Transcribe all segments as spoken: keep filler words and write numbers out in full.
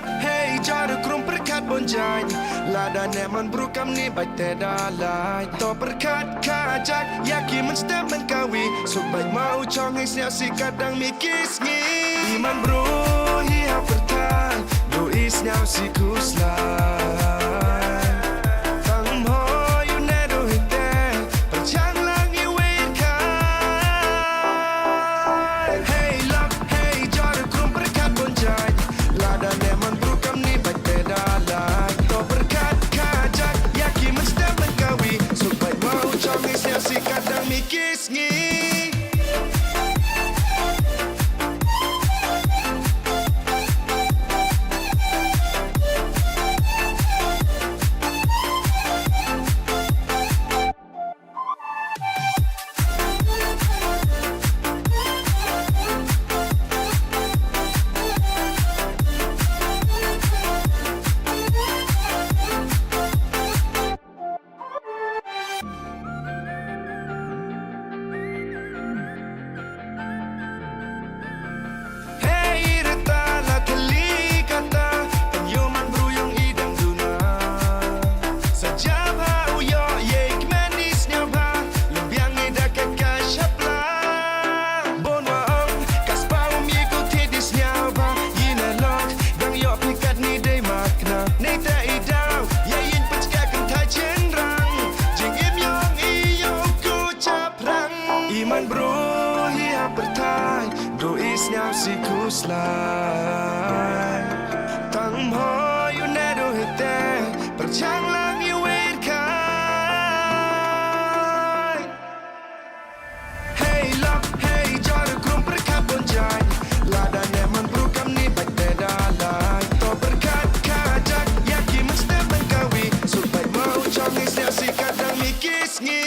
Hei, jor u krum pyrkhat bun jaiñ. Lada neh mon bru kam ni bad te da lait. To pyrkhat kha jak, ïa ki mynstep mynkawi. Suk bad ma u chong hei sniaw si kat dang mi ki sngi. I mon bru hi ha pyrthai. Du i sniaw si khuslai. Tang mo yu ne du hi te. Pyrchang lang i wir khai. Hei lak, hei jor u krum pyrkhat bun jaiñ. Lada neh mon bru kam ni bad te da lait. To pyrkhat kha jak, ïa ki mynstep mynkawi. Suk bad ma u chong hei sniaw si kat dang mi ki sngi. Hei rta la thli kata, pynïoh man bru ïong i dang duna. Sa jam ha u ïoh ïei kmen i sniaw bha, lem biang i da ka ka shapla. Bon wa ong, ka spah um ïei ku thi di sniaw bha, i na lok, dang ïoh phi kat ni dei mat kna. Nei ta i daw, ïa ïing pynchka kynthai chynrang, jingim ïong i ïoh ku chap. Prang i man bru hi ha pyrthai, du i sniaw si khuslai. Tang mho yu ne du hi te, pyrchang lang i wir khai. Hei lak, hei jor u krum pyrkhat bun jaiñ. Lada neh mon bru kam ni bad te da lait. To pyrkhat kha jak, ïa ki mynstep mynkawi. Suk bad ma u chong hei sniaw si kat dang mi ki sngi.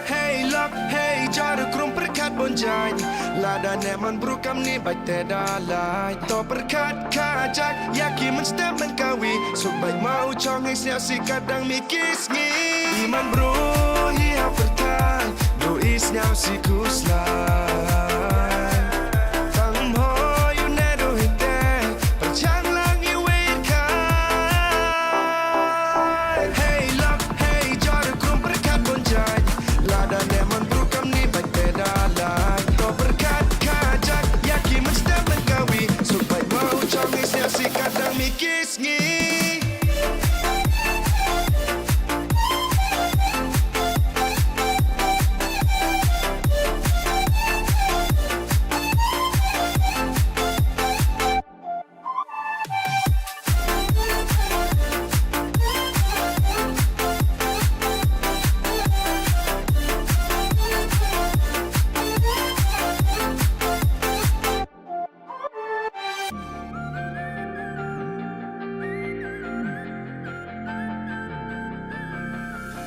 Hei lak, hei jor u krum pyrkhat bun jaiñ. Lada neh mon bru kam ni bad te da lait. To pyrkhat kha jak, ïa ki mynstep mynkawi. Suk bad ma u chong hei sniaw si kat dang mi ki sngi. I man bru hi ha pyrthai, du i sniaw si khuslai. Tang mho yu ne du hi te, pyrchang lang i wir khai. Hei lak, hei jor u krum pyrkhat bun jaiñ. Lada neh mon bru kam ni bad te da lait. To pyrkhat kha jak, ïa ki mynstep mynkawi. Suk bad ma u chong hei sniaw si kat dang mi ki sngi.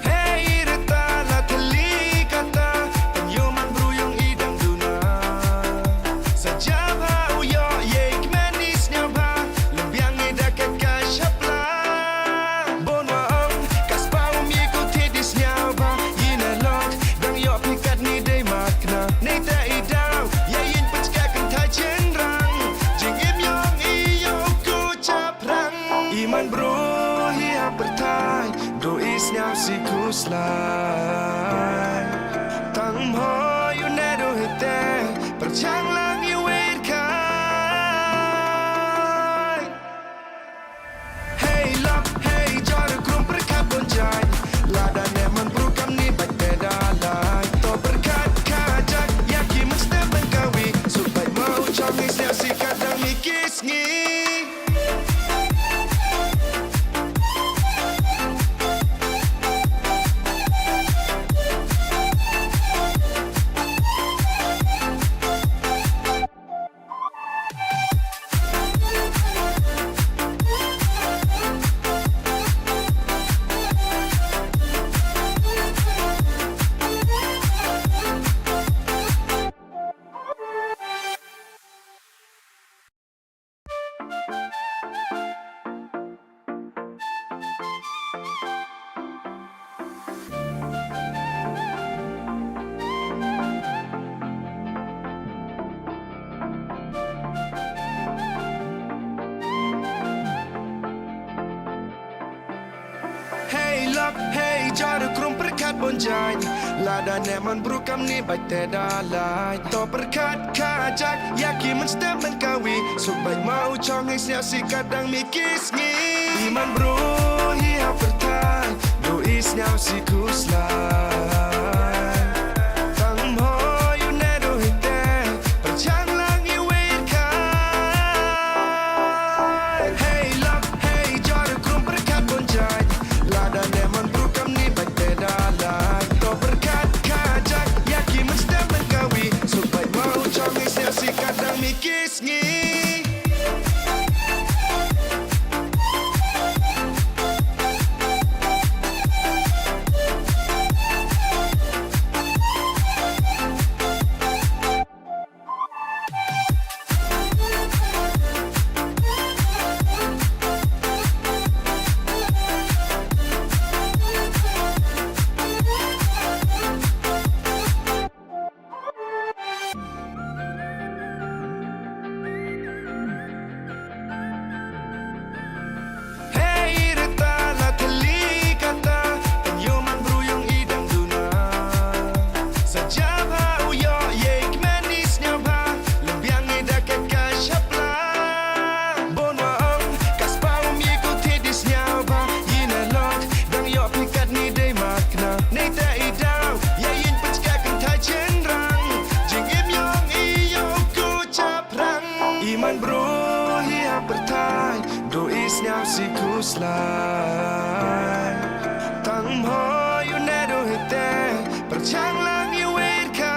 Hei rta la thli kata, pynïoh man bru ïong i dang duna. Sa jam ha u ïoh ïei kmen i sniaw bha, lem biang i da ka ka shapla. Bon wa ong, ka spah um ïei ku thied i sniaw bha, i na lok, dang ïoh phi katni dei mat kna. Nei ta i daw, ïa ïing pynchka kynthai chynrang. Jingim ïong i ïoh ku chap rang. I man bru hi ha pyrthai, du i sniaw si khuslai. Tang mho ïu ne du hi te, pyrchang lang i wir khai. Hei lap, hei jor u krum pyrkhat bun jaiñ. Lada ne man bru kamni bad te da lai. To pyrkhat kha jak, ïa ki mynstep mynkawi. Suk bad ma Hei, jor krum pyrkhat bun jaiñ. Lada ne man bru kam ni bad te da lai. To pyrkhat ka jak, ya ki mynstep mynkawi. Suk bad mau chong hei sniaw si kadang mi ki sngi. I man bru hi ha pyrthai. Do i sniaw si khuslai. Tang mo yu ne do hi te. Pyrchang lang i wir kai. Hei lak, hei jor krum pyrkhat bun jaiñ. Lada ne man bru kam ni bad te da lai. To pyrkhat ka jak, ya ki mynstep mynkawi. Suk bad mau chong i sniaw si kadang mi ki sngi. Hei rta la thli kata, tang ïoh man bru ïong i dang duna. Sa jam ha u ïoh ïei kmen i sniaw bha, lem biang i da ka ka shapla. Bon wa ong, ka spah um ïei ku thi di sniaw bha, i na lok, dang ïoh phi kat ni dei mat kna. Nei te i daw, ïa ïing pynchka kynthai chynrang, jingim ïong i ïoh ku chap. Prang i man bru hi ha pyrthai, do i sniaw si khuslai. Tang mho yu ne do hi te, pyrchang lang i wir kai.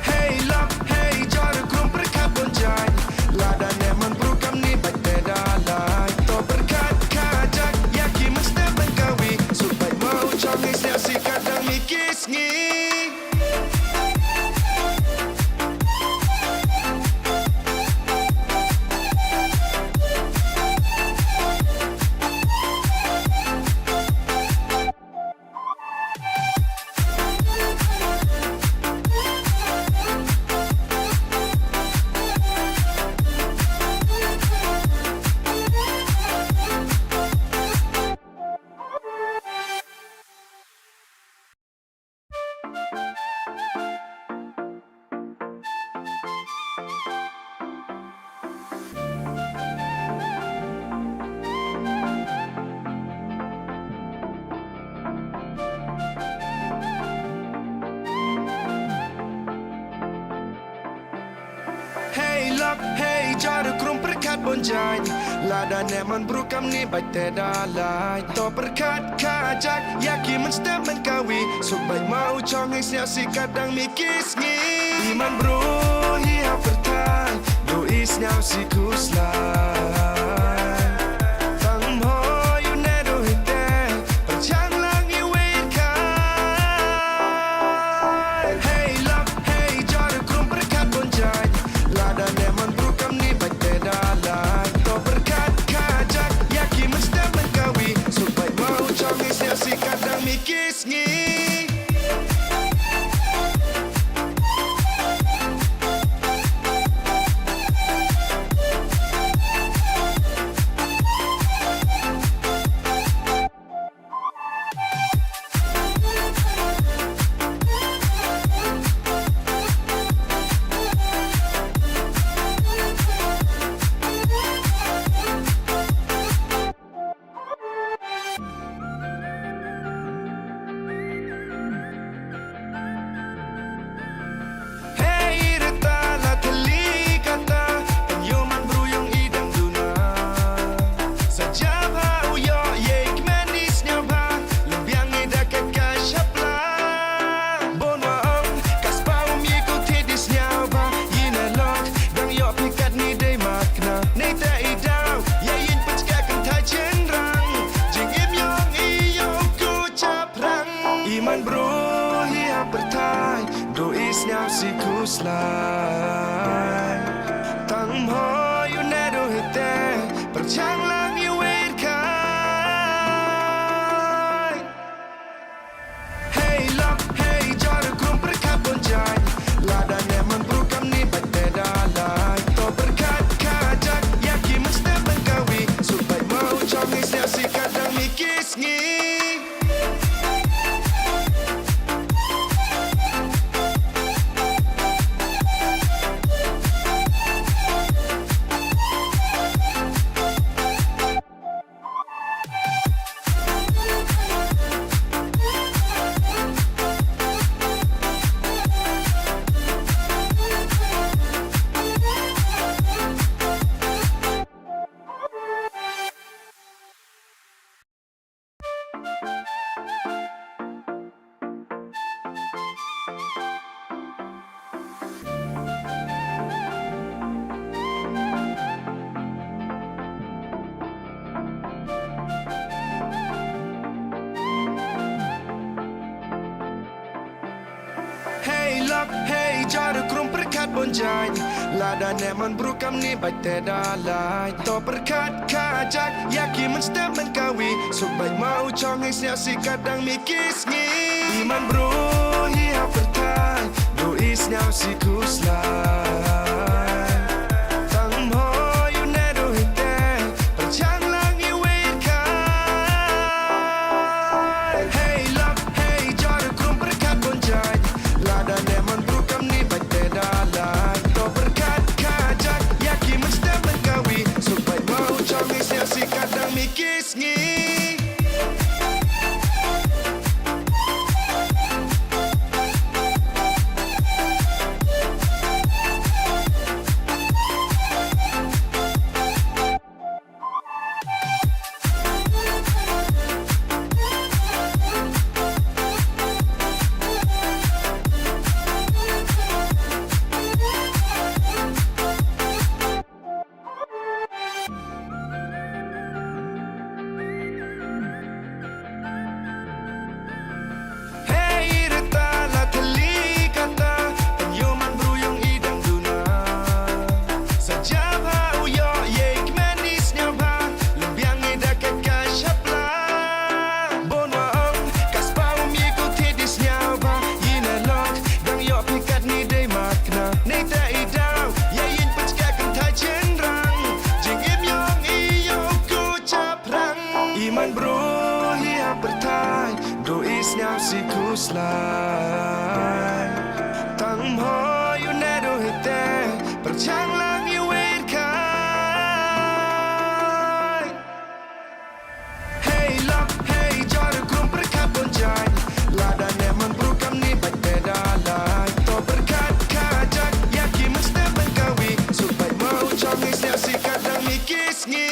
Hei lap, hei jor krum pyrkhat bun jaiñ. Lada ne man bru kam ni bad te da lai. To pyrkhat ka jak, ïa ki mynstep mynkawi. Suk bad mo chong i sniaw si kadang mi ki sngi. Hei lap, hei jor krum pyrkhat bun jaiñ. Lada ne man bru kam ni bad te da lai. To pyrkhat ka jak, ïa ki mynstep mynkawi. Suk bad mo chong hei sniaw si kadang mi ki sngi. I man bru hi ha pyrthai, do i sniaw si khuslai. Tang mho yu ne do hi te, pyrchang lang i wir kai. Hei lap, hei jor krum pyrkhat bun jaiñ. Lada ne man bru kam ni bad te da lai. To pyrkhat ka jak, ïa ki mynstep mynkawi. Suk bad mo chong hei sniaw si kadang mi ki sngi. Hei rta la thli kata, tang ïoh man bru ïong i dang duna. Sa jam ha u ïoh ïei kmen i sniaw bha, lem biang i da ka ka shapla. Bon wa ong, ka spah um ïei ku thied i sniaw bha, i na lok, dang ïoh phi kat ni dei mat kna. Nei te i daw, ïa ïing pynchka kynthai chynrang. Jingim ïong i ïoh ku chap rang. I man bru hi ha pyrthai, do i sniaw si khuslai. Tang mho yu ne do hi te, pyrchang lang i wir kai. Hei lap, hei jor krum pyrkhat bun jaiñ. Lada ne man bru kam ni bad te da lai. To pyrkhat ka jak, ïa ki mynstep mynkawi. Suk bad mo Sngi. Hei lok, hei jor krum pyrkhat bun jaiñ. Lada ne man bru kam ni bait te da lai. To pyrkhat kha jak, ïa ki mynstep mynkawi. Suk bait ma u chong hei sñiaw si ka dang mi ki sngi. I man bru hi ha pyrthai, du i sñiaw si khuslai. Tang mho yu ne du hi te, pyrchang lang i wei kai. Hei lok, hei jor krum pyrkhat bun jaiñ. Lada ne man bru kam ni bait te da lai. To pyrkhat kha jak, ïa ki mynstep mynkawi. Suk bait ma u chong hei sñiaw si ka dang mi ki sngi. Hei rta la thli kata, pynïoh man bru yong i dang duna. Sa jam ha u ïoh ye kmen i sñiaw bha, lem biang i da ka ka shapla. Bon wa ong, ka spah um ye ko the di sñiaw bha, i ne lok, dang ïoh phi kat ni dei mat kna. Nei ta i daw, ye yin pynchka kan thai chen rang, jing im yong i yo ko chap. Prang i man bru hi ha pyrthai, du i sñiaw si khuslai. Tang mho yu ne du hi te, pyrchang lang i wei kai. Hei lok, hei jor krum pyrkhat bun jaiñ. Lada ne man bru kam ni bait te da lai. To pyrkhat kha jak, ïa ki mynstep mynkawi. Suk bait ma u chong hei sñiaw si ka dang mi ki sngi.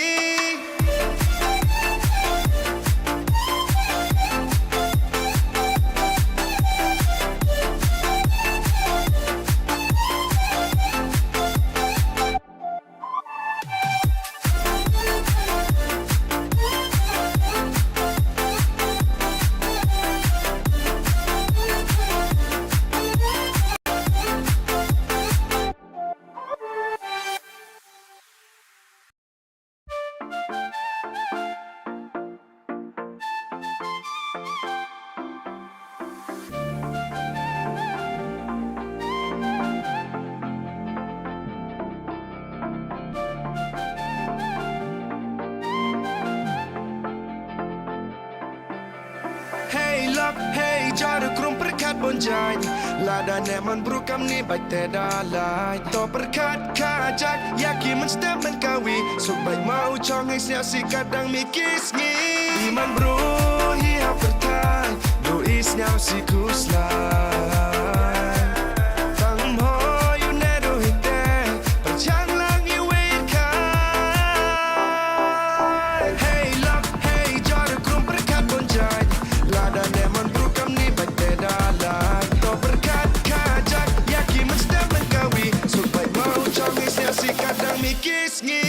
Hei lok, hei jor krum pyrkhat bun jaiñ. Lada ne man bru kam ni bait te da lai. To pyrkhat kha jak, ïa ki mynstep mynkawi. Suk bait ma u chong hei sñiaw si ka dang mi ki sngi. I man bru hi ha pyrthai, du i sñiaw si khuslai. Tang mho yu ne du hi te, pyrchang lang i wei kai. Hei lok, hei jor krum pyrkhat bun jaiñ. Lada ne man bru kam ni bait te da lai. To pyrkhat kha jak, ïa ki mynstep mynkawi. Suk bait ma u chong hei sñiaw si ka dang mi ki sngi.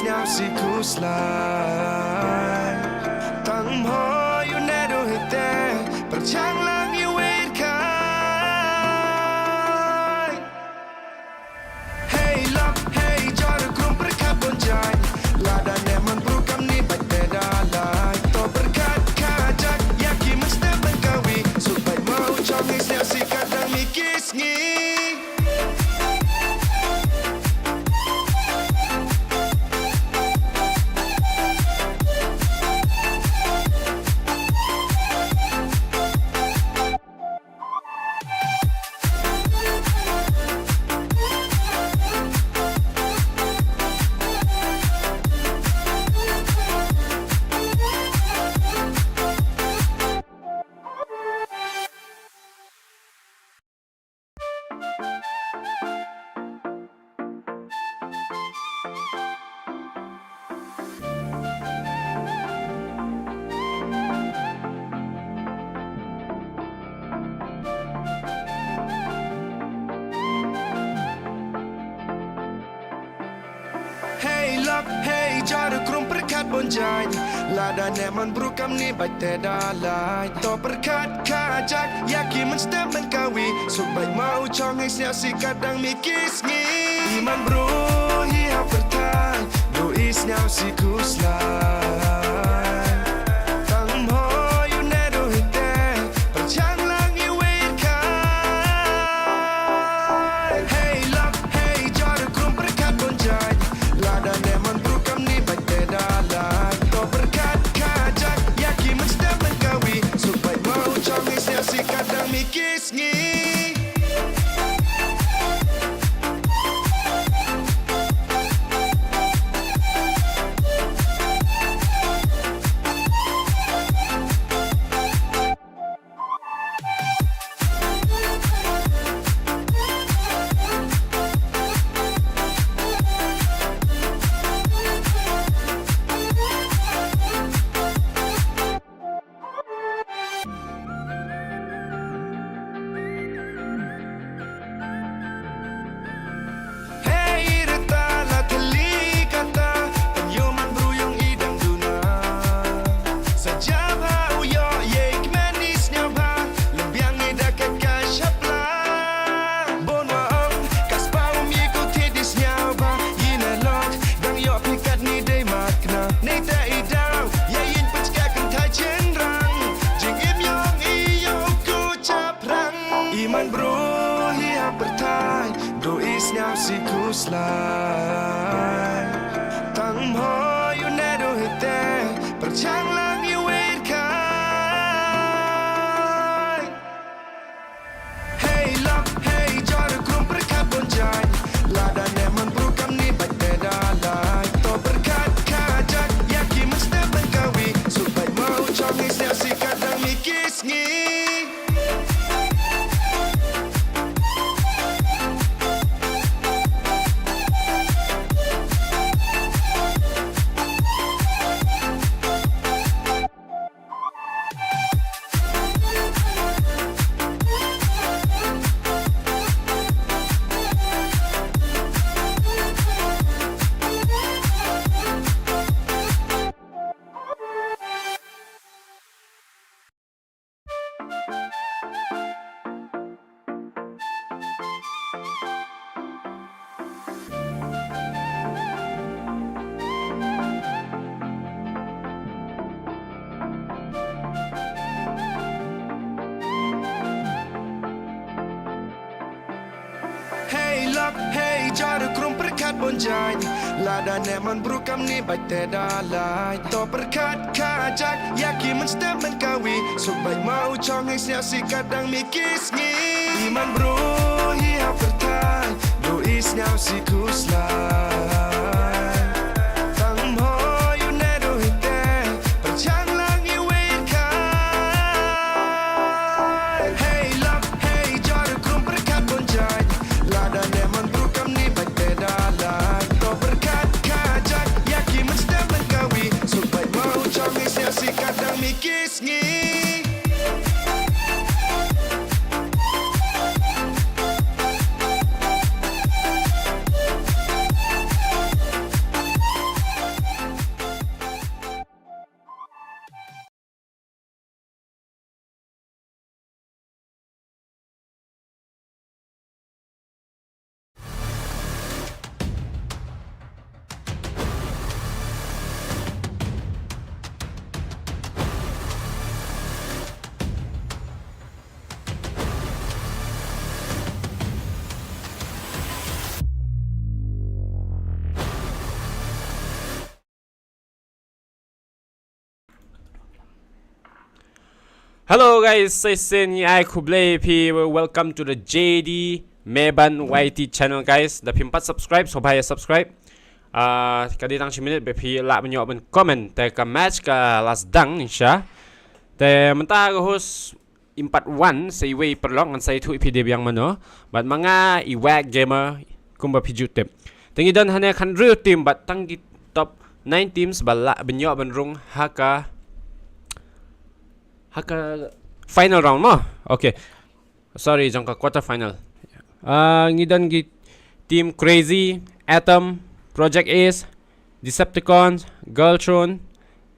Sñiaw si khuslai. Tang mho yu ne du hite. Pyrchang lang yu wei kai. Hei lok, hei jor krum pyrkhat bun jai. Lada ne man bru kam ni bait te da lai. To pyrkhat kha jak, ya ki mynstep ban kawi. Suk bait mo u chong ngi sñiaw si ka dang mi ki sngi. Hei lok, hei jor krum pyrkhat bun jai. Lada ne man bru kam ni bait te da lai. To pyrkhat kha jak, ya ki mynstep ban kawi. Suk bait mo u chong hei sñiaw si ka dang mi ki sngi. I man bru hi ha pyrthai. Du i sñiaw si khuslai. Tang mho yu ne du hite. Pyrchang lang i wei kai. Hei lok, hei jor krum pyrkhat bun jai. Lada ne man bru kam ni bait te da lai. To pyrkhat kha jak, ya ki mynstep ban kawi. Suk bait mo u chong ngi sñiaw si ka dang mi ki sngi. Hei rta la thli kata, pynyoh man bru yong i dang duna. Sa jam ha u yoh ye kmen i sñiaw bha, lem biang i da ka ka shapla. Bon wa ong, ka spah um ye ko thi di sñiaw bha, i na lok, dang yoh phi kat ni dei mat kna. Nei ta i daw, ye yin pynchka kynthai chynrang. Jingim yong i yoh ko chap Prang i man bru hi ha pyrthai, du i sñiaw si khuslai. Tang mho yu ne du hite, pyrchang lang yu wei kai. Hei lok, hei jor krum pyrkhat bun jai. Lada ne man bru kam ni bait te da lai. To pyrkhat kha jak, ya ki mynstep ban kawi. Suk bait mo u chong ngi sñiaw si ka dang mi ki sngi. Hei lok, hei jor krum pyrkhat bun jai. Lada ne man bru kam ni bait te da lai. To pyrkhat kha jak, ya ki mynstep ban kawi. Suk bait mo u chong hei sñiaw si ka dang mi ki sngi. I man bru hi ha pyrthai, du i sñiaw si khuslai. Tang mho yu ne du hite, pyrchang lang i wei kai. Hei lok, hei jor krum pyrkhat bun jai. Lada ne man bru kam ni bait te da lai. To pyrkhat kha jak, ya ki mynstep ban kawi. Suk bait mo u chong ngi sñiaw si ka dang mi ki sngi. Hello guys, sa shisien ngi ai khublei ïa phi, welcome to the J D Meban Y T channel guys. Da phim pat subscribe, sngewbha ïa subscribe. Ah, ka dei tang shi minit ba phi lah ban ïoh ban comment, te ka match ka la sdang nyngkong. Te mynta ka host im pat wan sa iwei i paralok, ngan sa ïathuh ïa phi dei biang mano. Bad ma nga i Wack Gamer kumba phi ju tip. Te ngi don hangne khathynriew team bad tang ki top nine teams ba lah ban ïoh ban rung ha ka, ha ka final round mo. Okay. Sorry, jong ka quarter final. Ah, ngi don ki team Crazy, Atom, Project Ace, Decepticons, Girltron,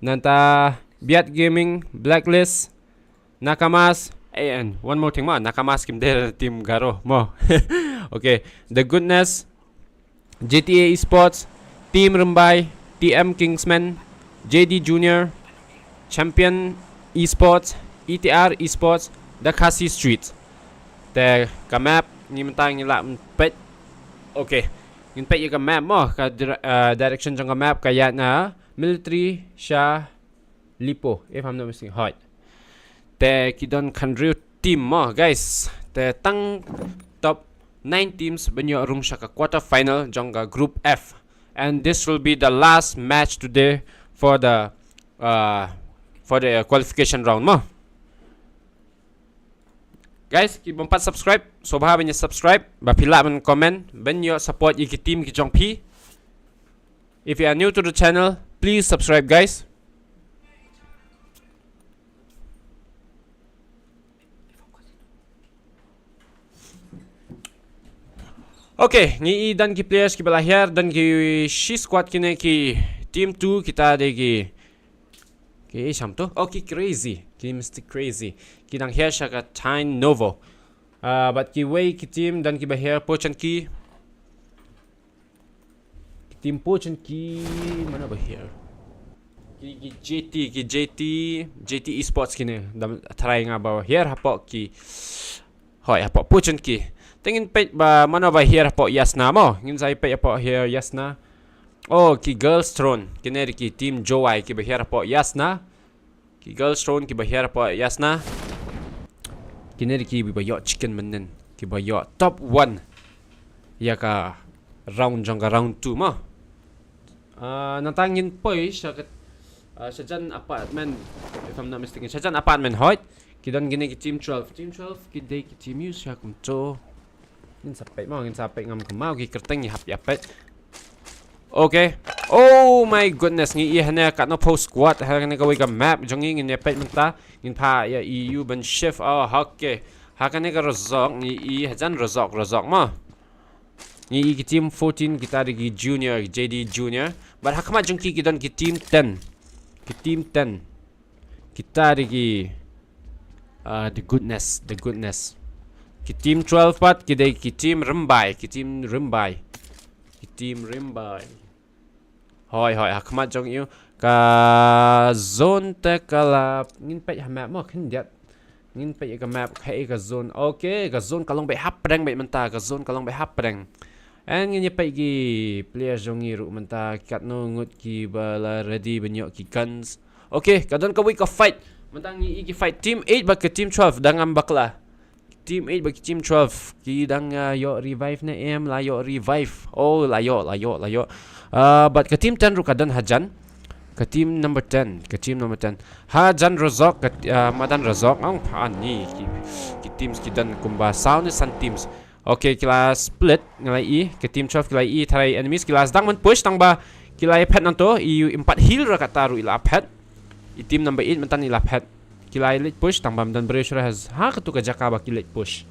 nangta Biat Gaming, Blacklist, Nakamas, and one more thing mo, Nakamas kim dei team Garo mo. Okay, The Goodness, G T A Esports, Team Rymbai, T M Kingsman, J D Junior, Champion Esports, E T R Esports, The Khasi Streets. Te ka map ngi mynta ngi lah ban peit. Okay, ngin peit ïa ka map mo, ka dir-, uh, direction jong ka map ka ïaid na Military sha Lipo, if I'm not mistaken. Hooid. Te ki don khathynriew team mo, guys. Te tang top nine teams ban ïoh rung sha ka quarter final jong ka Group F. And this will be the last match today for the, uh, for the qualification round mo. Guys, ki bym pat subscribe, sngewbha ban ïa subscribe, ba phi lah ban comment, ban ïoh support ïa ki team ki jong phi. If you are new to the channel, please subscribe, guys. Okay, ngi i don ki players kiba la hiar, don ki shi squad kine ki team two, kita dei ki, ki i sham to. Oh, ki Crazy, ki Mister Crazy. Ki dang hiar sha ka Tyne Novo. Ah, bad kiwei ki team don kiba hiar Pochanki. Ki team Pochanki, mano ba hiar? Ki, ki J T, ki J T, J T Esports kine. Dang tharai nga ba hiar hapoh ki, hooid, hapoh Pochanki. Te ngin peit ba mano ba hiar hapoh Yasna mo. Ngin sa ïa peit hapoh hiar Yasna. Oh, ki Girltron. Kine dei ki team Jowai kiba hiar hapoh Yasna. Ki Girltron kiba hiar hapoh Yasna. Kine dei kiba ïoh chicken mynnin, kiba ïoh top one ïa ka round jong ka round two mo. Ah, nangta ngin poi sha ka, ah, shajan apartment, if I'm not mistaken. Shajan apartment, hooid. Ki don kine ki team twelve. Team twelve ki dei ki team use sha kumto. Ngin sa peit mo, ngin sa peit ngam kumno ki kyrteng, ngi hap ïa peit. Okay. Oh my goodness, ngi i hangne katno phew squad ha kane kawei ka map jong ngi, ngin ïa peit mynta. Ngin phah ïa i u ban shift. Oh, okay. Ha kane ka rosok ngi i hajan rosok, rosok mo. Ngi i ki team fourteen, kita dei ki junior, J D junior. Bad ha khmat jong ki ki don ki team ten. Ki team ten. Kita dei ki, ah, The Goodness, The Goodness. Ki team twelve pat ki dei ki team Rymbai, ki team Rymbai. Ki team Rymbai. Hooid, hooid, ha khmat jong i u ka zone te ka la, ngin peit ha map mo, khyndiat. Ngin peit ïa ka map, kaei ka zone. Okay, ka zone ka long beit hapdeng beit mynta, ka zone ka long beit hapdeng. And ngin ïa peit ki player jong ngi ruh mynta, katno ngut kiba la ready ban ïoh ki guns. Okay, ka don kawei ka fight. Mynta ngi i ki fight team eight bad ka team twelve, dang ngam bakla. Team eight bad ki team twelve ki dang, uh, ïoh revive ne em, la ïoh revive. Oh, la ïoh, la ïoh, la ïoh. Uh, bad ka team ten ruh ka don hajan. Ka team number ten, ka team number ten. Hajan rosok, ka, uh, madan rosok, ong phan ni ki, ki teams ki don kumba saw ne san teams. Okay, ki la split, nga la i, ka team twelve ki la i tharai enemies, ki la sdang ban push tang ba ki la ïa phet nangto, i u im pat heal ra kata ruh i la phet. I team number eight mynta i la phet. Ki la ïa leit push tang ba mynta briew shuh ha, ha katu ka jaka ba ki leit push.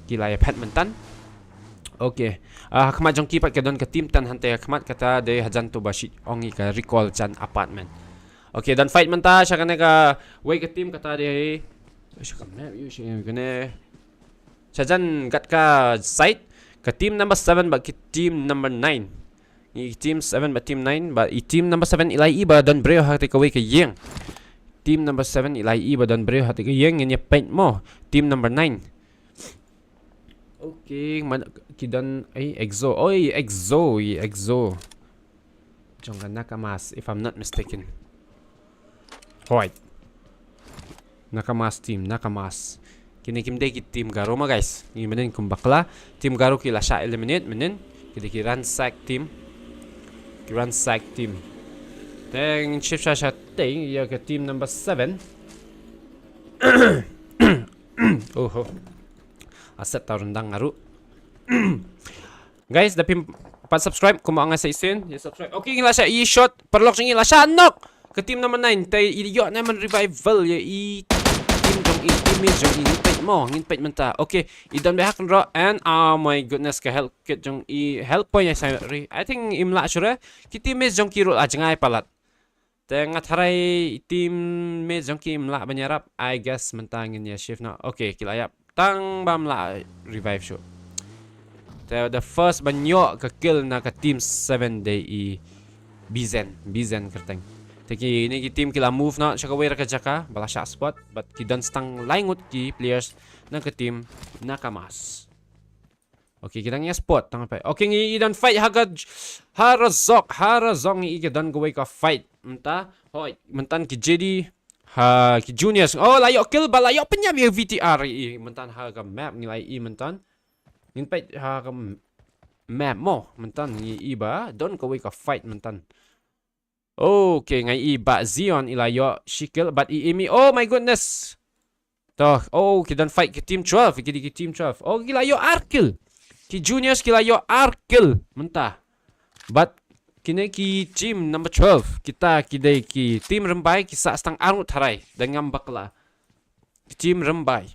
Ki la ïa phet mynta. Okay. Ah, ha khmat jong ki pat ka don ka team ten, hangta ha khmat kata dei hajan tu ba shi ong i ka recall jan apartment. Okay, don fight mynta sha kane kawei ka team, kata dei, sha ka map ïa u, sha kane. Shajan gat ka side, ka team number seven bad ki team number nine. Ngi team seven bad team nine, bad i team number seven i la i ba don briew ha kata kawei ka ïing. Team number seven i la i ba don briew ha kata ka ïing, ngin ïa peit mo. Team number nine. Okay, man, ki don, ai, Exo. Oi, Exo, i Exo. Jong ka Nakamas, if I'm not mistaken. Hooid. Nakamas team, Nakamas. Kine kim dei ki team Garo ma guys. Ngi mynnin kum bakla. Team Garo ki la shah eliminate mynnin. Ki dei ki Ransack team. Ki Ransack team. Te ngin shift sha shatei ïa ka team number seven. Oho. Aset ta rundang nga ruh. Guys, da phim pat subscribe, kumba nga sa ïashisien, ïa subscribe. Okay, ngi la shah ïoh shot, paralok jong ngi la shah knock. Ka team number nine, te i ïoh na man revival ïa i team jong i, teammate jong i, ngin peit mo, ngin peit mynta. Okay, i don beit ha kynroh, and oh my goodness, ka health kit jong i, health point ïa sa ri. I think im lah shuh re, ki teammate jong ki ruh la jngai palat. Te nga tharai i teammate jong ki im lah ban ïarap, I guess mynta ngin ïa shift noh. Okay, ki la ïap. Tang bym lah revive shuh. Te the first ban ïoh ka kill na ka team seven dei i Bizen, Bizen kyrteng. Te kine ki team ki la move noh sha kawei ka jaka, ba la shah spot, but ki don tang lai ngut ki players na ka team Nakamas. Okay, ki dang ïa spot tang pat. Okay, ngi i don fight ha ka j-, ha razok, ha razok ngi i ki don kawei ka fight. Mynta, hoi, mynta ki J D, ha, ki juniors. Oh, la ïoh kill, ba la ïoh pynïap ïa V T R i, mynta ha ka map ngi la i mynta. Ngin peit ha ka m-, map mo, mynta ngi i ba don kawei ka fight mynta. Okay, nga i ba Zion i la ïoh shi kill, but i imi. Oh my goodness. Toh, oh, ki don fight ki team twelve, ki dei ki team twelve. Oh, ki la ïoh ar kill. Ki juniors ki la ïoh ar kill mynta. But kine ki team number twelve, kita ki dei ki team Rymbai, ki sah tang arngut tharai, da ngam bakla. Ki team Rymbai.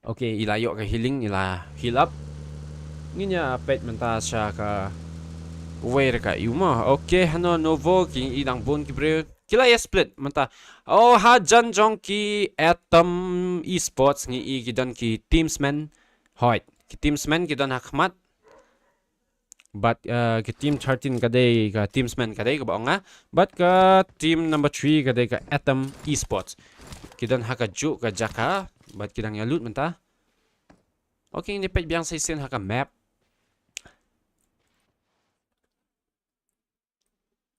Okay, i la ïoh ka healing, i la heal up. Ngin ïa peit mynta sha kawei ka ïu mo. Okay, hano Novo, ki i dang bun ki briew. Ki la ïa split mynta. Oh, hajan jong ki Atom Esports ngi i ki don ki teamsmen. Hoi, ki teamsmen ki don ha khmat. But, uh, ka team thirteen ka dei ka teamsmen ka dei kaba ong nga. But ka team number three ka dei ka Atom Esports. Ki don ha kajuh ka jaka. But ki dang ïa loot mynta. Okay, ngin peit biang sa shisien ha ka map.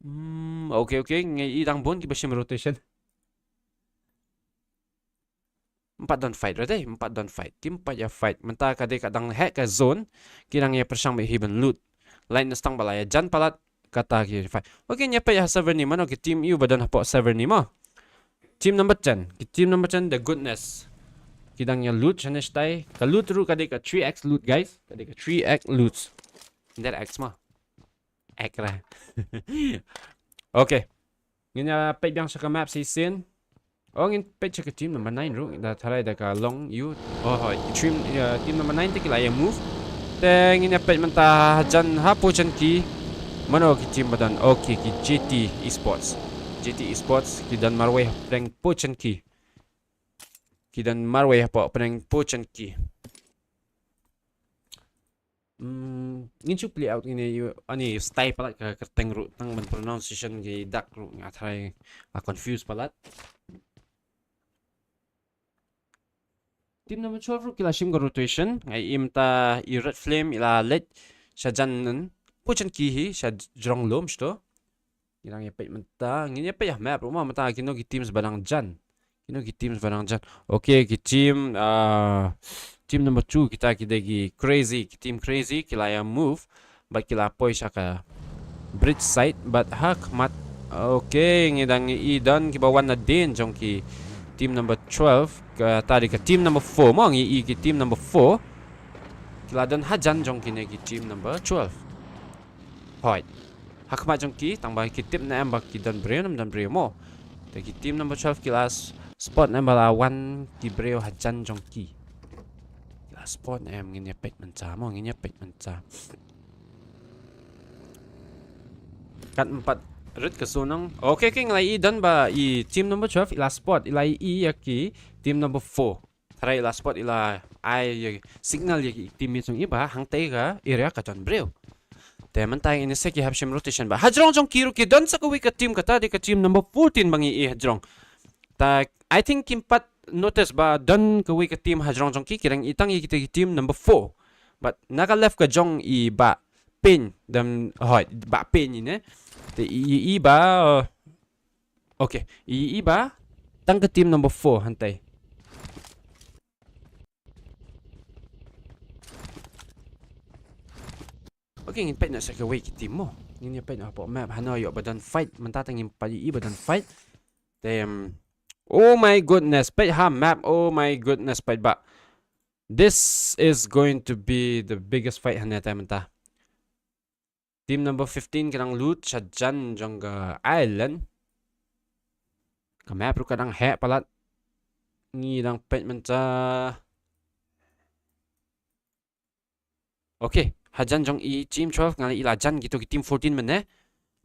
Hmm, okay, okay. Ngi i dang bun kiba shim rotation. Ym pat don fight re dei, ym pat don fight. Kim pat ïa fight. Mynta ka dei ka dang heh ka zone. Ki dang ïa pyrshang beit hi ban loot. Lait na stang ba la ïa jan palat kata ki fight. Okay, ngin ïa peit ha server ni mano ki team ïu ba don hapoh server ni mo. Team number ten. Ki team number ten, The Goodness. Ki dang ïa loot shane shatai. Ka loot ruh ka dei ka three X loot, guys. Ka dei ka three X loot. Ym dei X mo. Ek ra. Okay. Ngin ïa peit biang sha ka map sa shisien. Oh, ngin peit sha ka team number nine ruh. Da tharai da ka long ïu. Oh, hoi. Team, uh, team number nine te ki la ïa move. Te ngin ïa peit mynta hajan ha Pochanki. Mano ki team ba don. Okay, ki J T Esports. J T Esports ki don marwei hapdeng Pochanki. Ki don marwei hapoh pdeng Pochanki. Hmm, ngin shu plie out ngin ïa, ani, style palat ka kyrteng ruh tang ban pronunciation ki dak ruh nga tharai la confuse palat. Team number twelve ruh ki la shim ka rotation, nga i mynta i Red Flame i la leit shajan nan Pochanki hi, sha jrong lum shto. Ngi dang ïa peit mynta, ngin ïa peit ha map ruh mo mynta kino ki teams ba dang jan. Kino ki teams ba dang jan. Okay, ki team, ah, team number two kita ki dei ki Crazy, ki team Crazy ki la ïa move. Bad ki la poi sha ka bridge side, bad ha khmat. Okay, ngi dang i don kiba wan nadien jong ki team number twelve, kata dei ka team number four mo, ngi i ki team number four. Ki la don hajan jong kine ki team number twelve. Hoi. Ha khmat jong ki, tang ba ki tip ne em ba ki don briew ne ym don briew mo. Te ki team number twelve ki la s-, spot ne em ba la wan ki briew hajan jong ki. Ki la spot ne em, ngin ïa peit mynta mo, ngin ïa peit mynta. Kat ym pat rit ka zone nang. Okay, okay, ngi la i don ba i team number twelve i la spot, i la i ïa ki team number four. Tharai i la spot, i la ai ïa signal ïa ki team jong i ba hangtei ka area ka don briew. Te mynta ngin ïa shu ki hap shim rotation ba hajrong jong ki ruh ki don sa kawei ka team, kata dei ka team number fourteen ba ngi i hajrong. Ta, I think kim pat notice ba don kawei ka team hajrong jong ki, ki dang i tang ïa kita ki team number four. But na ka left ka jong i Bah Pin, dam, hoi, Bah Pin i ne. Te i, i, i ba, uh, Okay, i, i ba tang ka team number four hangtai. Okay, ngin peit noh sha kawei ka team mo. Ngin ïa peit noh hapoh map hano ïoh ba don fight, mynta te ngin peit i ba don fight. Te, um, oh my goodness, peit ha map, oh my goodness, peit ba. This is going to be the biggest fight hane te mynta. Team number fifteen ki dang loot shajan jong ka island. Ka map ruh ka dang heh palat. Ngi dang peit mynta. Okay, hajan jong i team twelve nga la i la jan kito ki team fourteen mynne.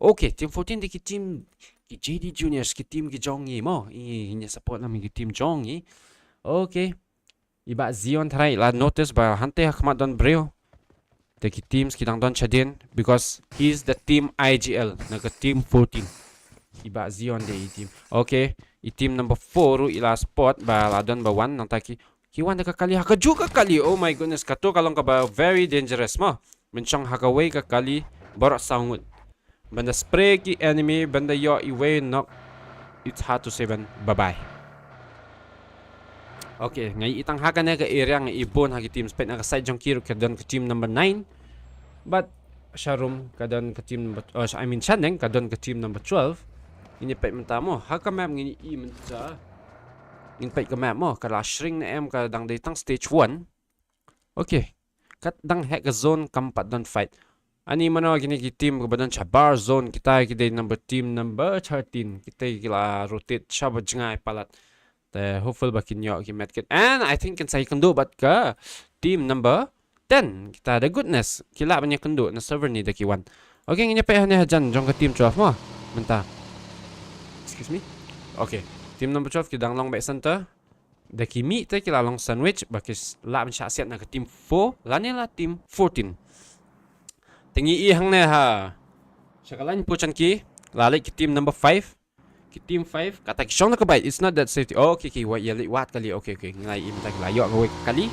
Okay, team fourteen dei ki team ki J D Juniors, ki team ki jong ngi mo. I, i ngin ïa support lem ki team jong ngi. Okay. I Bah Zion tharai la notice ba hangtai ha khmat don briew. Te ki teams ki dang don shadien because he's the team I G L na ka team fourteen. I Bah Zion dei i team. Okay, i team number four ruh i la spot ba la don ba wan, nangta ki, ki wan da ka kali ha kajuh ka kali. Oh my goodness, kato ka long kaba very dangerous mo. Mynshong ha kawei ka kali baroh saw ngut. Ban da spray ki enemy, ban da ïoh iwei knock, it's hard to say ban bye bye. Okay, nga i tang ha kane ka area nga i bun ha ki team. Peit na ka side jong ki ruh ka don ka team number nine. But sharum ka don ka team number, oh, I mean shaneng ka don ka team number twelve. Ngin ïa peit mynta mo, ha ka map ngin i mynta. Ngin peit ka map mo, ka la shrink ne em, ka dang dei tang stage one. Okay. Kat dang heh ka zone kam pat don fight. Ani mano kine ki team kaba don shabar zone, kita ki dei number, team number thirteen. Kita ki la rotate shaba jngai palat. Te hopeful ba kin ïoh ki medkit. And I think kin sa ïakynduh bad ka team number ten. Kita da Goodness. Ki lah ban ïakynduh na server ni da ki wan. Okay, ngin ïa peit hane hajan jong ka team twelve mo. Mynta. Excuse me. Okay. Team number twelve ki dang long back center. Da ki mih te ki la long sandwich ba ki s-, lah ban shah siat na ka team four lane la team fourteen. Te ngi i hangne ha sha ka line pochan ki la leit ki team number five. Ki team five kata ki shong na ka bike. It's not that safety. Oh, okay, okay, wait, ïa leit wad kali. Okay, okay, ngi la i mynta ki la ïoh kawei ka kali.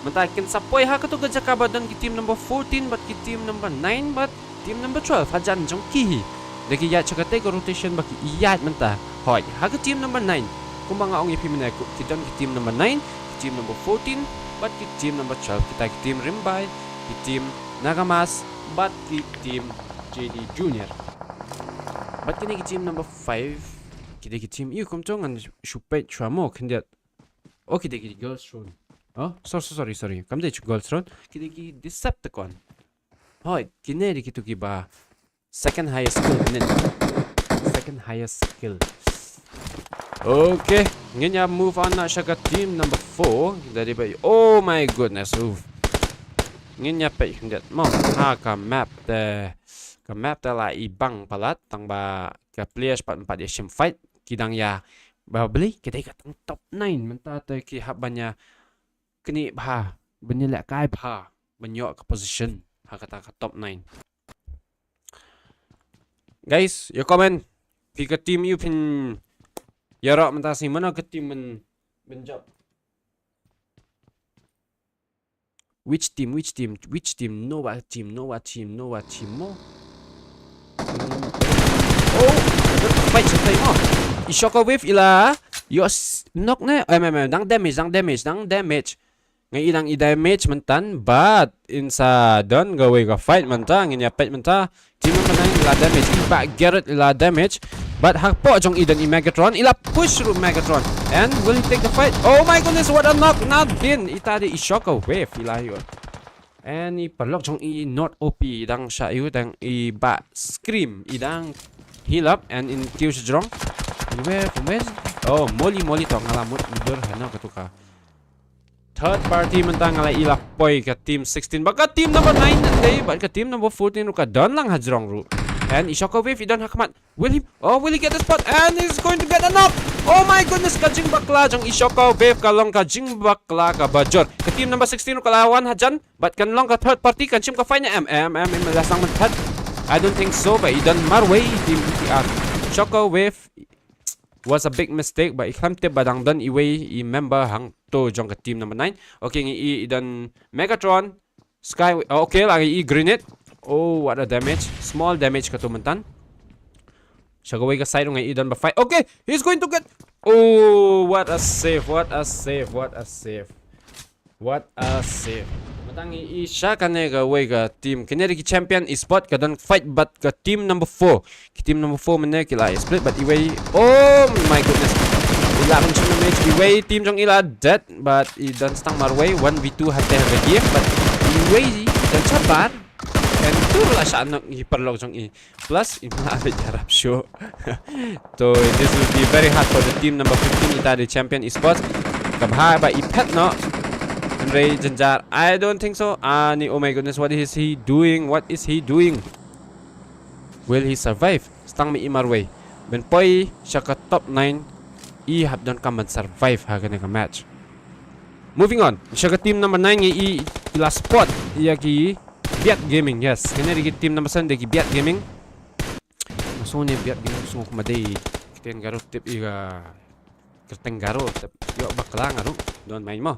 Mynta kin sa poi ha kato ka jaka ba don ki team number fourteen bad ki team number nine bad team number twelve hajan jong ki hi. Da ki ïaid sha katei ka rotation ba ki ïaid mynta. Hoi, ha ka team number nine. Kumba nga ong ïa phi mynne, ki don ki team number nine, ki team number fourteen bad ki team number twelve. Kita ki team Rimbai, ki team Nagamas bad ki team J D Junior. Bad kine ki team number five, ki dei ki team, ïa kumto ngan shu peit shuwa mo khyndiat. Oh, ki dei ki girls run. Oh, sorry, sorry, sorry. Kam dei ki girls run. Ki dei ki Decepticon. Hoi, kine dei kito kiba second highest kill mynne. Second highest kill. Okay, ngin ïa move on na sha ka team number four. Dari ba, oh my goodness, uf. Ngin ïa peit khyndiat mo ha ka map te. Ka map te la i bang palat tang ba ka players pat, pat ïa shim fight. Ki dang ïa ba beli ki dei ka tang top nine mynta te ki hap ban ïa knieh bha, ban ïa lehkai bha ban ïoh ka position ha kata ka top nine. Guys, ïa comment phi ka team ïa phin ïaroh mynta sngi, mano ka team ban, ban jop. Which team, which team, which team? Nova team, Nova team, Nova team mo. Oh, fight sa fight mo. I Shockwave i la ïoh knock ne. Em, em, em, dang damage, dang damage, dang damage. Nga i dang i damage mynta, but in sa don kawei ka fight mynta, ngin ïa peit mynta. Team number nine i la damage, i Bah Garrett i la damage. But hapoh jong i don i Megatron, i la push ruh Megatron. And will he take the fight? Oh my goodness, what a knock! Nadin, ita dei i Shockwave i la ïoh. And i paralok jong i Not O P i dang shah ïoh, dang i Bah Scream i dang heal up and in kiew sha jrong. And where, from where? Oh, Molly, Molly to nga la mut dur hano katu ka. Third party mynta nga la i la poi ka team sixteen. Bad ka team number nine ngan dei, bad ka team number fourteen ruh ka don lang ha jrong ruh. And i Shockwave i don ha khmat. Will he, oh, will he get the spot? And he's going to get a knock. Oh my goodness, ka jingbakla jong i Shockwave ka long ka jingbakla kaba jur. Ka team number sixteen ruh ka la wan hajan, bad kan long ka third party, kan shim ka fight ne em, em, em, em, la sang mynta. I don't think so, but i don marwei team E T R. Shockwave was a big mistake, but i khlem tip ba dang don iwei i member hangto jong ka team number nine. Okay, ngi i, i don Megatron, Sky, oh, okay, la ngi i grenade. Oh, what a damage. Small damage katu mynta. Sha kawei ka side nga i don ba fight. Okay, he's going to get. Oh, what a save, what a save, what a save. What a save. Mynta ngi i sha kane kawei ka team. Kane dei ki Champion Esport ka don fight bad ka team number four. Ki team number four mynne ki la split bad iwei. Oh my goodness. I la ban shim damage iwei team jong i la dead bad i don stang marwei one v two hate ha ka game bad iwei i don shabar. And tur la sha nok i paralok jong i. Plus i ma la bit harap shuh. So this will be very hard for the team number fifteen, ita the Champion Esports. Ka bha ba i phet noh. Hynrei jynjar. I don't think so. Ani, oh my goodness, what is he doing? What is he doing? Will he survive? Stang mi i marwei. Ban poi sha ka top nine. I hap donkam ban survive ha kane ka match. Moving on. Sha ka team number nine ngi i, i la spot ïa ki Biat Gaming, yes. Kane dei ki team number seven dei ki Biat Gaming. Nga sngew ne Biat Gaming sngew kumba dei ktien Garo tip i ka kyrteng Garo tip. Ïoh bakla nga ruh. Don't mind mo.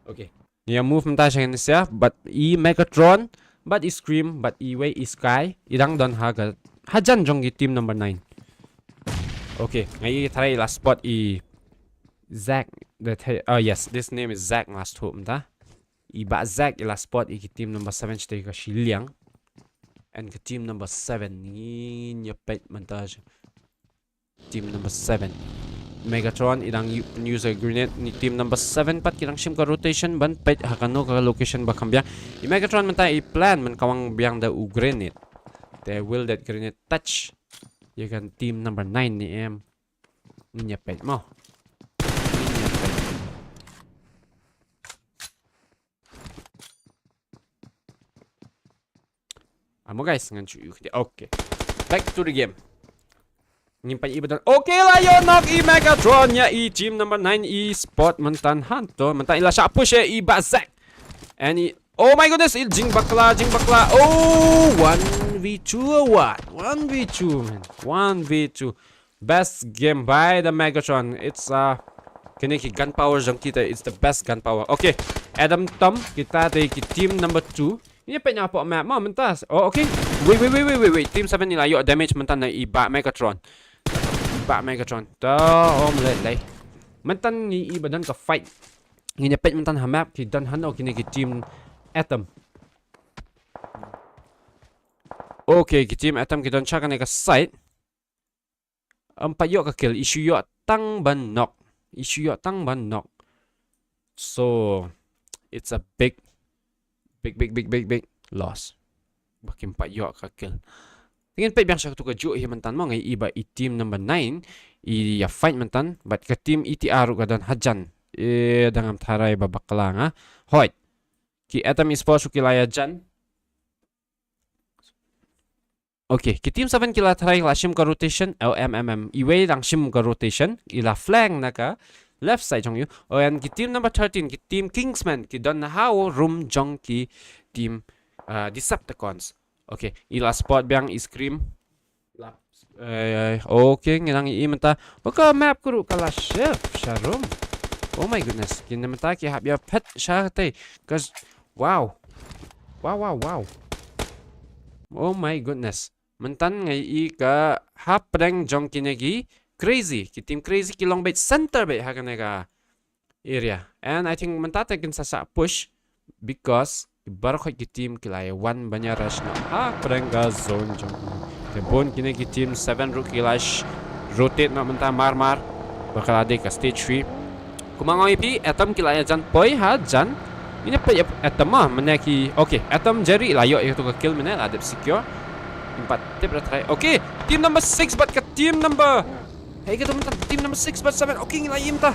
Okay. Ïa move mynta sha kane sha bad i Megatron bad i Scream bad iwei i Sky i dang don ha ka hajan jong ki team number nine. Okay, nga i tharai la spot i Zack the, oh yes, this name is Zack last hope mynta. I Bah Zack i la spot i ki team number seven sha ka shiliang. And ka team number seven ngin ïa peit mynta. Team number seven. Megatron i dang u-, use a grenade ni team number seven pat ki dang shim ka rotation ban peit ha kano ka location ba kham biang. I Megatron mynta i plan man kawang biang da u grenade. Te will that grenade touch ïa kan team number nine ne em? Ngin ïa peit mo. Ngin ïa peit. Amo guys, ngan shu ïuh. Okay. Back to the game. Ngin peit i ba don. Okay, la ïoh knock i Megatron ïa i team number nine i spot mynta hanto. Mynta i la shah push ïa i Bah Zack. And i, oh my goodness, i jingbakla, jingbakla. Oh, one v two or what? One v two, man. One v two. Best game by the Megatron. It's uh kine ki gun power jong kita, it's the best gun power. Okay. Adam Tom, kita dei ki team number two. Ïa peit na pok map mo mynta. Oh, okay. Wait, wait, wait, wait, wait, wait. Team seven i la ïoh damage mynta na i Bah Megatron. I Bah Megatron. To, oh, mlei lei. Mynta ngi i ba don ka fight. Ngi ïa peit mynta ha map ki don hano kine ki team Atom. Okay, ki team Atom ki don sha kane ka side. Em, pat ïoh ka kill, i shu ïoh tang ban knock. I shu ïoh tang ban knock. So it's a big, big, big, big, big, big loss. Ba kim pat ïoh ka kill. Te ngin peit biang sha katu kajuh hi mynta mo, nga i ba i team number nine i ïa fight mynta bad ka team E T R ruh ka don hajan. E, dang ngam tharai ba bakla nga. Hooid. Ki Atom Esports ruh ki la ïa jan. Okay, ki team seven ki la tharai la shim ka rotation. Oh, em, em, em. Iwei dang shim ka rotation. I la flank na ka left side jong i. Oh, and ki team number thirteen, ki team Kingsman, ki don ha u room jong ki team, uh, Decepticons. Okay, i la spot biang i Scream. Lap. Eh, okay, ngi dang i mynta. Oh, ka map ka ruh ka la shift sha room. Oh my goodness. Kine mynta ki hap ïa phet sha katei. 'Cause, wow. Wow, wow, wow. Oh my goodness. Mynta nga i ka hapdeng jong kine ki Crazy. Ki team Crazy ki long beit center beit ha kane ka area. And I think mynta te kin sa shah push because ki baroh khoit ki team ki la ïa wan ban ïa rush noh hapdeng ka zone jong. Te bun kine ki team seven ruh ki la sh-, rotate noh mynta mar mar. Ba ka la dei ka stage three. Kumba nga ong ïa phi, Atom ki la ïa jan poi hajan. Ngin ïa peit ïa Atom ma, mynne ki, okay, Atom Jerry la ïoh ïa tu ka kill mynne, la dep secure. Ngim pat tip da try. Okay, team number six bad ka team number. Hey, ka tu mynta team number six bad seven. Okay, ngi la ïa mynta.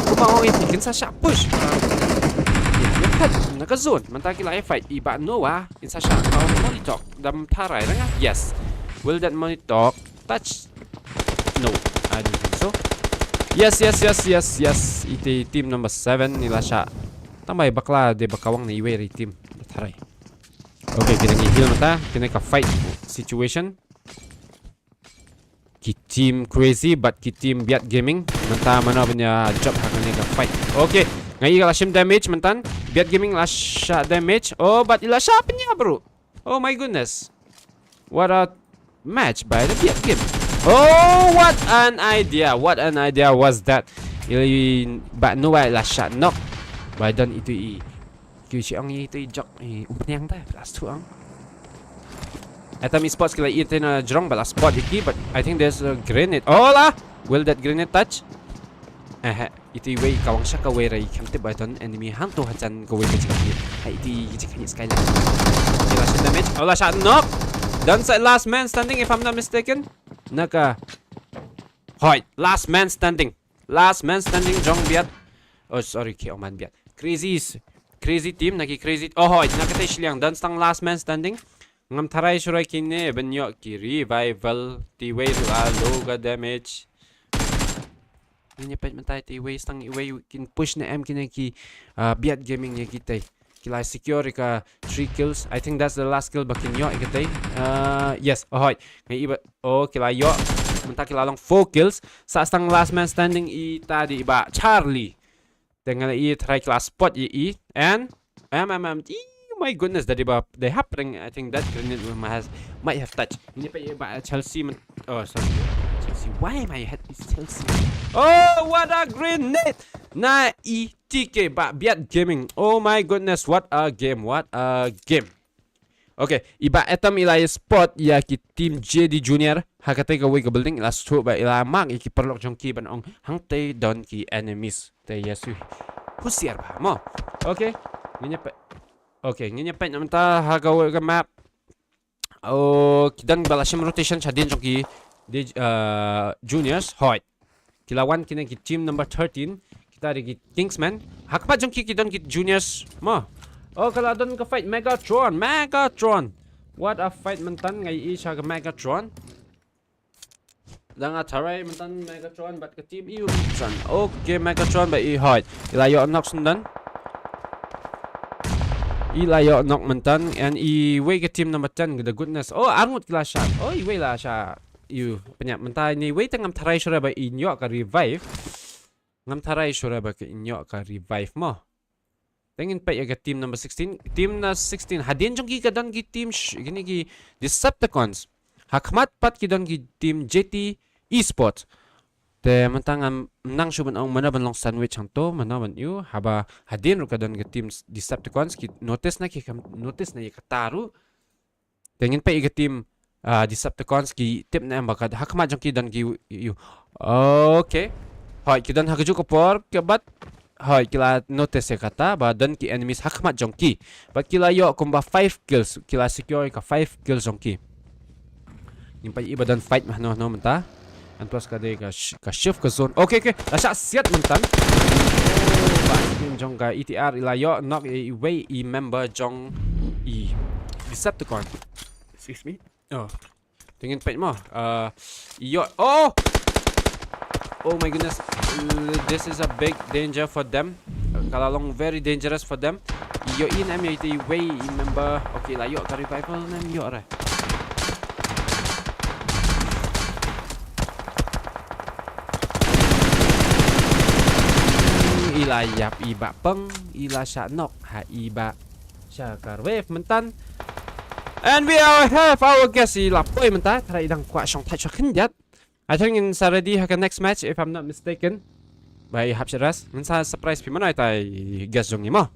Kumba nga ong ïa phi, kin sa shah push. Ïa phet na ka zone, mynta ki la ïa fight. I ba Noah, kin sa shah, oh, money talk. Dam tharai ranga. Yes. Will that money talk touch? No, I don't think so. Yes, yes, yes, yes, yes. Ite team number seven ni la shah. Tang ba i bakla de ba kawang na iwei ri team. Tharai. Okay, kita ngi heal mynta. Kine ka fight situation. Ki team Crazy bad ki team Biat Gaming. Mynta mano ban ïa jop ha kane ka fight. Okay. Nga i ka la shim damage mynta. Biat Gaming la shah damage. Oh, bad i la shah pynïa bro. Oh my goodness. What a match by the Biat Gaming. Oh, what an idea. What an idea was that? I, ba Noah la shah knock. Ba don itu i. Ki shi ong itu i jok i umphniang ta, last two ong. Atom Esports ki la i te na jrong ba la spot ïa ki, but I think there's a grenade. Oh la! Will that grenade touch? Eh, eh, itu i wei ka wang sha kawei ra i khem tip ba don enemy hangto hajan kawei ka jingkit. Ha itu i jingkit skyline. Ki la shim damage. Oh la shah knock. Don sa last man standing if I'm not mistaken. Na ka. Hoi, last man standing. Last man standing jong Biat. Oh, sorry, ki ong man Biat. Crazy s-, crazy team, na ki crazy. Oh, hoi, na katei shiliang. Don stang last man standing. Ngam tharai shuh ra kine ban ïoh ki revival. Te i wei ruh la low ka damage. Ngin ïa peit mynta te i wei stang i wei kin push ne em kine ki, ah, Biat Gaming ïa kitei. Ki la secure ka three kills. I think that's the last kill ba kin ïoh ïa kitei. Ah, yes, oh hoi. Nga i ba, oh, ki la ïoh. Mynta ki la long four kills. Sa stang last man standing i ta dei i ba Charlie. Te nga la i tharai ki la spot ïa i. And, em, em, em, i, my goodness, that i ba, they happening, I think that grenade will might has, might have touched. Ini pa i ba Chelsea men-, oh, sorry. Chelsea, why my head is Chelsea? Oh, what a grenade! Na i T K ba Biat Gaming. Oh my goodness, what a game, what a game. Okay, i ba Atom i la ïa spot ïa ki team J D Junior. Ha katei kawei ka building i la shu ba i la mark ïa ki paralok jong ki ban ong hangtei don ki enemies. Te ïa shu husiar bha mo. Okay, ngin ïa peit. Okay, ngin ïa peit na mynta ha kawei ka map. Oh, ki don ba la shim rotation shadien jong ki, di, uh, juniors. Hoi. Ki la wan kine ki team number thirteen. Kita dei ki Kingsmen. Ha khmat jong ki ki don ki juniors mo. Oh, ka la don ka fight Megatron, Megatron. What a fight mynta, nga i sha ka Megatron. Dang a tharai mynta Megatron bad ka team i u Megatron. Okay, Megatron ba i hoi. I la ïoh knock mynta. I la ïoh knock mynta and i wei ka team number ten, the goodness. Oh, arngut ki la shah. Oh, i wei la shah. Ïu, pynïap mynta ini wei te ngam tharai shuh ra ba in ïoh ka revive. Ngam tharai shuh ra ba in ïoh ka revive mo. Te ngin peit ïa ka team number sixteen. Team na sixteen. Hadien jong ki ka don ki team sh-, kine ki Decepticons. Ha khmat pat ki don ki team J T Esports. Te mynta ngam nang shu ban ong mano ban long sandwich hangto, mano ban ïu, haba hadien ruh ka don ka team s-, Decepticons, ki notice na ki kam-, notice na ïa kata ruh. Te ngin peit ïa ka team, ah, Decepticons ki tip ne em ba ka ha khmat jong ki don ki ïu. Okay. Hoi, ki don ha kajuh ka por, ka bad. Hoi, ki la notice ïa kata, ba don ki enemies ha khmat jong ki. Bad ki la ïoh kumba five kills, ki la secure ka five kills jong ki. Ngin peit i ba don fight mano mano mynta. And plus ka dei ka sh-, ka shift ka zone. Okay, okay. La shah siat mynta. Oh, ba team jong ka E T R i la ïoh knock i wei i member jong i Decepticon. Excuse me. Oh. Te ngin peit mo. Uh, ïoh. Oh! Oh my goodness. Uh, this is a big danger for them. Uh, ka la long very dangerous for them. Ïoh i ne em ïa i te i wei i member. Okay, la ïoh ka revival ne em ïoh re. I la ïap i ba peng, i la shah knock ha i ba sha ka wave mynta. And we are have our guest i la poi mynta, tharai i dang kwah shong thait sha khyndiat. I think ngin sa ready ha ka next match if I'm not mistaken. Ba i hap shah rest. Ngin sa surprise phi mano ita i guest jong i mo.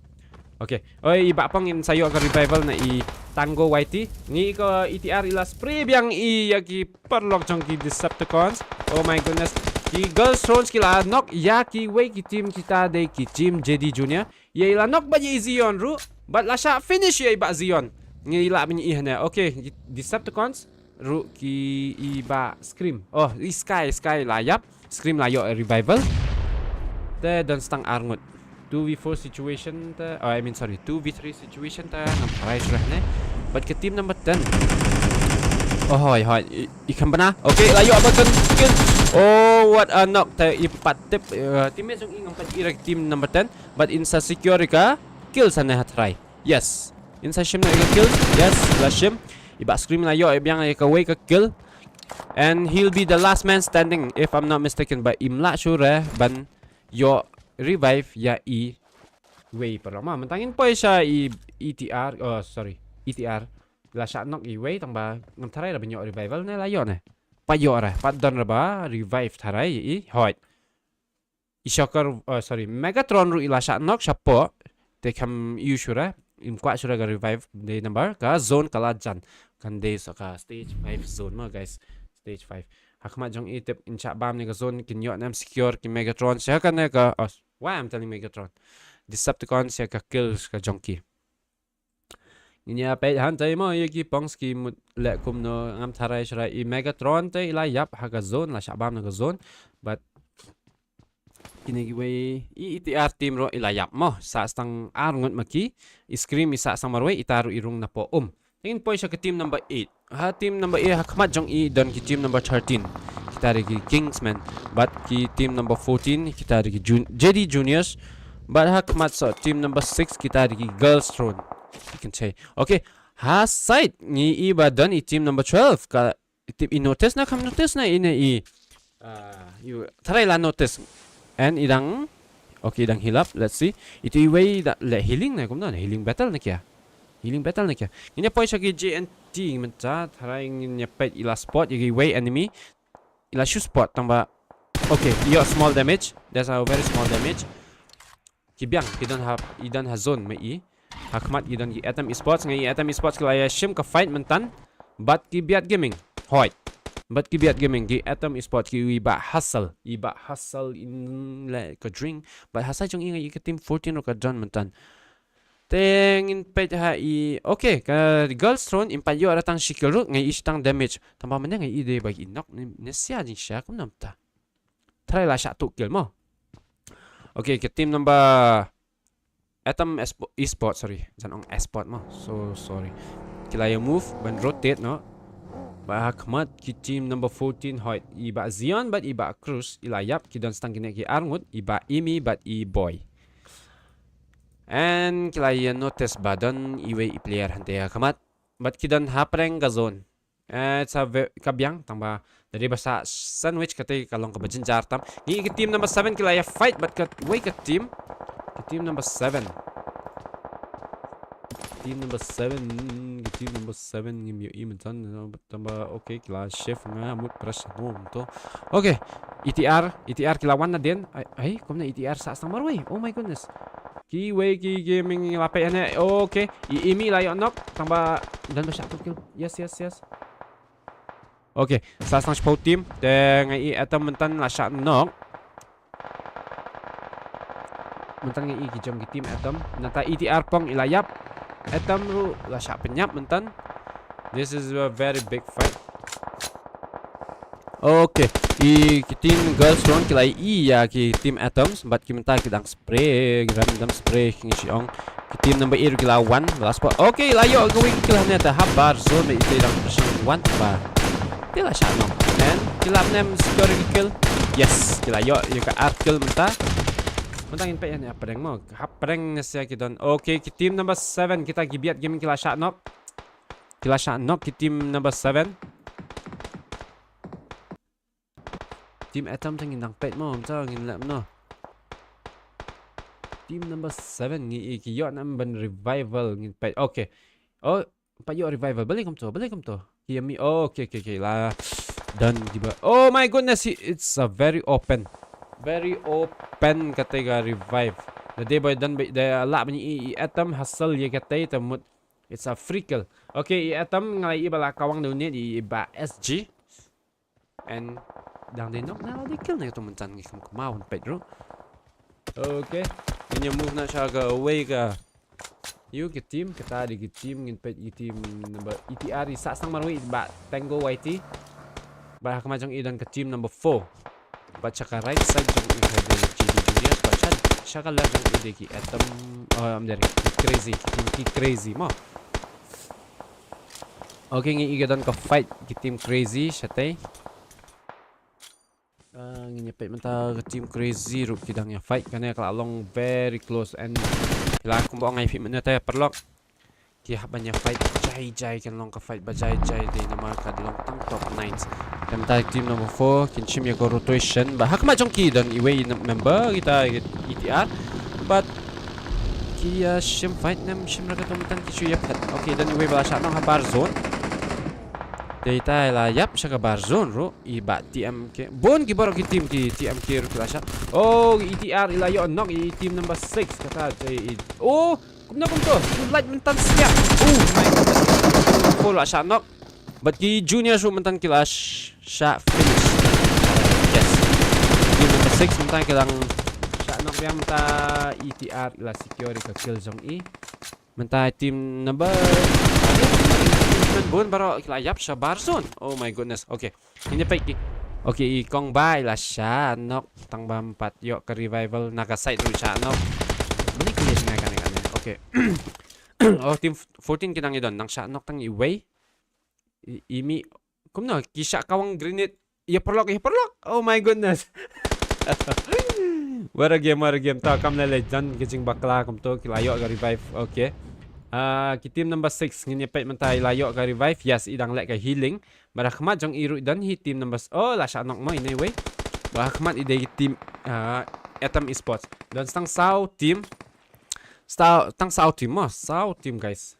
Okay. Oi, i ba pang ngin sa ïoh ka revival na i Tango Y T. Ngi ko E T R i la spray biang i ïa ki paralok jong ki Decepticons. Oh my goodness. Ki Girls Thrones ki la knock ïa ki wei ki team kita dei ki team J D Junior. Ïa i la knock bad ïa i Zion ruh. Bad la shah finish ïa i ba Zion. Ngi la mynta i hane. Okay, Decepticons. Ruh ki i ba Scream. Oh, i Sky, Sky la ïap. Scream la ïoh revival. Te don stang arngut. Two v four situation te, oh, I mean, sorry, two v three situation te, ngam tharai shuh ne. Bad ka team number ten. Oh, hoi, hoi. I, i kham bana. Okay, la ïoh ba kan kill. Oh, what a knock. Te i pat tip, uh, teammate jong i ngam pat i ra team number ten. Bad in sa secure ka kill sa ne ha tharai. Yes. In sa shim na ka kill. Yes, la shim. I ba Scream la ïoh, i biang ïa ka wei ka kill. And he'll be the last man standing, if I'm not mistaken, ba im lah shuh re ban ïoh revive ïa i wei paralok. Ma, mynta ngin poi sha i E T R, oh, sorry, E T R. La shah knock i wei, tang ba ngam tharai re ban ïoh revival ne la ïoh ne. pat ïoh re, pat don re ba revive tharai i, hoi. I Shocker, uh, sorry, Megatron ruh i la shah knock shapoh. Te kam ïoh shuh re, im kwah shuh re ka revive, dei namar ka zone ka la jan. Kan dei sa ka stage five zone mo, guys. Stage five. Ha khmat jong i tip in shah bam ne ka zone, kin ïoh ne em secure ki Megatron. Sha kane ka, oh, why I'm telling Megatron? Decepticon sha ka kill ka jong ki. Ngin ïa peit hangtai mo ïa ki pong, ki mut leh kumno, ngam tharai shuh re. I Megatron te i la ïap ha ka zone, la shah bam na ka zone. But kine kiwei, i, i E T R team ruh i la ïap mo. Sah tang ar ngut ma ki. I Scream i sah tang marwei, ita ruh i rung napoh um. Te ngin poi sha ka team number eight. Ha team number eight ha khmat jong i don ki team number thirteen. Kita dei ki Kingsmen. Bad ki team number fourteen, kita dei ki Jun-, J D Juniors. Bad ha khmat sha team number six, kita dei ki Girls Throne. You can say. Okay. Ha side ngi i ba don i team number twelve. Ka tip i notice ne kam notice ne i ne i. Ah, you tharai la notice. And i dang, okay, i dang heal up. Let's see. Itu iwei da le healing ne kumno ne, healing battle ne kya? Healing battle ne kya? Ngin ïa poi sha ki J N T mynta, tharai ngin ïa peit i la spot ïa kiwei enemy. I la shu spot tang ba. Okay, i ïoh small damage. That's a very small damage. Ki biang, ki don ha, i don ha zone ma i. Ha khmat i don ki Atom Esports, nga i Atom Esports ki la ïa shim ka fight mynta. Bad ki Biat Gaming. Hoi. Bad ki Biat Gaming, ki Atom Esports ki i Bah Hustle. I Bah Hustle in le ka drink. Bad ha side jong i nga i ka team fourteen ruh ka don mynta. Te ngin peit ha i. Okay, ka Girls Throne im pat ïoh ra tang shi kill ruh, nga i shi tang damage. Tang ba mynne nga i dei ba i knock ne, ne sia jing sia kumno mynta. Tharai la shah tu kill mo. Okay, ka team number Atom Espo-, Esport, sorry. Jan ong Esport mo. So sorry. Ki la ïa move ban rotate noh. Bad ha khmat ki team number fourteen, hoi, i Bah Zion bad i Bah Cruz i la ïap, ki don tang kine ki ar ngut, i Bah Imi bad i Boy. And ki la ïa notice ba don iwei i player hangtei ha khmat. Bad ki don hapdeng ka zone. Eh, it's a ve-, ka biang, tang ba da dei ba sah sandwich, kata ka long kaba jynjar tam. Ngi i ka team number seven ki la ïa fight bad kawei ka team. Ka team number seven. Team number seven, ka team number seven ngim ïohi mynta, tang ba, okay, ki la shift, nga mut press mo to. Okay, E T R, E T R ki la wan na den. Ai, ai, kumne E T R sah tang marwei. Oh my goodness. Kiwei ki Gaming la peit hangne. Okay, i Imi la ïoh knock, tang ba don ba shah tu kill. Yes, yes, yes. Okay, sah tang shiphew team. Te nga i Atom mynta la shah knock. Mynta nga i ki jong ki team Atom. Nangta E T R pong i la ïap. Atom ruh la shah pynïap mynta. This is a very big fight. Okay, i ki team Girls Throne ki la i ïa ki team Atoms, bad ki mynta ki dang spray, ki random spray, ki ngi shi ong. Ki team number eight ki la wan, la spot. Okay, la ïoh kawei ka kill hangne, te habar zone ite dang pressure wan ba. Te la shah knock. And ki la mnem score ki kill. Yes, ki la ïoh ïa ka ar kill mynta. Mynta ngin peit ïa hapdeng mo. Hapdeng ne sia ki don. Okay, ki team number seven, kita ki Biat Gaming ki la shah knock. Ki la shah knock ki team number seven. Team Atom te ngin dang peit mo, mynta ngin leh kumno. Team number seven ngi i ki ïoh ne em ban revival, ngin peit. Okay. Oh, pat ïoh revival. Balei kumto, balei kumto. Ki ïa mih. Oh, okay, okay, okay. La done kiba. Oh my goodness, he, it's a very open. Very open kata ka revive. Da dei ba don ba, da lah ba ngi i, i Atom Hustle ïa kata te mut. It's a free kill. Okay, i Atom nga la i ba la kawang da u nade i, i Bah S G. And dang dei knock na la dei kill na ka tu mynta, ngi kham kynmaw ban peit ruh. Okay. Ngin ïa move na sha kawei ka. Ïa ki team, kata dei ki team, ngin peit ïa ki team number E T R, i sah tang marwei i Bah Tango Y T. Bad ha khmat jong i don ka team number four. Bad sha ka right side jong i ka dei J D Juniors, bad sha, sha ka left jong i dei ki Atom, oh, ym dei, ki Crazy, ki team ki Crazy mo. Okay, ngi i ka don ka fight ki team Crazy shatei. Ah, ngin ïa peit mynta ka team Crazy ruh ki dang ïa fight, kane ka la long very close and ki la kumba ong ai phi mynta te paralok. Ki hap ban ïa fight jai jai, kan long ka fight ba jai jai dei namar ka long tang top nine. Te mynta team number four kin shim ïa ka rotation, bad ha khmat jong ki don iwei i member kita E T R. Bad ki ïa shim fight ne ym shim ra ka tu mynta ki shu ïa phet. Okay, don iwei ba la shah knock habar zone. Ita i la ïap sha ka bar zone ruh, i Bah T M K. Bun ki baroh ki team ki T M K ruh ki la shah. Oh, E T R i la ïoh knock i team number six. Kata te i. Oh, kumno kumto. Light mynta siap. Oh my God. Four la shah knock. Bad ki junior ruh mynta ki la sh-, shah finish. Yes. Team number six mynta ki la shah knock biang mynta E T R i la secure ka kill jong i. Mynta team number. Bun baroh ki la ïap sha bar zone. Oh my goodness. Okay. Ngin ïa peit ki. Okay, i Kong Ba i la shah knock tang ba em pat ïoh ka revival na ka side ruh shah knock. Mane ki leh ngai kane kane. Okay. Oh, team fourteen ki dang ïa don, nang shah knock tang iwei. I, i mi, kumno, ki shah kawang grenade. Ïa paralok, ïa paralok. Oh my goodness. What a game, what a game. Ta kam lei lei jan ki jingbakla kumto, ki la ïoh ka revive. Okay. Ah, ki team number six, ngin ïa peit mynta i la ïoh ka revive. Yes, i dang leh ka healing. Bad ha khmat jong i ruh i don hi team number s-, oh, la shah knock mo i nei wei. Bad ha khmat i dei team, ah, Atom Esports. Don tang saw team. Sta-, tang saw team mo, saw team, guys.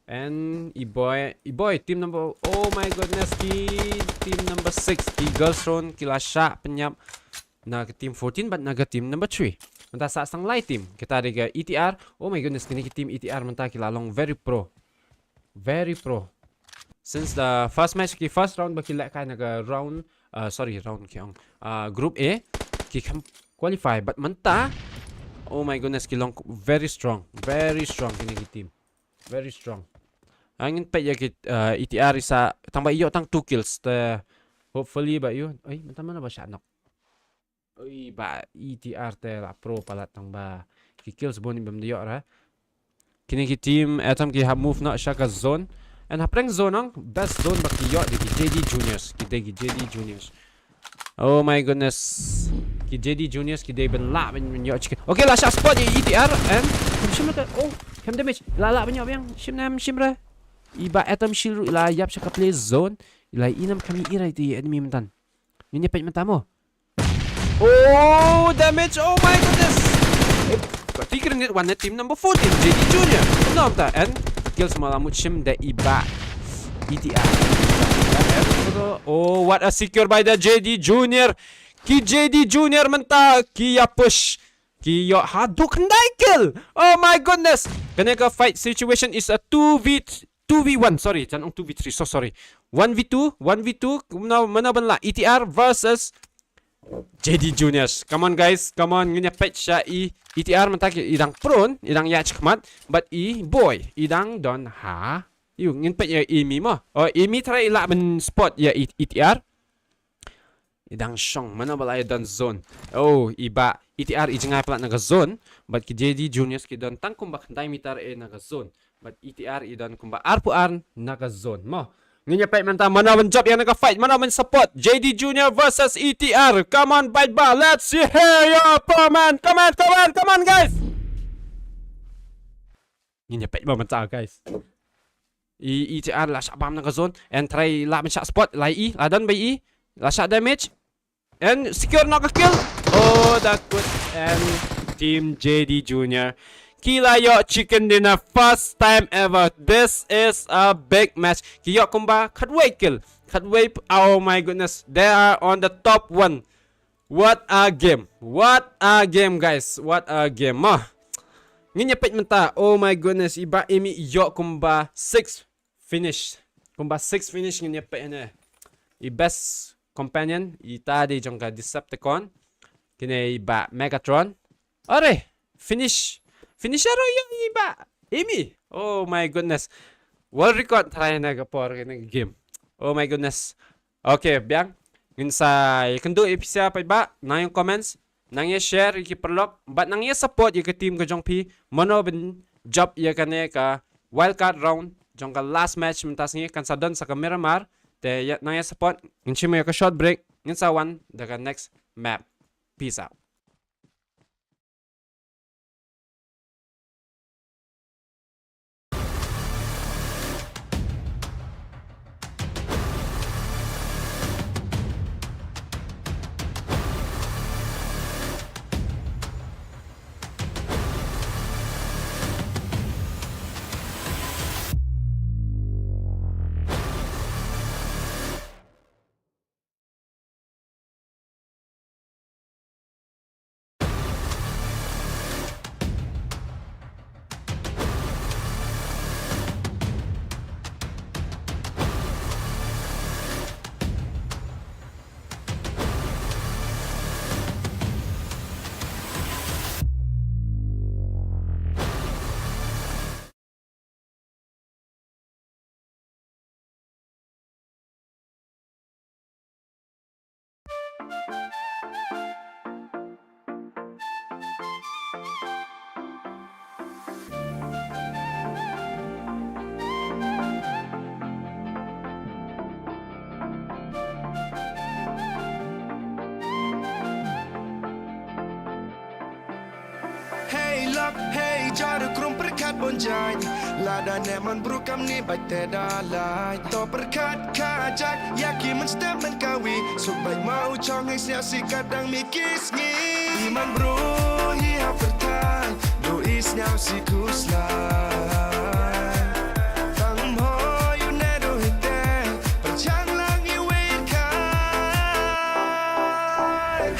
And i Boy, i Boy, team number, oh my goodness, ki team number six, ki Girls Run, ki la shah pynïap na ka team fourteen, bad na ka team number three. Mynta sa tang lai team, kita dei ka E T R, oh my goodness, kine ki team E T R mynta ki la long very pro. Very pro. Since the first match, ki first round ba ki lehkai na ka round, uh, sorry, round ki ong, uh, group A, ki kam qualify, but mynta, oh my goodness, ki long very strong, very strong kine ki team. Very strong. Ngin peit ïa ki, uh, E T R i sa, tang ba ïoh tang two kills, te hopefully ba ïoh. Oi, mynta mano ba shah knock. Oi, ba E T R te la pro palat tang ba ki kills bun i bym da ïoh ra. Kine ki team Atom ki hap move noh sha ka zone. And hapdeng zone ong, best zone ba ki ïoh dei ki J D Juniors, ki dei ki J D Juniors. Oh my goodness. Ki J D Juniors ki dei ban lah ban, ban ïoh chicken. Okay, la shah spot ïa E T R and kam shim re. Oh, kam damage. La lah ban ïoh biang. Shim nam shim re. I Bah Atom Shield ruh i la ïap sha ka play zone. I la i nam kam i ira ïa i enemy mynta. Ngin ïa peit mynta mo. Oh, damage. Oh my goodness. Eh, berarti kena net one team number fourteen, J D Junior. Kumno mynta, and kills ma la mut shim da i Bah E T R. Oh, what a secure by the J D Junior. Ki J D Junior mynta ki ïa push. Ki ïoh haduh khyndai kill. Oh my goodness. Kane ka fight situation is a two v two v one, sorry, jan ong two v three, so sorry. One v two, one v two, mano, mano ban lah, E T R versus J D Juniors. Come on guys, come on, ngin ïa peit sha i E T R mynta ki i dang prone, i dang ïaid shakhmat, but i Boy, i dang don ha. Ïoh, ngin peit ïa i mi mo. Oh, i mi trai i lah ban spot ïa i E T R. I dang shong, mano ba la ïa don zone. Oh, i Bah E T R i jngai palat na ka zone, but ki J D Juniors ki don tang kumba khyndai meter eh na ka zone. But E T R i don kumba arphew ar na ka zone. Mo. Ngin ïa peit mynta mano ban jop ïa na ka fight, mano ban support. J D Junior versus E T R. Come on, bait ba. Let's see here your opponent. Come on, come on, come on, guys. Ngin ïa peit ba mynta, guys. I, E T R la shah bam na ka zone. And trai lah ban shah spot. La i, la don ba i. La shah damage. And secure noh ka kill. Oh, that good. And team J D Junior ki la ïoh chicken dinner first time ever. This is a big match. Ki ïoh kumba khatwei kill. Khatwei, oh my goodness. They are on the top one. What a game. What a game, guys. What a game. Mo. Ngin ïa peit mynta. Oh my goodness. I Bah Imi ïoh kumba six finish. Kumba six finish ngin ïa peit ne. I best companion, i ta dei jong ka Decepticon. Kine i Bah Megatron. Are, finish. Finisher ruh ïoh i Bah Imi. Oh my goodness. World record tharai na ka por kane ka game. Oh my goodness. Okay, biang. Ngin sa ïakynduh ïa phi sa paidbah, nang ïa comments, nang ïa share ïa ki paralok, bad nang ïa support ïa ka team ka jong phi, mano ban jop ïa kane ka wildcard round jong ka last match mynta sngi kan sa don sa ka Miramar, te ïa, nang ïa support, ngin shim ïa ka short break, ngin sa wan da ka next map. Peace out. Hei, jor krum pyrkhat bun jait. Lada ne man bru kam ni bait te da lait. To pyrkhat ka jait. Ya ki mynstep mynkawi. Suk bait ma u chong hei sniaw si kat dang mi ki sngi. I man bru hi ha pyrthai. Du i sniaw si khuslai. Tang mho yu ne du hi te. Pyrchang lang i wei kai.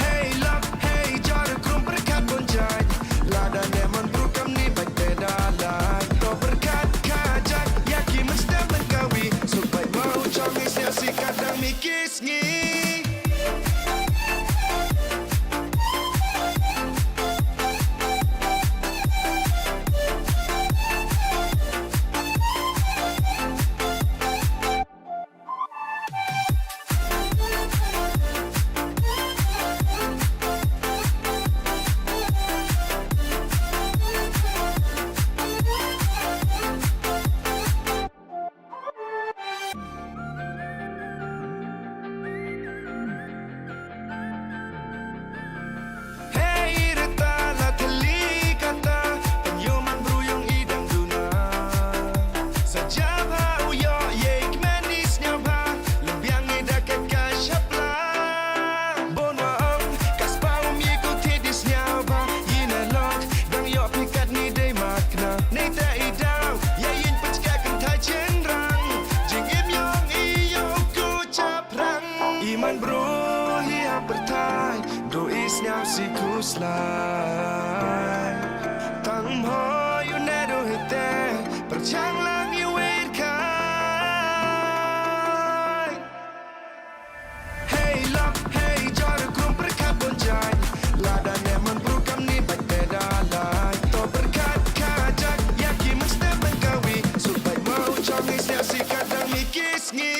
Hei lak, hei jor krum pyrkhat bun jait. Lada ne man bru kam ni bait te da lait. To pyrkhat ka jait. Ya ki mynstep mynkawi. Suk bait ma u chong hei sniaw si kat dang mi ki sngi. Hei rta la thli kata, pynyoman bru yong i dang duna. Sa jam ha u yo ye kmen i sniaw bha, lem biang i da ket ka shapla. Bon wa ong, ka spau mi ku thi di sniaw bha, i na lok, dang yo pi kat ni dei mat kna. Nei ta i daw, ya yin pynchka kan thai chen rang, jing im yong i yo ku chap. Prang i man bru hi ha pyrthai, du i sniaw si khuslai. Tang mho yu ne du hi te, pyrchang lang i wei kai. Hei lak, hei jor krum pyrkhat bun jait. Lada ne man bru kam ni bait te da lait. To pyrkhat ka jait, ya ki mynstep mynkawi. Suk bait ma u chong hei sniaw si kat dang mi ki sngi.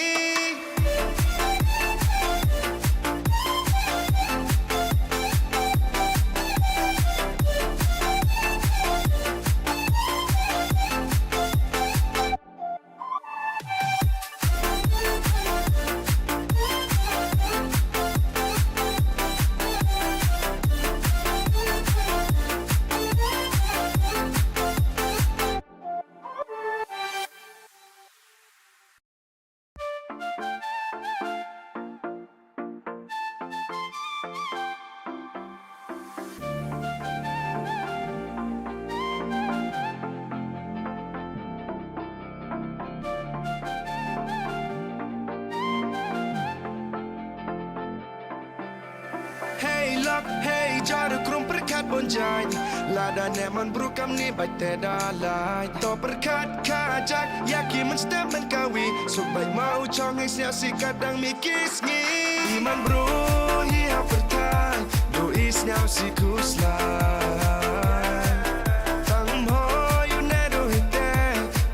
Hei lak, hei jor krum pyrkhat bun jait. Lada ne man bru kam ni bait te da lait. To pyrkhat ka jait, ya ki mynstep mynkawi. Suk bait ma u chong hei sniaw si kat dang mi ki sngi. I man bru hi ha pyrthai, du i sniaw si khuslai. Tang mho yu ne du hi te,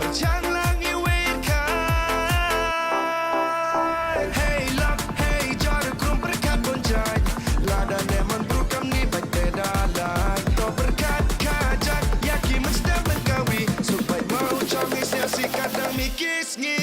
pyrchang lang i wei kai. Hei lak, hei jor krum pyrkhat bun jait. Lada ne man bru kam ni bait te da lait. To pyrkhat ka jait, ya ki mynstep mynkawi. Suk bait ma u chong hei sniaw si kat dang mi ki sngi.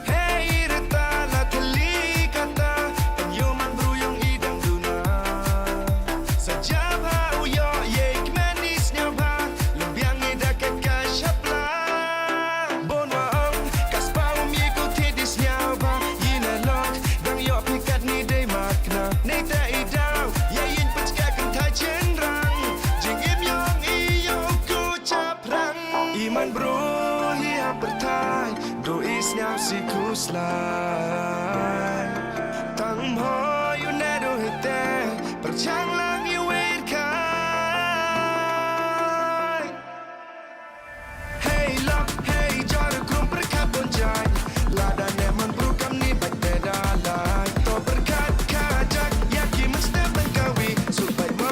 Hei rta la thli kata, pynyoman bru yong i dang duna. Sa jam ha u yo ye kmen i sniaw bha, lem biang i da ket ka shapla. Bon wa ong, ka spah um ye ku thied i sniaw bha, i na lok, dang yo phi kat ni dei mat kna. Nei ta i daw, ya yin pynchka kan thai chen rang. Jingim yong i yo ku chap rang. I man bru hi ha pyrthai, du i sniaw si khuslai. Tang mho yu ne du hi te, pyrchang lang i wei kai. Hei lak, hei jor krum pyrkhat bon jait. Lada ne man bru kam ni bait te da lait. To pyrkhat ka jait, ya ki mynstep mynkawi. Suk bait ma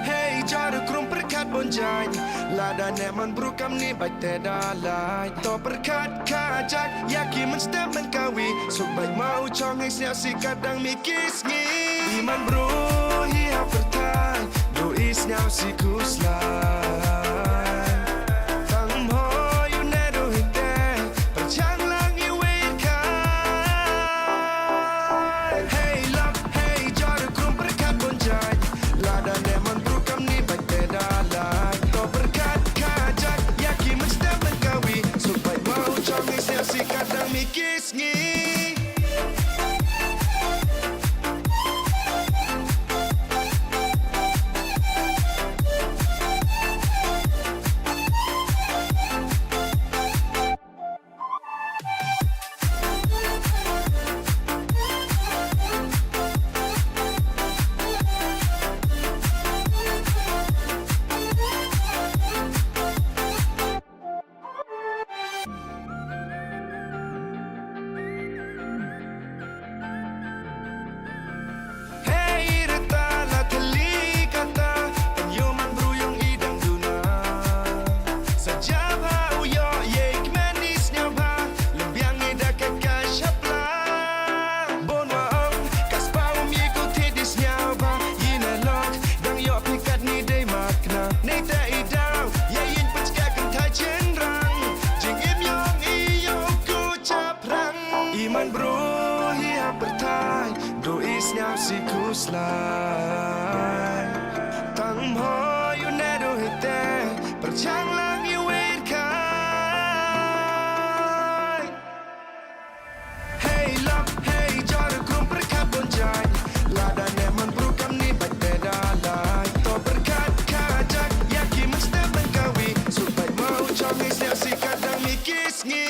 Hei, jor u krum pyrkhat bun jaiñ. Lada ne man bru kam ni bait te da lai. To pyrkhat ka jak, ïa ki mynstep mynkawi. Suk bait ma u chong hei sñiaw si kat dang mi ki sngi. I man bru hi ha pyrthai. Du i sñiaw si khuslai. Tang mo yu ne du hi te. Pyrchang lang i wei kai. Hei lok, hei jor u krum pyrkhat bun jaiñ. Lada ne man bru kam ni bait te da lai. To pyrkhat ka jak, ïa ki mynstep mynkawi. Suk bait ma u chong hei sñiaw si kat dang mi ki sngi. Hei rta la thli kata, pynyoh man bru yong i dang duna. Sa jam ha u yoh ye kmen i sñiaw bha, lem biang i da ka ka shapla. Bon wa ong, ka spah um ye ku thi di sñiaw bha, i na lok, dang yoh phi kat ni dei mat kna. Nei te i daw, ye yin pynchka kan thai chen rang, jing im yong i yoh ku chap. Prang i man bru hi ha pyrthai, du i sñiaw si khuslai. Tang mho yu ne du hi te, pyrchang lang i wer kai. Hei lok, hei jor u krum pyrkhat bun jaiñ. Lada ne man bru kam ni bait te da lai. To pyrkhat ka jak, ïa ki mynstep mynkawi. Suk bait ma u chong hei sñiaw si kat dang mi ki sngi.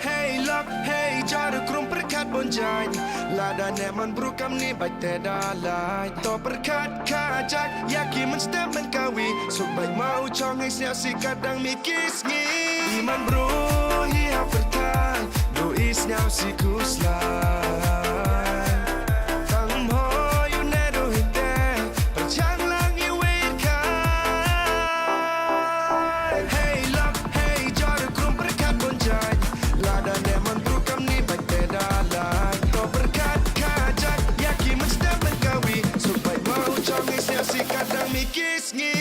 Hei lok, hei jor u krum pyrkhat bun jaiñ. Lada ne man bru kam ni bait te da lai. To pyrkhat ka jak, ïa ki mynstep mynkawi. Suk bait ma u chong hei sñiaw si kat dang mi ki sngi. I man bru hi ha pyrthai, du i sñiaw si khuslai. Tang mho yu ne du hi te, pyrchang lang i wer kai. Hei lok, hei jor u krum pyrkhat bun jaiñ. Lada ne man bru kam ni bait te da lai. To pyrkhat ka jak, ïa ki mynstep mynkawi. Suk bait ma u chong hei sñiaw si kat dang mi ki sngi.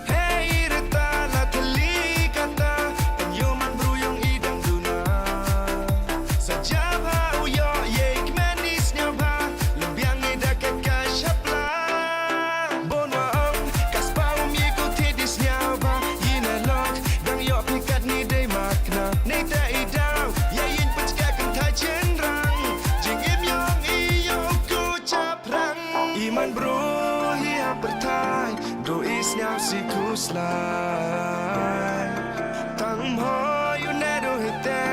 Hei rta la thli kata, pynyoh man bru yong i dang duna. Sa jam ha u yoh ye kmen i sñiaw bha, lem biang i da ka ka shapla. Bon wa ong, ka spah um ye ku thi di sñiaw bha, i na lok, dang yoh phi kat ni dei mat kna. Nei te i daw, ye yin pynchka kan thai chen rang. Jing im yong i yoh ku chap rang. I man bru hi ha pyrthai, du i sñiaw si khuslai. Tang mho yu ne du hi te,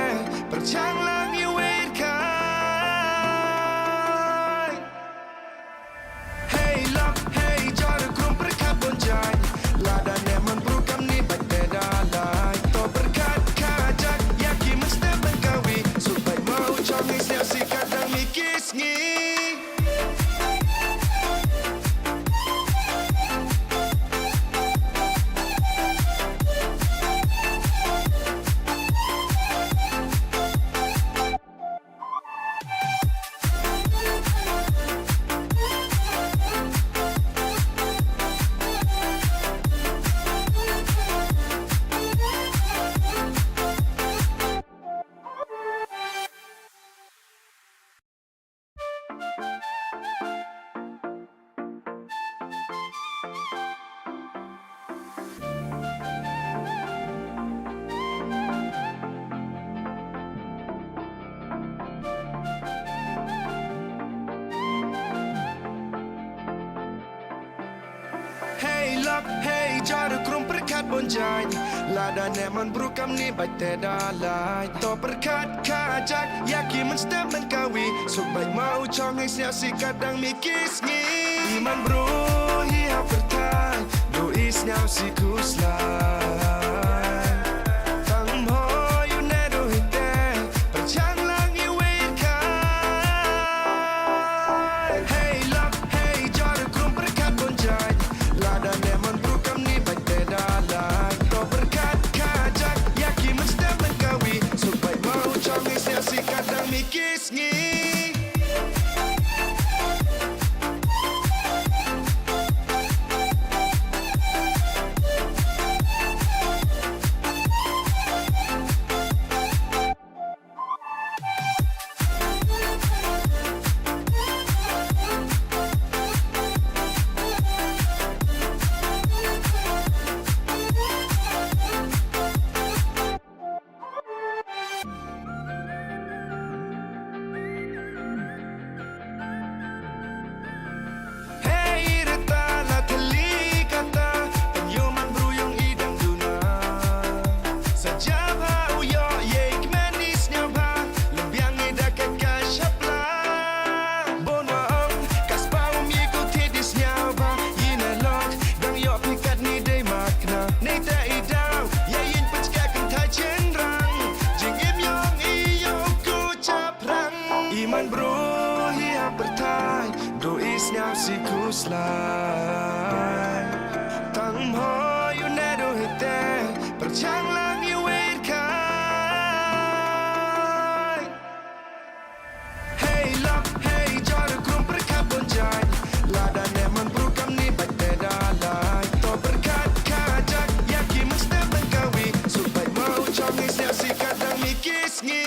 pyrchang lang i wer kai. Hei lok, hei jor u krum pyrkhat bun jaiñ. Lada ne man bru kam ni bait te da lai. To pyrkhat ka jak, ïa ki mynstep mynkawi. Suk bait ma Sngi. Hei lok, hei jor krum pyrkhat bun jaiñ. Lada ne man bru kam ni bait te da lai. To pyrkhat ka jak, ïa ki mynstep mynkawi. Suk bait ma u chong hei sñiaw si kat dang mi ki sngi. I man bru hi ha pyrthai, du i sñiaw si khuslai. Tang mho yu ne du hi te, pyrchang lang i wei kai. Hei lok, hei jor krum pyrkhat bun jaiñ. Lada ne man bru kam ni bait te da lai. To pyrkhat ka jak, ïa ki mynstep mynkawi. Suk bait ma u chong hei sñiaw si kat dang mi ki sngi. Hei rta la thli kata, pynïoh man bru yong i dang duna. Sa jam ha u ïoh ye kmen i sñiaw bha, lem biang i da ka ka shapla. Bon wa ong, ka spah um i ku thi di sñiaw bha, i na lok, dang ïoh phi kat ni dei mak na. Nei te i daw, ye yin pynchka kan thai chen rang, jing im yong i ïoh ku chap. Prang i man bru hi ha pyrthai, du i sñiaw si khuslai. Tang mho yu ne du hi te, pyrchang lang i wei kai. Hei lok, hei jor krum pyrkhat bun jaiñ. Lada ne man bru kam ni bait te da lai. To pyrkhat ka jak, ïa ki mynstep mynkawi. Suk bait ma u chong hei sñiaw si kat dang mi ki sngi.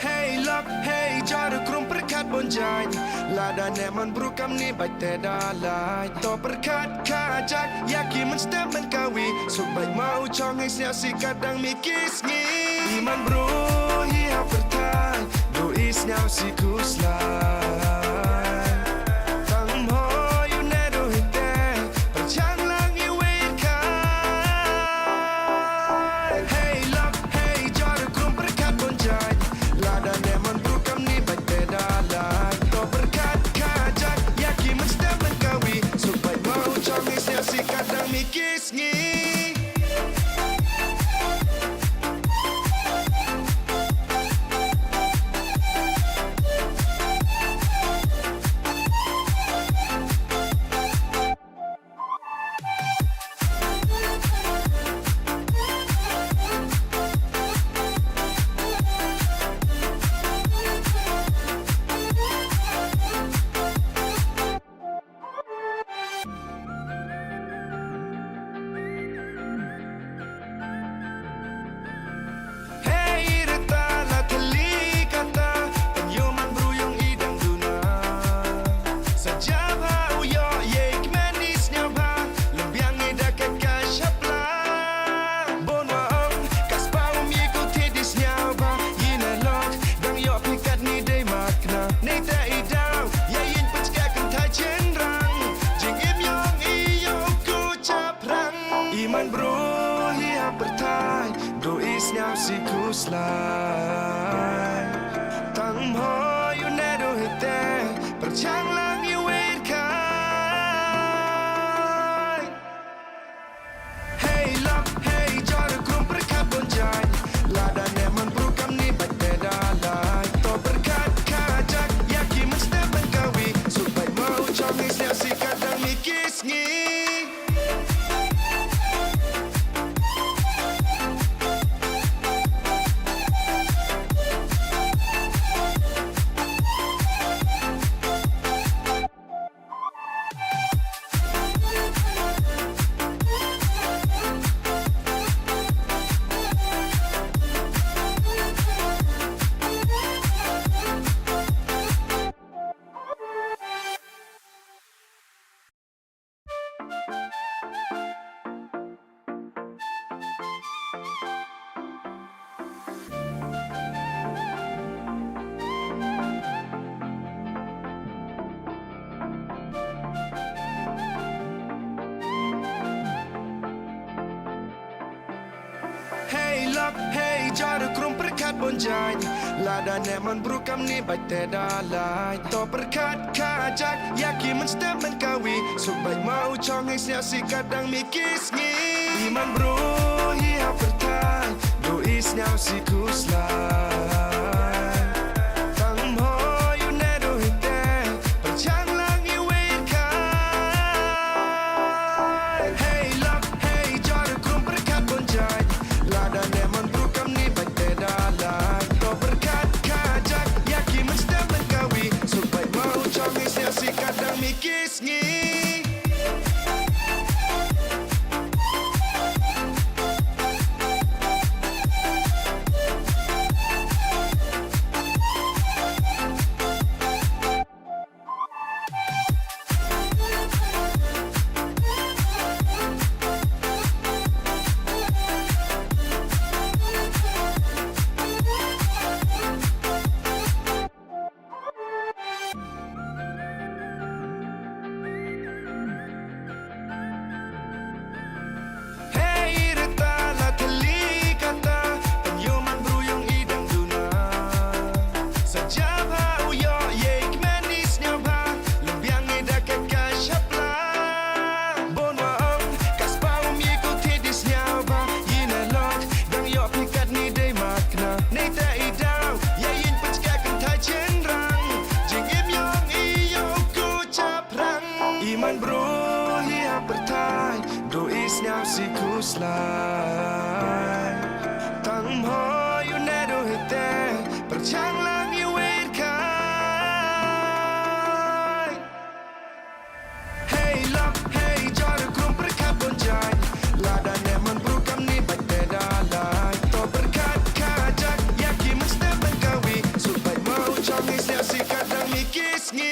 Hei lok, hei jor krum pyrkhat bun jaiñ. Lada ne man bru kam ni bait te da lai. To pyrkhat ka jak, ïa ki mynstep mynkawi. Suk bait ma u chong hei sñiaw si kat dang mi ki sngi. I man bru hi ha pyrthai, du i sñiaw si khuslai. Tang mho yu ne du hi te, pyrchang lang i wei kai. Hei lok, hei jor krum pyrkhat bun jaiñ. Lada ne man bru kam ni bait te da lai. To pyrkhat ka jak, ïa ki mynstep mynkawi. Suk bait ma u chong hei sñiaw si kat dang mi ki sngi. Duh i sniaw si khuslai. Tang mho ïu ne duh hi te. Pyrshang lang ïu wei kai. Hei lok, hei jor krum pyrkhat bun jaiñ. Lada ne man bru kam ni bad te da lai. To pyrkhat ka jak, ïa ki mynstep ban kawi. Suk bait mo u chong i sniaw si ka dang mi ki sngi. Hei lok, hei jor krum pyrkhat bun jaiñ. Lada ne man bru kam ni bait te da lai. To pyrkhat ka jak, ïa ki mynstep man kawi. Suk bait mo u chong hei sniaw si ka dang mi ki sngi. I man bru hi ha pyrthai. Duh i sniaw si khuslai. Tang mho ïu ne duh hi te. Pyrshang lang ïu wei kai. Hei lok, hei jor krum pyrkhat bun jaiñ. Lada ne man bru kam ni bait te da lai. To pyrkhat ka jak, ïa ki mynstep man kawi. Suk bait mo u chong i sniaw si ka dang mi ki sngi. Hei rta la thylli kata, pynïoh man bru ïong i dang duna. Sa jam ha u ïoh ïei kmen i sniaw bha, lum biang i da ka ka shapla. Bon wa ong, ka spah um ïei ko thi di sniaw bha, i na lok, dang ïoh phi katni dei mat kna. Nei te i daw, ïa ïing pynchka kynthai chynrang. Jingim ïong i ïoh ko chap rang. I man bru hi ha pyrthai, duh i sniaw si khuslai. Tang mho ïu ne duh hi te, pyrshang lang ïu wei kai. Hei lok, hei jor krum pyrkhat bun jaiñ. Lada ne man bru kam ni bait te da lai. To pyrkhat ka jak, ïa ki mynstep man kawi. Suk bait mo u chong i sniaw si ka dang mi ki sngi.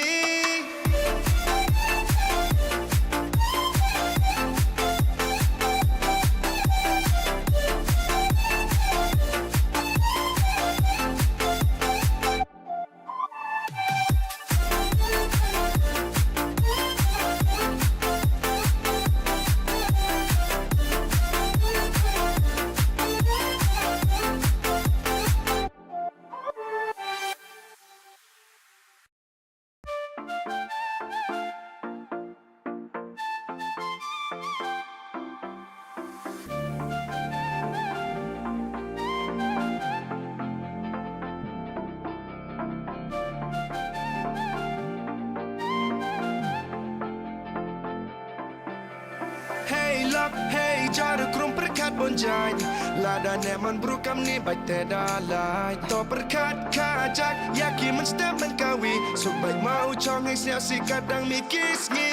Hei lok, hei jor krum pyrkhat bun jaiñ. Lada ne man bru kam ni bait te da lai. To pyrkhat ka jak, ïa ki mynstep man kawi. Suk bait mo u chong hei sniaw si ka dang mi ki sngi.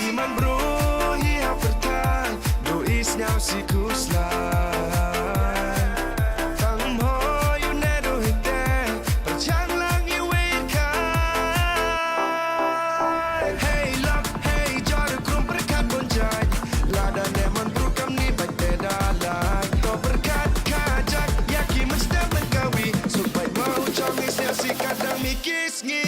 I man bru hi ha pyrthai, duh i sniaw si khuslai. Tang mho ïu ne duh hi te, pyrshang lang ïu wei kai. Hei lok, hei jor krum pyrkhat bun jaiñ. Lada ne man bru kam ni bait te da lai. To pyrkhat ka jak, ïa ki mynstep man kawi. Suk bait mo u chong i sniaw si ka dang mi ki sngi.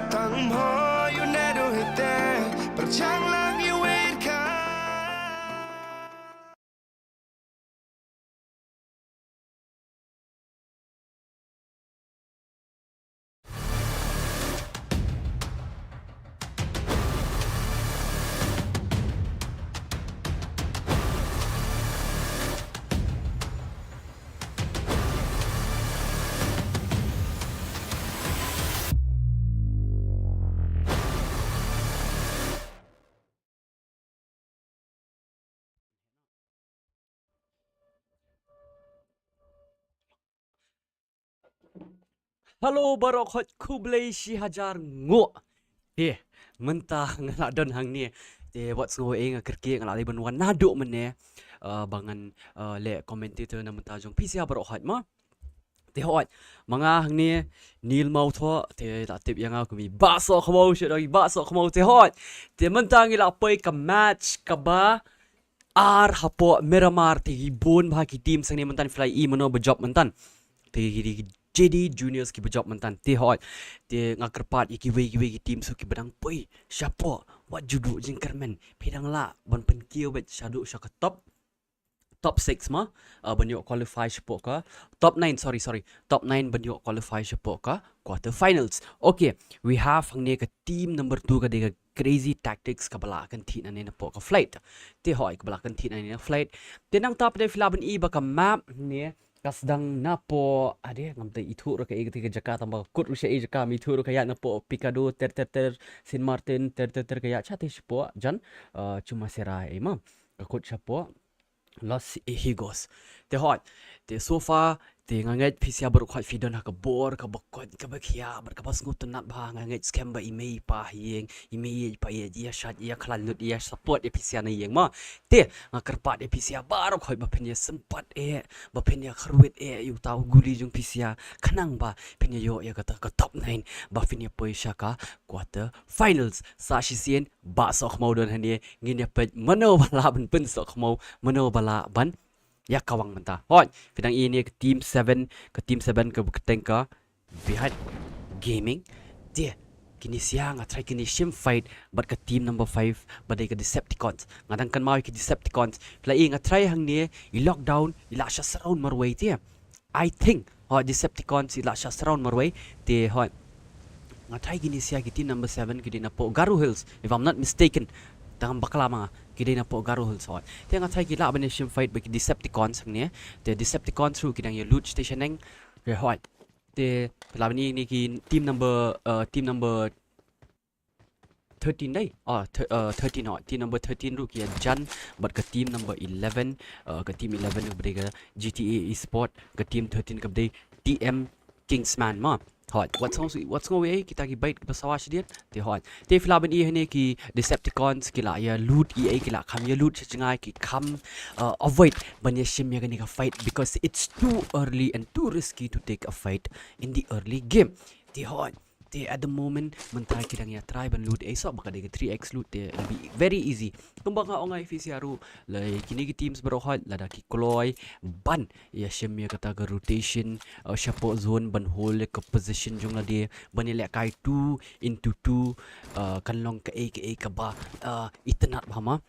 Tang mo yu ne du hite, perchang lang yu wait ka. Hello baroh khoit, khublei shi hajar nguh. Te mynta nga la don hangne. Te wat sngew ei, nga kyrkieh, nga la dei ban wan naduh mynne, eh, ba ngan, eh, leh commentator na bynta jong phi sha baroh khoit mo. Te hooid, ma nga hangne Neil Mawthoh, te la tip ïa nga kum i Bah Sohkhmaw, shu dei i Bah Sohkhmaw. Te hooid, te mynta ngi la poi ka match kaba ar hapoh Miramar. Te ki bun bha ki team hangne mynta, phi la i mano ba jop mynta. Te ki, ki J D Juniors kiba jop mynta. Te hooid, te nga kyrpad ïa kiwei kiwei ki team shuh kiba dang poi shapoh, wat ju duh jingkyrmen. Phi dang lah ban pynkiew beit shaduh sha ka top, top six mo, uh, ban ïoh qualify shapoh ka top nine, sorry, sorry, top nine ban ïoh qualify shapoh ka quarter finals. Okay, we have hangne ka team number two, ka dei ka Crazy Tactics, kaba la kynthih nangne napoh ka flight. Te hooid, kaba la kynthih nangne na flight. Te nangta pat de phi lah ban i ba ka map hangne ka sdang napoh, ade, ngam tip ithuh ruh ka ei kata ka jaka, tangba kut ruh sha ei jaka, ngam ithuh ruh, ka ïaid napoh Picado ter ter ter, Saint Martin ter ter ter, ka ïaid shatei shapoh jan, uh, Chumaceira ei mo. Ka kut shapoh Los Higos. Te hooid, te so far, te nga ngeit phi sha baroh khoit phi don ha ka bor kaba koit kaba khiah bad kaba sngewtynnat bha. Nga ngeit skhem ba i mei i pa ha ïing, i mei i pa i ïa shad, i ïa khlaiñ lut, i ïa support ïa phi sha na ïing mo. Te nga kyrpad ïa phi sha baroh khoit ba phin ïa sympat eh, ba phin ïa kyrwit eh ïa uta u guli jong phi sha, khnang ba phin ïa ïoh ïa kata ka top nine, ba phin ïa poi sha ka quarter finals. Sa shisien Bah Sohkhmaw don hangne, ngin ïa peit mano ba lah ban pynsohkhmaw, mano ba lah ban ïa kawang mynta. Hooid, phi dang i hangne ka team seven, ka team seven kaba kyrteng ka Behind Gaming. Te kine sha nga try kine shim fight bad ka team number five, ba dei ka Decepticons. Nga dang kynmaw ïa ki Decepticons. Phi la i nga try hangne, i Lockdown i la sha surround marwei te. I think, hooid, Decepticons i la sha surround marwei. Te hooid, nga try kine sha ki team number seven, ki dei napoh Garo Hills, if I'm not mistaken. Tang bakla ma nga, ki dei napoh Garo Hills, hooid. Te nga try ki lah ban ïa shim fight bad ki Decepticons hangne. Te Decepticons ruh ki dang ïa loot station neng. Te hooid, te phi lah ban i hangne ki team number, uh, team number thirteen dei. Ah, th- uh, thirteen, oh, team number thirteen ruh ki ïa jan bad ka team number eleven, uh, ka team eleven kaba dei ka G T A Esport, ka team thirteen kaba dei T M Kingsman mo. Hooid, wat sngew, wat sngew ei kita ki bait kiba sawa shadien. Te hooid, te phi lah ban i hangne ki Decepticons ki la ïa loot, i ei ki la kham ïa loot sha jngai, ki kham, uh, avoid ban ïa shim ïa kane ka fight because it's too early and too risky to take a fight in the early game. Te hooid, te at the moment mynta ki dang ïa try ban loot ei soh, ba ka dei ka three X loot, te it'll be very easy. Kumba nga ong ïa phi sha ruh, lei kine ki teams baroh hooid, lada ki kloi ban ïa shim ïa kata ka rotation, uh, shapoh zone, ban hold ïa ka position jong lade, ban ïa lehkai two into two, uh, kan long kaei kaei kaba, uh, itynnad bha mo.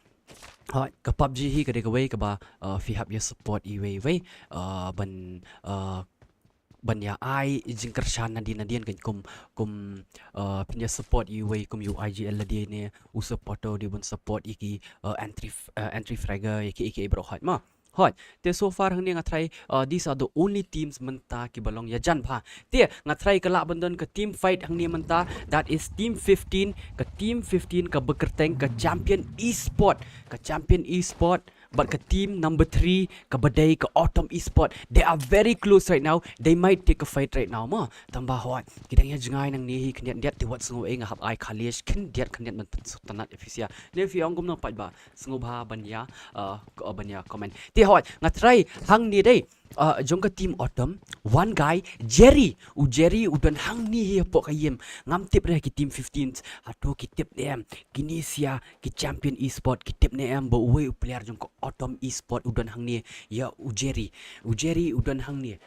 Hooid, ka PUBG hi ka dei kawei kaba, uh, phi hap ïa support iwei iwei, uh, ban, uh, ban ïa ai i jingkyrshan nadien nadien, kan kum, kum, uh, phin ïa support iwei kum ïa u I G L lade ne, u supporter dei ban support ïa ki, uh, entry f- uh, entry fragger, ïa ki, ïa ki baroh hooid mo. Hooid, te so far hangne nga try, uh, these are the only teams mynta kiba long ïa jan bha. Te nga try ka lah ban don ka team fight hangne mynta, that is team fifteen, ka team fifteen kaba kyrteng ka Champion Esport, ka Champion Esport bad ka team number three kaba dei ka Autumn Esport. They are very close right now. They might take a fight right now mo. Tangba hooid, ki dang ïa jngai nangne hi khyndiat khyndiat, te wat sngew ei, nga hap ai khalej khyndiat khyndiat ban pynsngewtynnat ïa phi sha. Ne phi ong kumno pat ba sngewbha ban ïa, uh, ko- ban ïa comment. Te hooid, nga try hangne dei, uh, jong ka team Autumn, one guy, Jerry. U Jerry u don hangne hi hapoh ka ïing. Ngam tip re ki team fifteen hato ki tip ne em. Kine sha ki Champion Esport ki tip ne em ba uwei u player jong ka Autumn Esport u don hangne, ïa u Jerry. U Jerry u don hangne.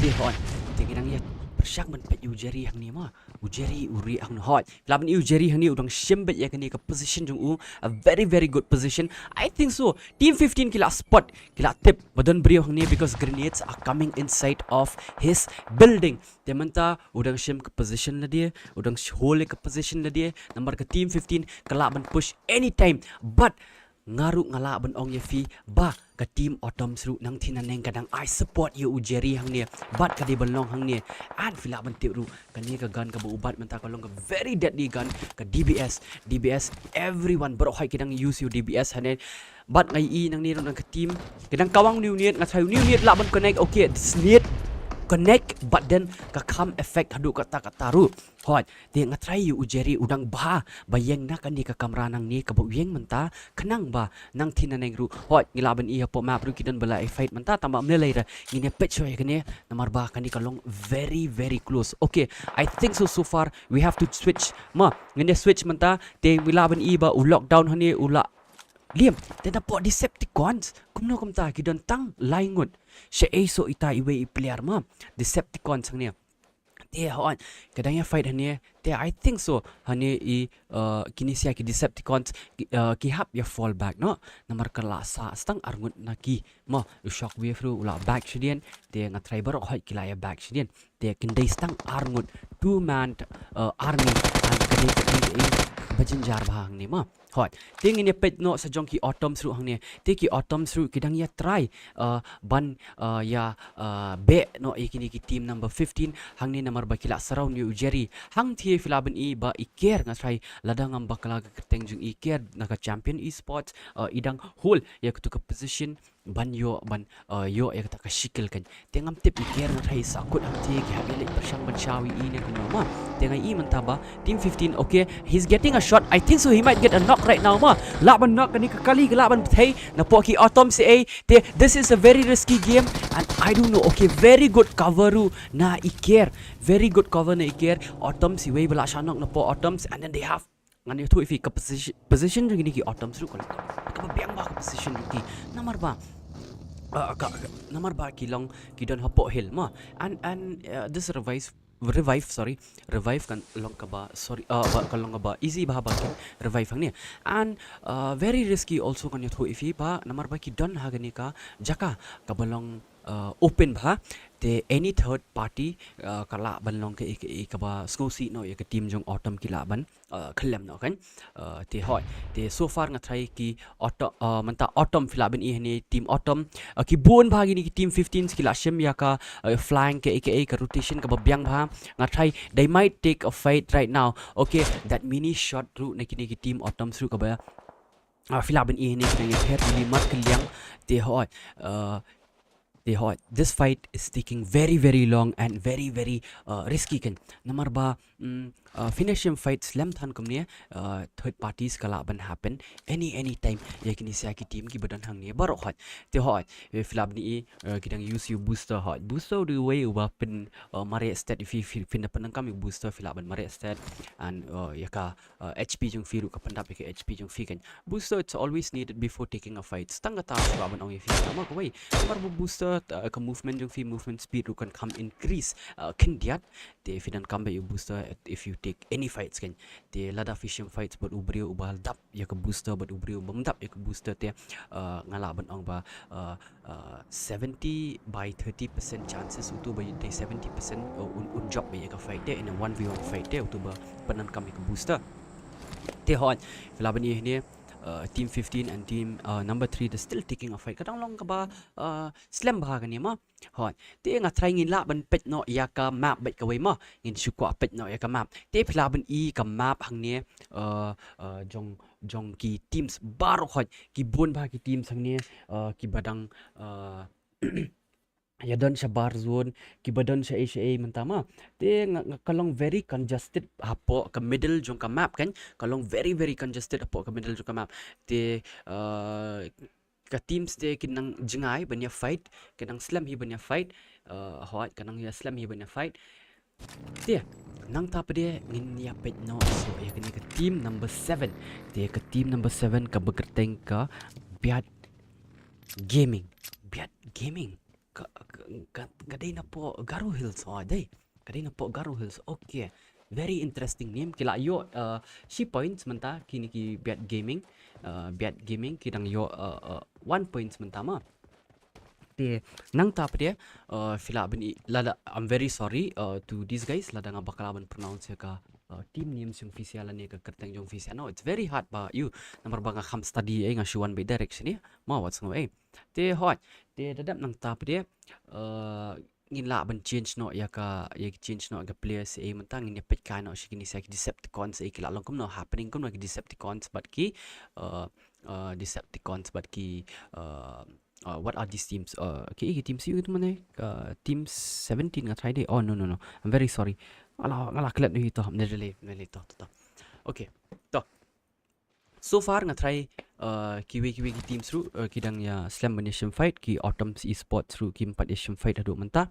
Te hoi, te ngi dang ïa pyrshang ban peit ïa u Jerry hangne ma. U Jerry u rieh hangne, hoi. Phi lah ban i u Jerry hangne u dang shim beit ïa kane ka position jong u, a very very good position. I think so. Team fifteen ki lah spot, ki lah tip ba don briew hangne because grenades are coming inside of his building. Te mynta u dang shim ka position lade, u dang sh- hold ka position lade. Namar ka team fifteen ka lah ban push anytime. But nga ruh nga lah ban ong ïa phi ba ka team Otoms ruh nangtei naneng ka dang ai support ïa u Jerry hangne. But ka dei ban long hangne. And phi lah ban tip ruh kane ka gun kaba u bat mynta ka long ka very deadly gun, ka D B S. D B S, everyone baroh hoi ki dang use ïa u D B S hangne. But nga i nangne ruh na ka team, ki dang kawang new unit, nga try new unit lah ban connect. Okay, this unit connect, but then ka kham effect haduh katta katta ruh. Hoi, te nga try ïa u Jerry u dang bha ba ïeng na kane ka kamra nangne kaba u ïeng mynta, khnang ba nangtei naneng ruh. Hoi, ngi lah ban i hapoh map ruh ki don ba la ïa fight mynta, tangba ym lei lei re. Ngin ïa peit shuwa ïa kane, namar ba kane ka long very very close. Okay, I think so, so far we have to switch. Ma, ngin ïa switch mynta, te ngi lah ban i ba u Lockdown hangne u la liem. Te napoh Decepticons, kumno kumta ki don tang lai ngut. Shaei soh ita iwei i player ma, Decepticons hangne. Te hoi, ka dang ïa fight hangne. Te I think so, hangne i, uh, kine sia ki Decepticons ki, uh, ki hap ïa fall back noh. Namar ka la sah tang ar ngut na ki. Ma, u Shockwave ruh u la back shadien. Te nga try baroh hoi ki la ïa back shadien. Te kin dei tang ar ngut, two man, uh, army. And ka dei ka dei ka dei ba jynjar bha hangne ma. Hoi, te ngin ïa peit noh sa jong ki Otoms ruh hangne. Te ki Otoms ruh ki dang ïa try, uh, ban, uh, ïa, uh, beh noh ïa kine ki team number fifteen hangne, namar ba ki la surround ïa u Jerry. Hangtei phi lah ban i ba i Ker, nga try, lada ngam bakla ka kyrteng jong i, Ker na ka Champion Esports, uh, i dang hold ïa katu ka position ban ïoh, ban, uh, ïoh ïa kata ka shield kan. Te ngam tip i Ker, nga try sa kut hangtei ki hap ïa leit pyrshang ban shaw ïa i ne kumno ma. Te nga i mynta ba team fifteen, okay, he's getting a shot. I think so he might get a knock right now ma. Lah ban knock kane ka kali, ka lah ban bthei napoh ki Otoms. Te this is a very risky game and I don't know. Okay, very good cover ruh na i Ker. Very good cover na i Ker. Otoms iwei ba la shah knock napoh Otoms, and then they have, ngan ïathuh ïa phi ka position, position jong kine ki Otoms ruh ka long kaba biang bha ka position jong ki. Namar ba, uh, ka, ka, namar ba ki long, ki don hapoh hill ma. And, and, uh, this revive, revive, sorry, revive kan long kaba, sorry, uh, ba, kan long kaba easy bha ba kin revive hangne. And, uh, very risky also, ngan ïathuh ïa phi ba, namar ba ki don ha kane ka jaka kaba long, uh, open bha. Te any third party, uh, ka lah ban long ka, ka, kaba sngewsih noh ïa ka team jong Otom, ki lah ban, uh, khyllem noh kan. Uh, te hoi, te so far nga try ki Otom, uh, mynta Otom, phi lah ban i hangne team Otom, uh, ki bun bha kine ki team fifteen ki la shim ïa ka, uh, flank, ka, ka, ka rotation kaba biang bha. Nga try, they might take a fight right now. Okay, that mini shot ruh na kine ki team Otoms ruh kaba, uh, phi lah ban i hangne ki dang ïa pher, really mar kylliang. Te hoi, uh, Te hoi, this fight is taking very very long and very very, uh, risky kan. Namar ba, mm, uh, finish him fight slem than kumne, uh, third parties ka lah ban happen any, any time ïa kine sia ki team kiba don hangne baroh hoi. Te hoi, eh, phi lah ban i, uh, ki dang use ïa u booster hoi. Booster u dei uwei uba pyn, uh, mareh stat, phi, phi, phin da pyndonkam ïa u booster phi lah ban mareh stat and, uh, ïa ka uh, H P jong phi ruh ka pyndap ïa ka H P jong phi kan. Booster, it's always needed before taking a fight. Tang kata shuwa ban ong ïa phi, namar kawei, namar ba booster, uh, ka movement jong phi, movement speed ruh kan kham increase, uh, khyndiat. Te phi donkam beit ïa u booster if you take any fights kan. Te lada phi shim fights bad u briew uba dap ïa ka booster bad u briew bym dap ïa ka booster te, uh, nga lah ban ong ba, uh, uh, seventy by thirty percent chances utu ba dei seventy percent, uh, un, un jop ïa ka fight te, in a one v one fight te, utu ba pyndonkam ïa ka booster. Te hoi, phi lah ban i hangne, uh, team fifteen and team, uh, number three, they're still taking a fight. Ka dang long kaba, uh, slem bha kane ma. Hoi, te nga try ngin lah ban peit noh ïa ka map beit kawei ma. Ngin shu kwah peit noh ïa ka map. Te phi lah ban i ka map hangne, uh, uh, jong, jong ki teams baroh hoi, ki bun bha ki teams hangne, uh, kiba dang, uh, ïa don shabar zone, kiba don shaei shaei mynta ma. Te nga, nga, ka long very congested hapoh ka middle jong ka map kan. Ka long very very congested hapoh ka middle jong ka map. Te, uh, ka teams te kin nang jngai ban ïa fight, kin nang slem hi ban ïa fight. Uh, hoi, kin nang ïa slem hi ban ïa fight. Te nangta pat de ngin ïa peit noh shuh ïa kane ka team number seven. Te ka team number seven kaba kyrteng ka Biat Gaming. Biat Gaming. ka, ka, ka, ka dei napoh Garo Hills, oh, dei. Ka dei napoh Garo Hills. Okay. Very interesting name. Ki la ïoh, uh, shi points mynta kine ki Biat Gaming. Uh, Biat Gaming ki dang ïoh, uh, uh, one points mynta ma. Te nangta pat de, uh, phi lah ban i, lada, I'm very sorry, uh, to these guys, lada nga bakla ban pronounce ïa ka, uh, team names jong phi sha lane ka kyrteng jong phi sha. No, it's very hard ba ïoh, namar ba nga kham study ei, nga shu wan beit direct shane. Ma wat sngew ei. Te hooid, te da dep nangta pat de, uh, ngin lah ban change noh ïa ka, ïa ka change noh ïa ka players ei, mynta ngin ïa peit kai noh sha kine sha ki Decepticons ei, ki la long kumno, happening kumno ki Decepticons bad ki, uh, uh, Decepticons bad ki, uh, uh, what are these teams? Uh, ki, ki teams ïa ki tu mane? Uh, team seventeen nga try de. Oh, no, no, no. I'm very sorry. Nga la, nga la klet noh hi to. Mne delay, mne delay to, to, to. Okay. To. So far nga try, uh, kiwei, kiwei ki teams ruh, uh, ki dang ïa slem ban ïa shim fight, ki Autumn Esports ruh kim pat ïa shim fight haduh mynta.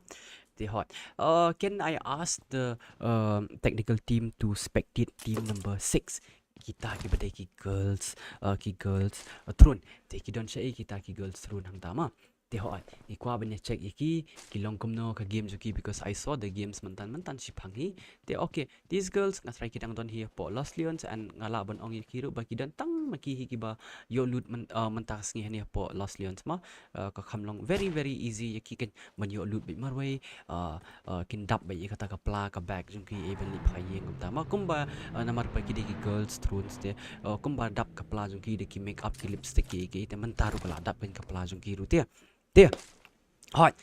Te hooid. Uh, can I ask the, um, technical team to spectate team number six? Kita kiba dei ki girls, uh, ki girls, uh, Throne. Te ki don shaei kita ki girls Throne hangta ma? Te hooid, ngi kwah ban ïa check ïa ki, ki long kumno ka game jong ki, because I saw the games mynta, mynta shiphang hi. Te okay, these girls nga try ki dang don hi hapoh Lost Leons, and nga lah ban ong ïa ki ruh ba ki don tang ma ki hi kiba ïoh loot myn-, uh, mynta ka sngi hangne hapoh Lost Leons ma. Uh, ka kham long very, very easy ïa ki kan ban ïoh loot beit marwei, uh, uh, kin dap beit ïa kata ka pla ka bag jong ki ei ban leit phai ïing kumta ma, kumba, uh, namar ba ki dei ki girls Thrones te, uh, kumba dap ka pla jong ki da ki make up, ki lipstick, ki, ki, te mynta ruh ka la dap kan ka pla jong ki ruh te. Te. Hooid.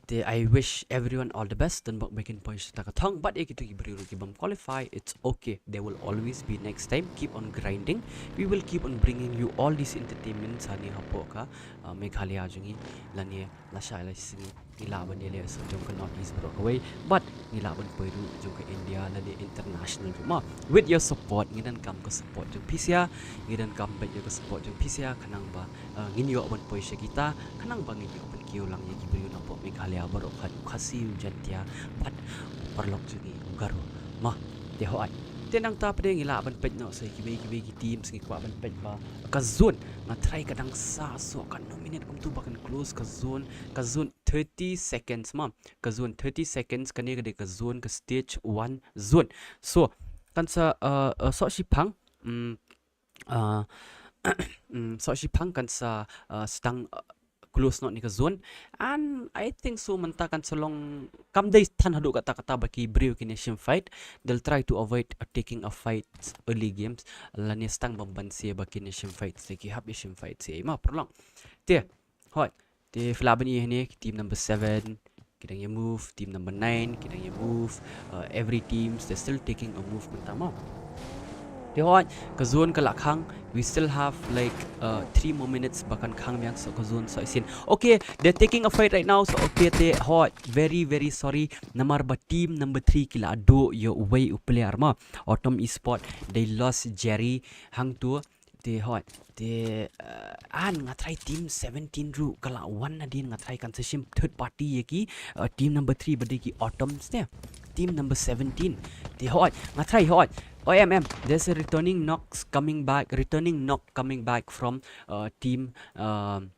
Te, I wish everyone all the best. Don bok ba kin poi sha kata ka thong, bad ïa kito ki briew ruh ki bym qualify, it's okay. There will always be next time. Keep on grinding. We will keep on bringing you all these entertainments hangne hapoh ka, uh, Meghalaya jong ngi, lane lashai lashisngi ngi lah ban ïaleh sha jong ka North East baroh kawei, bad ngi lah ban poi ruh jong ka India lane international ruh ma. With your support, ngi donkam ka support jong phi sha, ngi donkam beit ïa ka support jong phi sha, khnang ba, uh, ngin ïoh ban poi sha kita, khnang ba ngin ïoh ban kiew lang ïa ki briew napoh Meghalaya baroh, Khasi, u Jaintia, bad u paralok jong ngi u Garo ma. Te hooid. Te nangta pat de ngi lah ban peit noh sha kiwei kiwei ki teams, ngi kwah ban peit ba ka zone. Nga try ka dang sah soh katno minit kumto ba kan close ka zone, ka zone thirty seconds ma. Ka zone thirty seconds, kane ka dei ka zone, ka stage one zone. So kan sa, uh, uh, soh shiphang, mm, uh, mm, soh shiphang kan sa, uh, sdang, uh, close noh ne ka zone. And I think so mynta kan sa long, kam dei than haduh katta katta ba ki briew kin ïa shim fight. They'll try to avoid, uh, taking a fight early games. Lane sdang bym banse ba kin ïa shim fight, te ki hap ïa shim fight sha ei ma, paralok. Te hooid. Te phi lah ban ïohi hangne ki team number seven ki dang ïa move, team number nine ki dang ïa move. Uh, every teams they're still taking a move mynta ma. Te hooid, ka zone ka la khang. We still have, like, uh, three more minutes ba kan khang biang soh ka zone soh shisien. Okay, they're taking a fight right now. So okay, te hooid, very, very sorry. Namar ba team number three ki la duh ïa uwei u player ma. Autumn Esport, they lost Jerry hangto. Te hooid, te, uh, and nga try team seventeen ruh ka la wan nadien, nga try kan sa shim third party ïa ki, uh, team number three ba dei ki Autumns te. Team number seventeen. Te hooid, nga try hooid. O M M, there's a returning Nox coming back, returning Nox coming back from, uh, team, um,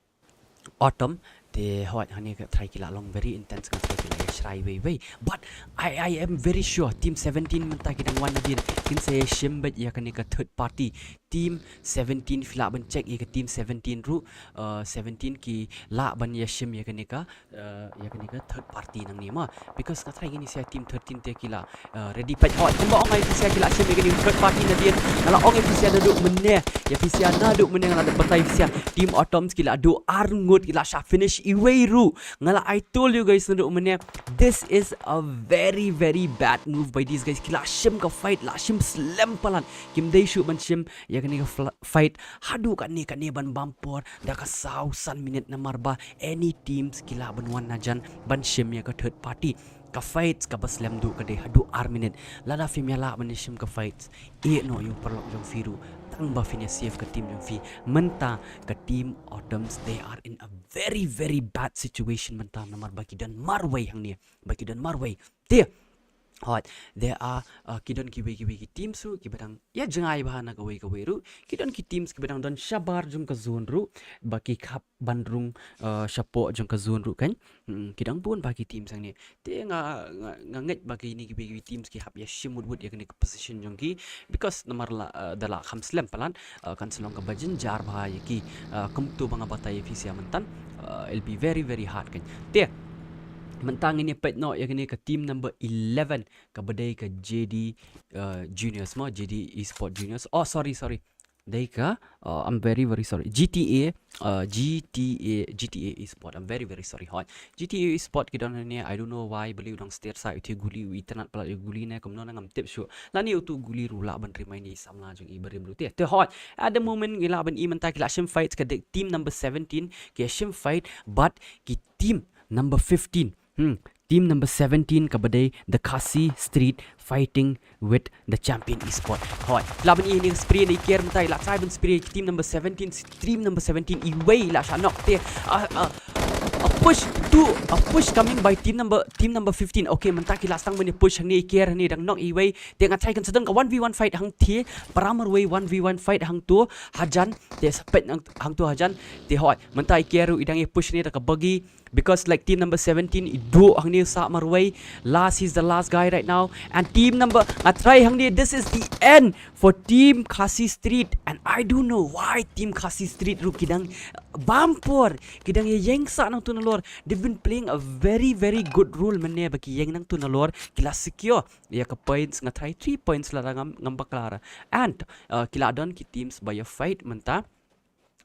Autumn. Te hooid, hangne nga try ki la long very intense, nga try ki la ïa shrai wei wei. But I, I am very sure team seventeen mynta ki dang wan nadien kin sa ïa shim beit ïa kane ka third party. Team seventeen, phi lah ban check ïa ka team seventeen ruh, uh, seventeen ki lah ban ïa shim ïa kane ka, uh, ïa kane ka third party nangne ma. Because nga try kine sha team thirteen te ki la, uh, ready peit hooid. Kumba ong ïa phi sha ki la shim ïa kane ka third party nadien. Nga la ong ïa phi sha naduh mynne. Ïa phi sha naduh mynne nga la batai phi sha. Team Autumns ki la duh ar ngut, ki la shah finish iwei ruh. Nga la, I told you guys naduh mynne. This is a very, very bad move by these guys. Ki la shim ka fight, la shim slem palat. Kim dei shuh ban shim ïa kane ka fla-, fight haduh katne, katne ban bam por da ka saw san minit, namar ba any teams ki lah ban wan najan ban shim ïa ka third party. Ka fights kaba slem duh ka dei haduh ar minit. Lada phim ïa lah ban ïa shim ka fights, ïeh noh ïa u paralok jong phi ruh, tang ba phin ïa save ka team jong phi. Mynta ka team Autumns, they are in a very, very bad situation mynta, namar ba ki don marwei hangne, ba ki don marwei. Te Hot, there are uh, ki don kiwei kiwei ki teams ruh kiba dang ïa jngai bha na kawei kawei ruh. Ki don ki teams kiba dang don shabar jong ka zone ruh ba ki khap ban rung uh, shapoh jong ka zone ruh kan. Hmm, ki dang bun bha ki teams hangne. Te nga nga, nga ngeit ba kine kiwei kiwei teams ki hap ïa shim wut wut ïa kane ka position jong ki, because namar la uh, da la kham slem palat uh, kan sa long kaba jynjar bha ïa ki. Uh, kumto ba nga batai ïa phi sha myntan, uh, it'll be very very hard kan. Te mynta ngin ïa peit noh ïa kane ka team number eleven, kaba dei ka J D uh, Juniors mo, J D Esport Juniors. Oh, sorry, sorry. Dei ka, uh, I'm very very sorry, G T A, uh, G T A, G T A Esport. I'm very very sorry. Hot, G T A Esport ki don hangne, I don't know why, balei u dang stir sa, uto u guli u itynnad palat ïa u guli ne kumno ne ngam tip shuh. Lane uto u guli ruh lah ban remind ïa i samla jong i barim ruh te. Te hot, at the moment ngi lah ban i mynta ki la shim fight ka dei team number seventeen, ki shim fight, but ki team number fifteen. Hmm. Team number seventeen kaba dei the Khasi Street fighting with the Champion Esport. Hoi, la ban i ni spray ni care mynta, la try ban spray team number seventeen, team number seventeen iwei la shah knock te. Ah, ah, a push to, a push coming by team number, team number fifteen. Okay, mynta ki la sdang ban push hangne, care hangne, dang knock iwei. Te nga try kan sa don ka one v one fight hangtei, para marwei one v one fight hangto hajan. Te sa peit hang, hangto hajan. Te hoi, mynta i care ruh i dang i push hangne da ka buggy. Because like team number seventeen i duh hangne sa marwei. Last, he's the last guy right now. And team number, nga try hangne, this is the end for team Khasi Street. And I don't know why team Khasi Street ruh ki dang bam por, ki dang ïa ïeng sah nangto nalor. They've been playing a very very good role mynne ba ki ïeng nangto nalor. Ki la secure ïa ka points, nga try three points, lada ngam, ngam bakla. And uh, ki la don ki teams ba ïa fight mynta.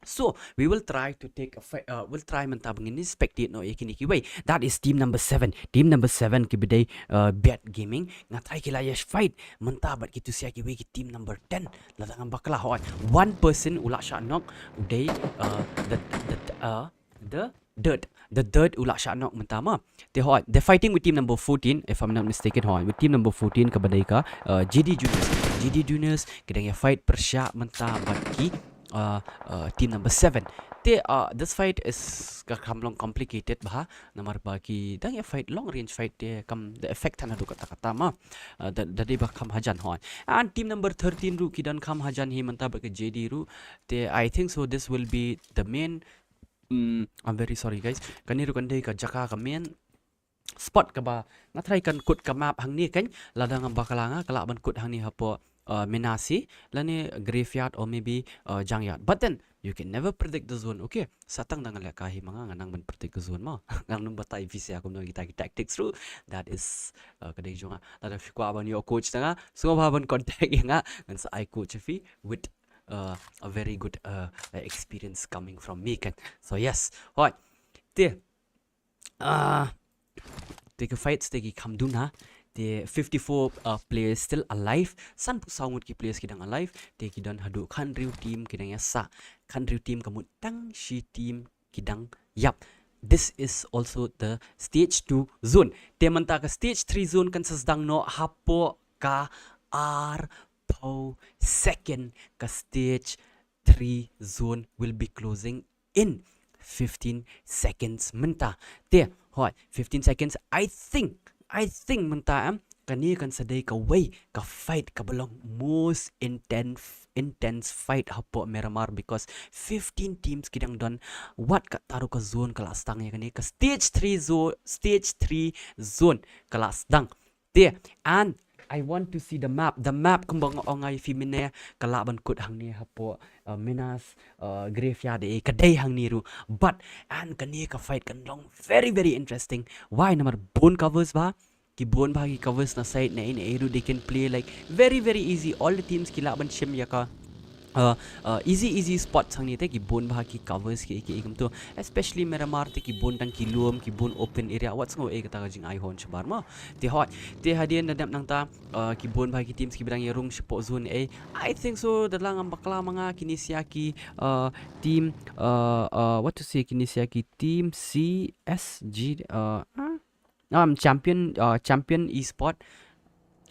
So we will try to take a fight, uh, we'll try mynta ba ngin spectate noh ïa kine kiwei. That is team number seven. Team number seven kiba dei uh, Bad Gaming. Nga try ki la ïa fight mynta bad kito sha kiwei ki team number ten. Lada ngam bakla, hoi, one person u la shah knock, u dei uh, the, the, uh, the Dirt. The Dirt u la shah knock mynta ma. Te hoi, they're fighting with team number fourteen, if I'm not mistaken, hoi, with team number fourteen kaba dei ka uh, G D Juniors. G D Juniors ki dang ïa fight pyrshah mynta bad ki uh, uh, team number seven. Te uh, this fight is ka kham long complicated bha, namar ba ki dang ïa fight long range fight te, kam da effect haduh katta katta ma. Uh, da, da dei ba kham hajan, hoi. And team number thirteen ruh ki don kham hajan hi mynta bad ka J D ruh. Te I think so this will be the main, mm, I'm very sorry guys. Kane ruh kan dei ka jaka ka main spot kaba nga try kan kut ka map hangne kan, lada ngam bakla nga, ka lah ban kut hangne hapoh uh, Menace lane Graveyard or maybe uh, Junkyard. But then you can never predict the zone, okay? Sa tang da nga leh ka hi ma nga, nga nang ban predict the zone ma. Nga nang batai phi sha kumno kita ki tactics ruh. That is uh, ka dei jong nga. Lada phi kwah ban ïoh coach na nga, sngewbha ban contact ïa nga, ngan sa ai coach phi with uh, a very good uh, experience coming from me kan. So yes, hoi. Te uh, te ki fights te ki kham duna. Te fifty-four uh, players still alive. Sanphew saw ngut ki players ki dang alive. Te ki don haduh khathynriew team ki dang ïa sah. Khathynriew team, ka mut tang shi team ki dang ïap. This is also the stage two zone. Te mynta ka stage three zone kan sa sdang noh hapoh ka arphew second. Ka stage three zone will be closing in fifteen seconds mynta. Te hoi, fifteen seconds, I think, I think mynta em, kane kan sa dei kawei ka fight kaba long most intense, intense fight hapoh Miramar, because fifteen teams ki dang don. Wat katta ruh ka zone ka la sdang ïa kane ka stage three zone, stage three zone ka la sdang. Te and I want to see the map. The map kumba nga ong ïa phi mynne, ka lah ban kut hangne hapoh uh, Menace, uh, Graveyard, eh, ka dei hangne ruh. But and kane ka fight kan long very very interesting. Why? Namar bun covers bha. Ki bun bha ki covers na side na ei na ei ruh, they can play like very very easy. All the teams ki lah ban shim ïa ka uh, uh, easy easy spots hangne te, ki bun bha ki covers ki ki kumto. Especially Miramar te ki bun tang ki lum, ki bun open area. Wat sngew ei kata ka jingai hon shabar ma. Te hoi, te hadien da dep nangta uh, ki bun bha ki teams kiba dang ïa rung shapoh zone A. I think so, da la ngam bakla ma nga, kine sha ki uh, team uh, uh, what to say, kine sha ki team C S G uh, uh, um, Champion uh, Champion Esport.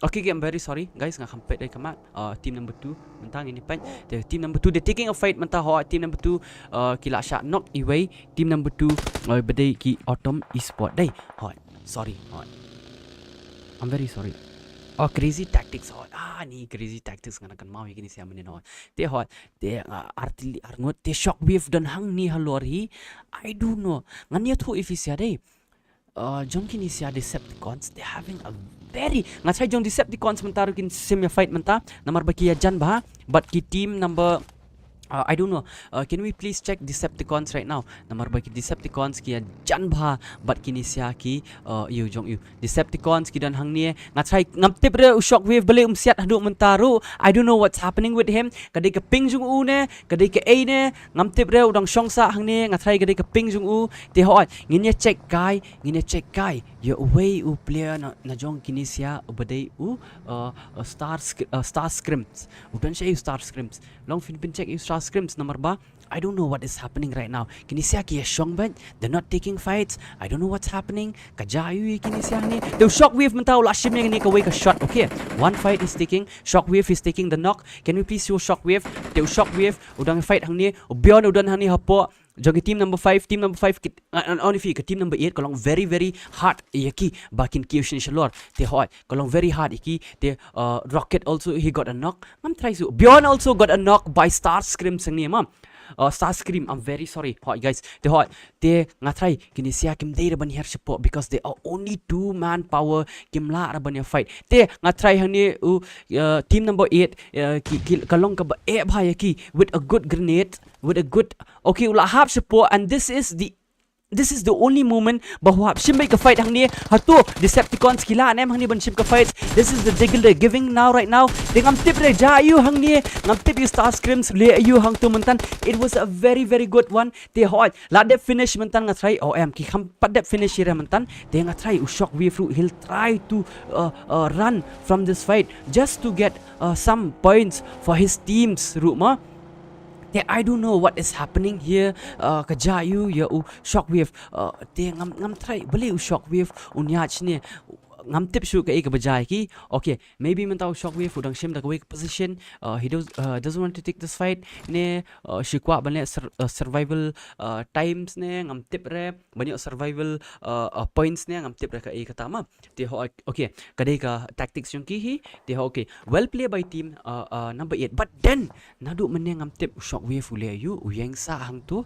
Okay, okay, I'm very sorry guys, nga kham peit dei ka map. Uh, team number two mynta ngin ïa peit. Te team number two they're taking a fight mynta, hoi, team number two uh, ki la shah knock iwei. Team number two uh, ba dei ki Autumn Esport dei. Hoi, sorry, hoi. I'm very sorry. Oh, Crazy Tactics, hoi. Ah, ni Crazy Tactics nga kynmaw ïa kine sia mynnin, hoi. Te hoi, te, ah, artylli arngut, te Shockwave don hangne halor hi. I don't know. Ngan ïathuh ïa phi sia dei. Uh, jong kine sia Decepticons, they're having a very, nga tharai jong Decepticons mynta ruh kin shim ïa fight mynta, namar ba ki ïajan bha bad ki team number, uh, I don't know. Uh, can we please check Decepticons right now? Namar ba ki Decepticons ki ïajan bha bad kine sia ki, uh, ïa u jong ïa u. Decepticons ki don hangne, nga tharai ngam tip re u Shockwave balei um siat haduh mynta ruh. I don't know what's happening with him. Ka dei ka ping jong u ne, ka dei kaei ne, ngam tip re, u dang shong sah hangne, nga tharai ka dei ka ping jong u. Te hoi, ngin ïa check kai, ngin ïa check kai ïa uwei u player na, na jong kine sia uba dei u, uh, uh, Star Scr-, uh, Starscreams. U don shaei u Starscreams? Long phin pyncheck ïa u Starscreams namar ba I don't know what is happening right now. Kine sia ki ïa shong beit, they're not taking fights. I don't know what's happening. Ka jia aiu ïa kine sia hangne? Te u Shockwave mynta u la shim ïa kane kawei ka shot. Okay, one fight is taking. Shockwave is taking the knock. Can we please show Shockwave? Te u Shockwave u dang fight hangne. U Bjorn u don hangne hapoh. Jong ki team number five, team number five ki, uh, uh, only fi ka team number eight ka long very, very hard ïa ki ba kin kiew shane shalor. Te hoi, ka long very hard ïa ki. Te, uh, Rocket also, he got a knock. Ngam tharai shuh. Bjorn also got a knock by Starscreams hangne ma. Uh, Starscream, I'm very sorry. Hoi guys. Te hoi, te nga tharai kine sia kim dei re ban hiar shapoh because they are only two man power, kim lah re ban ïa fight. Te nga tharai hangne u, uh, team number eight, uh, ki, ki, ka long kaba eh bha ïa ki with a good grenade, with a good, okay, u la hap shapoh, and this is the, this is the only moment ba u hap shim beit ka fight hangne. Hato Decepticons ki lah ne em hangne ban shim ka fight? This is the deal they're giving now, right now. Te ngam tip re jia aiu hangne, ngam tip ïa u Starscreams u leh aiu hangto myntan. It was a very, very good one. Te hoi, la dep finish myntan nga tharai, oh em, ki kham pat dep finish hi re myntan. Te nga tharai u Shockwave ruh, he'll try to, uh, uh, run from this fight just to get, uh, some points for his teams ruh ma. Te I don't know what is happening here. Uh, ka jia aiu ïa u Shockwave. Uh, te ngam, ngam tharai balei u Shockwave un ïaid shane. Ngam tip shuh kaei kaba jia ïa ki. Okay, maybe mynta u Shockwave u dang shim da kawei ka position. Uh, he does, uh, doesn't want to take this fight ne, uh, shi kwah ban leh sur-, uh, survival, uh, times ne, ngam tip re, ban ïoh survival, uh, uh, points ne, ngam tip re kaei kata ma. Te hoi, okay, ka dei ka tactics jong ki hi. Te hoi, okay, well play by team, uh, uh, number eight. But then naduh mynne ngam tip u Shockwave u leh aiu, u ïeng sah hangto.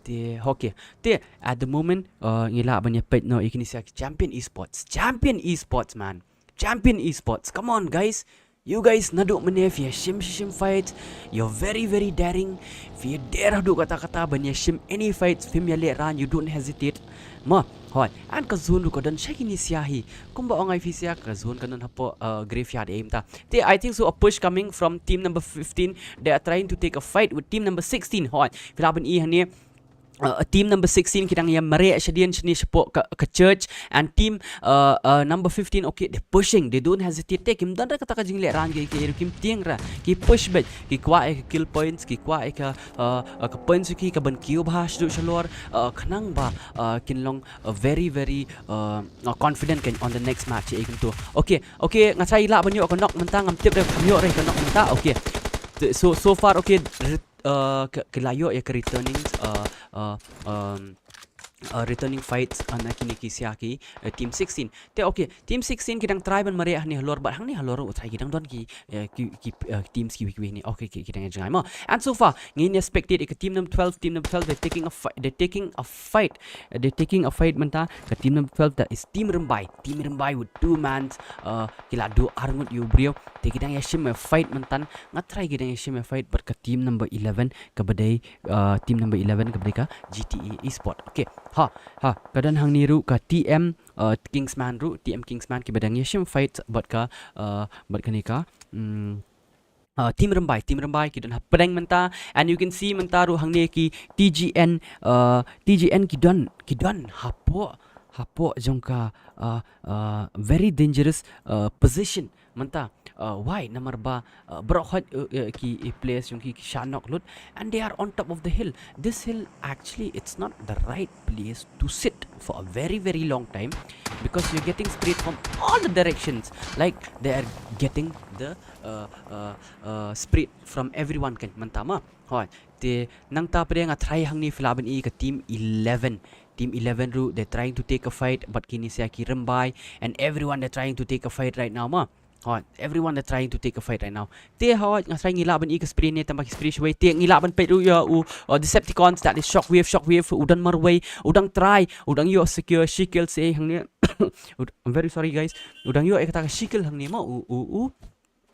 Te hoi, okay. Te at the moment, uh, ngi lah ban ïa peit noh ïa kine sia ki Champion Esports. Champion Esports, man. Champion Esports. Come on, guys. You guys, naduh mynne phi ïa shim, shim fight. You're very, very daring. Phi ïa dare haduh katta katta ban ïa shim any fight. Phim ïa lehrain, you don't hesitate. Ma, hoi. And ka zone ruh ka don sha kine sia hi. Kumba ong ai phi sia, ka zone ka don hapoh, uh, graveyard ïa mynta. Te, I think so, a push coming from team number fifteen. They are trying to take a fight with team number sixteen. Hoi. Phi lah ban i hangne, uh, team number sixteen ki dang ïa mareh shadien shane shapoh ka, ka church, and team, uh, uh, number fifteen, okay, they're pushing, they don't hesitate, te kim don re kata ka jinglehrain, ki, ki, kim tieng re, ki push beit, ki kwah ïa ka kill points, ki kwah ïa ka, uh, uh, ka points ki, ka ban kiew bha shaduh shalor, uh, khnang ba, uh, kin long, uh, very, very, uh, uh, confident kan on the next match ïa kumto. Okay, okay, nga tharai lah ban ïoh ka knock mynta, ngam tip re kham ïoh re ka knock mynta. Okay. Te, so, so far, okay, re-, uh, ki, ki la ïoh ïa ka returning, uh, uh, um, uh, returning fights, uh, na kine ki sia ki, uh, team sixteen. Te okay, team sixteen ki dang try ban mareh hangne halor, bad hangne halor ruh tharai ki dang don ki, uh, ki, ki, uh, teams kiwei kiwei hangne. Okay, ki, ki dang ïa jngai mo. And so far ngin ïa spectate ïa ka team number twelve, team number twelve, they're taking a fight, they're taking a fight, uh, they're taking a fight mynta. Ka team number twelve, that is Team Rymbai. Team Rymbai with two mans, uh, ki la duh arngut ïa u briew. Te ki dang ïa shim ïa fight mynta. Nga tharai ki dang ïa shim ïa fight bad ka team number eleven, kaba dei, uh, team number eleven kaba dei ka G T A Esport. Okay. Ha, ha, ka don hangne ruh ka T M, uh, Kingsman ruh, T M Kingsman kiba dang ïa shim fight bad ka, uh, bad kane ka, mm, uh, Team Rymbai, Team Rymbai ki don hapdeng mynta, and you can see mynta ruh hangne ki T G N, uh, T G N ki don, ki don hapoh, hapoh jong ka, uh, uh, very dangerous, uh, position mynta. Uh, why? Namar ba, uh, baroh khoit, uh, uh, ki, uh, players jong ki, ki shah knock lut, and they are on top of the hill. This hill, actually, it's not the right place to sit for a very, very long time, because you're getting sprayed from all the directions. Like, they are getting the, uh, uh, uh, sprayed from everyone kan mynta ma. Hoi, te nangta pat nga tharai hangne phi lah ban i ka team eleven. Team eleven ruh, they're trying to take a fight, bad kine sia ki Rymbai, and everyone they're trying to take a fight right now ma. Hot, everyone are trying to take a fight right now. Te hot, nga try ngi lah ban i ka spray ne, tang ba ki spray shwei. Te ngi lah ban peit ruh ïa u, uh, Decepticons, that is Shockwave, Shockwave, u don marwei, u dang try, u dang ïoh secure, She Kill se hangne. U d-, I'm very sorry guys. U dang ïoh ïa kata ka She Kill hangne mo, u, u, u.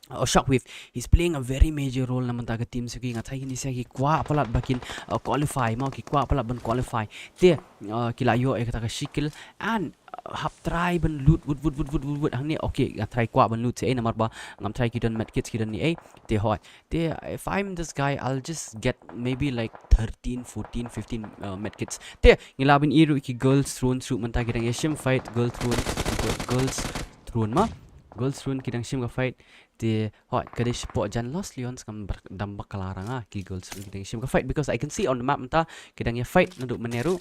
Oh, Shockwave, he's playing a very major role na bynta ka team Suki. Nga try kine sia ki kwah palat ba kin, uh, qualify mo, ki kwah palat ban qualify. Te, uh, ki la ïoh ïa kata ka She Kill and, uh, hap try ban loot, wut, wut, wut, wut, wut, wut, hangne. Okay, nga try kwah ban loot se, eh, namar ba ngam try ki don medkits, ki don ni, eh. Te hot. Te, if I'm this guy, I'll just get maybe like thirteen, fourteen, fifteen, uh, medkits. Te, ngi lah ban i ruh ki Girls Throne ruh mynta ki dang ïa shim fight, Girls Throne, Girls Throne ma. Girls Throne ki dang shim ka fight. Te, hot, ka dei shapoh jan Lost Leons, kam ber-, dam bakla ranga, ki Girls Throne ki dang ïa shim ka fight, because I can see on the map mynta ki dang ïa fight naduh mynne ruh.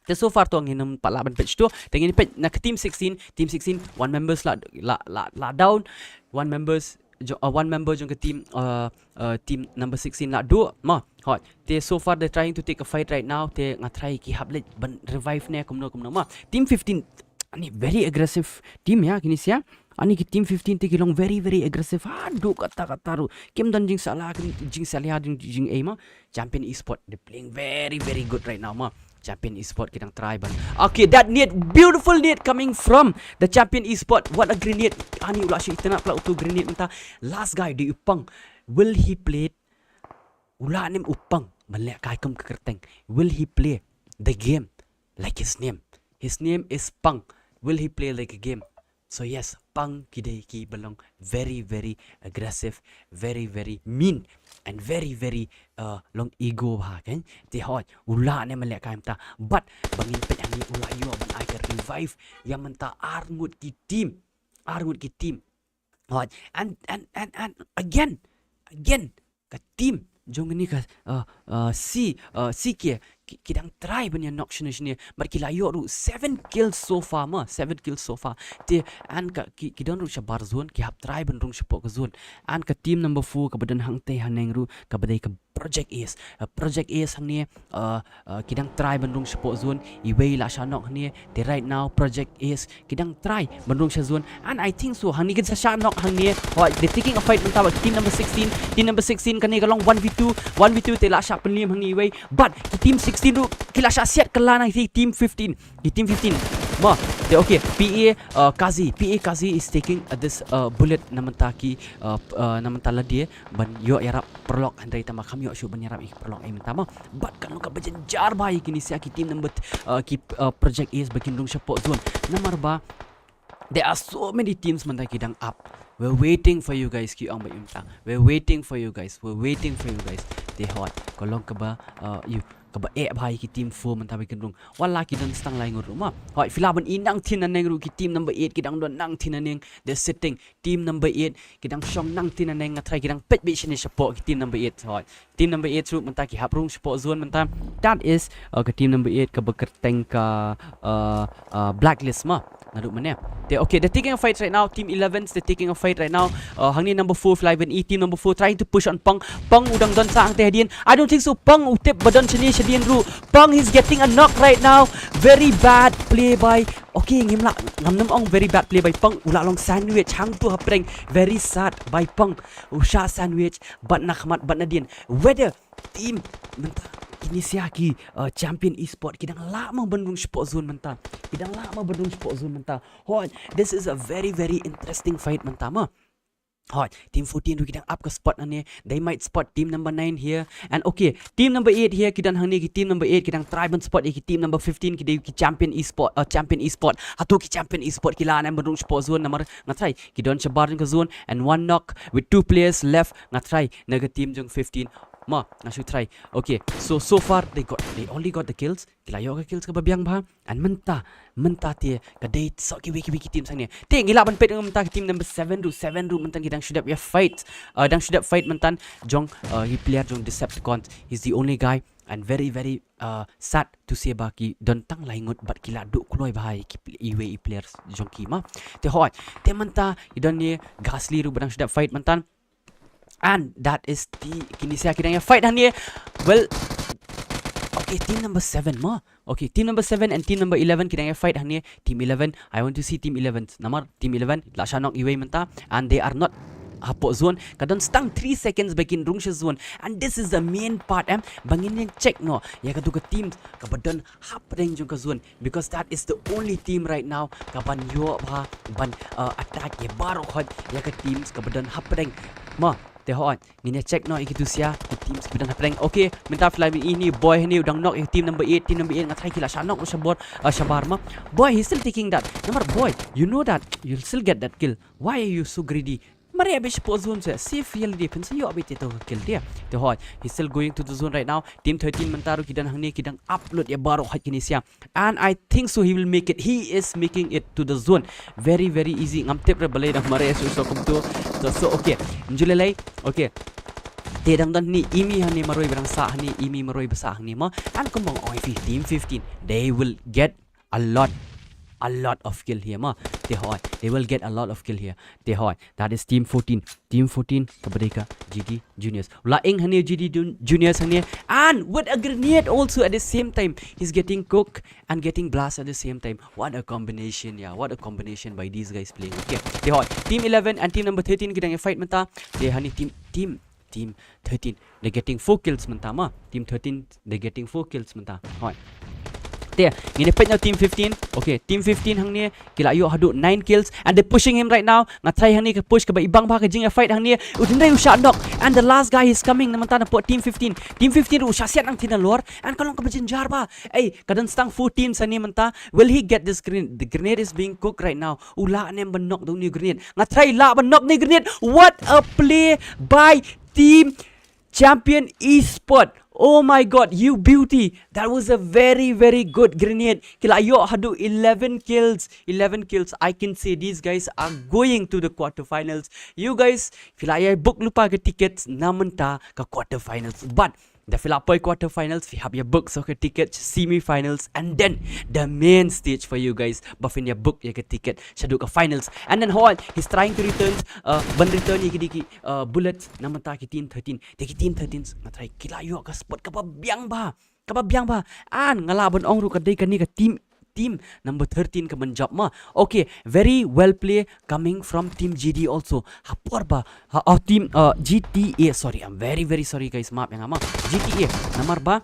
Te so far to ngin ym pat lah ban peit shuh. Te ngin peit na ka team sixteen, team sixteen, one members la, la, la, la down, one members, jo-, uh, one member jong ka team, uh, uh, team number sixteen la duh, ma, hot. Te so far they're trying to take a fight right now. Te nga try ki hap leit ban revive ne kumno kumno ma. Team fifteen, ani very aggressive team ïa kine sia. Ani ki team fifteen te ki long very, very aggressive. Haduh katta katta ruh. Kim don jingsalah, kim jingsalah, jing, jing, eh, ma. Champion Esport, they're playing very, very good right now, ma. Champion Esport ki dang try ban. Okay, that nade, beautiful nade coming from the Champion Esport. What a grenade. Ani u la shu itynnad palat uto u grenade mynta. Last guy, dei u Pang. Will he play? U la nym u Pang ban lehkai kum ka kyrteng. Will he play the game like his name? His name is Pang. Will he play like a game? So yes, Pang ki dei kiba long very, very aggressive, very, very mean, and very, very, uh, long ego bha, kan? Te hot, u la nym lehkai mynta. But ba ngin peit hangne, u la ïoh ban ai ka revive ïa mynta ar ngut ki team. Ar ngut ki team. Hot, and, and, and, and again, again, ka team jong kane ka, uh, uh, C, uh, C K, ki, ki dang try ban ïa knock shane shane, but ki la ïoh ruh seven kills so far, ma, seven kills so far. Te, and ka, ki, ki don ruh shabar zone, ki hap try ban rung shapoh ka zone. And ka team number four, kaba don hangtei haneng ruh, kaba dei ka Project Ace. Uh, Project Ace hangne, uh, uh, ki dang try ban rung shapoh zone, iwei la shah knock hangne. Te right now Project Ace ki dang try ban rung sha zone. And I think so, hangne kin sa shah knock hangne. Hot, they're taking a fight mynta bad team number sixteen. Team number sixteen kane ka long one v two, one v two, te la shah pynliem hangne iwei. But ki team sixteen ruh ki la shah siat kylla na ki team fifteen. Ki team fifteen. Ma, te okay, P A, uh, Kazi, P A Kazi is taking, uh, this, uh, bullet na mynta ki, uh, uh, na mynta lade ban ïoh ïarap paralok, hynrei tang ba kham ïoh shuh ban ïarap ïa ki paralok ei mynta ma. Bad ka long kaba jynjar bha ïa kine sia ki team number, uh, ki, uh, Project Ace ba kin rung shapoh zone. Namar ba there are so many teams mynta ki dang up. We're waiting for you guys, ki ong bad mynta. We're waiting for you guys. We're waiting for you guys. Te hot, ka long kaba, uh, ïa kaba eh bha ïa ki team four mynta ba kin rung. Wat la ki don tang lai ngut ruh ma. Hot, phi lah ban i nangtei naneng ruh ki team number eight ki dang don nangtei naneng. They're sitting. Team number eight ki dang shong nangtei naneng, nga tharai ki dang peit beit shane shapoh ki team number eight. Hot. Team number eight ruh mynta ki hap rung shapoh zone mynta. That is, uh, ka team number eight kaba kyrteng ka, uh, uh, Blacklist ma. Naduh mynne. Te, okay, they're taking a fight right now. Team elevens, they're taking a fight right now. Uh, hangne number four, Fly Van E, team number four trying to push on Pang. Pang u dang don sah hangtei hadien. I don't think so. Pang u tip ba don shane shadien ruh. Pang, he's getting a knock right now. Very bad play by, okay, ngim lah, ngam nym ong very bad play by Pang. U la long sandwich hangto hapdeng. Very sad by Pang. U shah sandwich bad na khmat bad nadien. Whether team mynta kine sia ki, uh, Champion Esport ki dang lah ma ban rung shapoh zone mynta. Ki dang lah ma ban rung shapoh zone mynta. Hot, this is a very, very interesting fight mynta ma. Hot, team fourteen ruh ki dang up ka spot hangne. They might spot team number nine here. And okay, team number eight here ki don hangne, ki team number eight ki dang try ban spot ïa ki team number fifteen, ki dei ki Champion Esport, uh, Champion Esport. Hato ki Champion Esport ki lah ne ban rung shapoh zone, namar nga tharai ki don shabar jong ka zone and one knock with two players left, nga tharai na ka team jong fifteen. Ma, nga shu tharai. Okay, so, so far they got, they only got the kills. Ki la ïoh ka kills kaba biang bha. And mynta, mynta te ka dei soh kiwei kiwei ki team hangne. Te ngi lah ban peit mynta ka team number seven ruh, seven ruh mynta ki dang shu dep ïa fight. Uh, dang shu dep fight mynta jong, uh, ki player jong Decepticon. He's the only guy and very, very, uh, sad to say ba ki don tang lai ngut bad ki la duh kloi bha ïa ki pl-, iwei i players jong ki ma. Te hot, te mynta ki don ne Ghastly ruh ba dang shu dep fight mynta. And that is the, kine sia ki dang ïa fight hangne. Well, Okay, team number seven mo. Okay, team number seven and team number eleven ki dang ïa fight hangne. Team eleven, I want to see team eleven. Namar team eleven la shah knock iwei mynta and they are not hapoh zone. Ka don tang three seconds ba kin rung sha zone. And this is the main part, em, ba ngin ïa check noh ïa katu ka team kaba don hapdeng jong ka zone, because that is the only team right now kaban ïoh bha ban, uh, attack ïa baroh khoit ïa ka teams kaba don hapdeng. Mo, te hooid, ngin ïa check noh ïa kitu sha ki teams kiba don hapdeng. Okay, mynta phi la ïohi Boy hangne u dang knock ïa team number eight, team number eight nga tharai ki la shah knock shabar, uh, shabar mo. Boy, he's still taking that. Namar Boy, you know that you'll still get that kill. Why are you so greedy? Mareh beit shapoh zone seh, safe ïa lade, phin sa ïoh beit ïa katu ka kill te. Te hooid, he's still going to the zone right now. Team thirteen mynta ruh ki don hangne, ki dang ap lut ïa baroh khoit kine sha. And I think so he will make it. He is making it to the zone. Very, very easy. Ngam tip re balei dang mareh shuh shuh kumtu. So, so, okay. Ym ju lei lei. Okay. Te dang don hangne Imi hangne marwei ba dang sah hangne, Imi marwei ba sah hangne mo. And kumba nga ong ïa phi, team fifteen, they will get a lot, a lot of kill here mo. Te hooid, they will get a lot of kill here. Te hooid, that is team fourteen. Team fourteen kaba dei ka G D Juniors. U la ing hangne G D Jun-, Juniors hangne. And with a grenade also at the same time. He's getting cooked and getting blast at the same time. What a combination, yeah. What a combination by these guys playing. Okay. Te hooid, team eleven and team number thirteen ki dang ïa fight mynta. Te hangne team, team, team thirteen, they're getting four kills mynta mo. Team thirteen, they're getting four kills mynta. Hooid. Te, ngin ïa peit noh team fifteen. Okay, team fifteen hangne ki la ïoh haduh nine kills and they're pushing him right now. Nga tharai hangne ka push kaba ibang bha ka jingïa fight hangne. U hynrei u shah knock and the last guy is coming na mynta napoh team fifteen. Team fifteen ruh u shah siat nangtei nalor and ka long kaba jynjar bha. Ei, ka don tang fourteen sha hangne mynta. Will he get this grenade? The grenade is being cooked right now. U lah ne em ban knock da une u grenade? Nga tharai lah ban knock da une u grenade. What a play by team Champion Esport. Oh my God, you beauty. That was a very, very good grenade. Ki la ïoh haduh eleven kills. Eleven kills. I can say these guys are going to the quarterfinals. You guys, phi la ïa book lypa ka tickets na mynta ka quarterfinals. But da phi la poi quarterfinals, phi hap ïa book sa ka tickets, semifinals, and then the main stage for you guys. Ba phin ïa book ïa ka ticket shaduh ka finals. And then hooid, he's trying to return, uh, ban return ïa ki dei ki, uh, bullets na mynta ki team thirteen. Te ki team thirteen nga tharai ki la ïoh ka spot kaba biang bha. Kaba biang bha. And nga lah ban ong ruh ka dei kane ka team, team number thirteen kaban jop mo. Okay, very well play coming from team G D also. Ha por ba, ha, oh, team, uh, G T A. Sorry, I'm very, very sorry guys. Map ïa nga mo. G T A. Namar ba,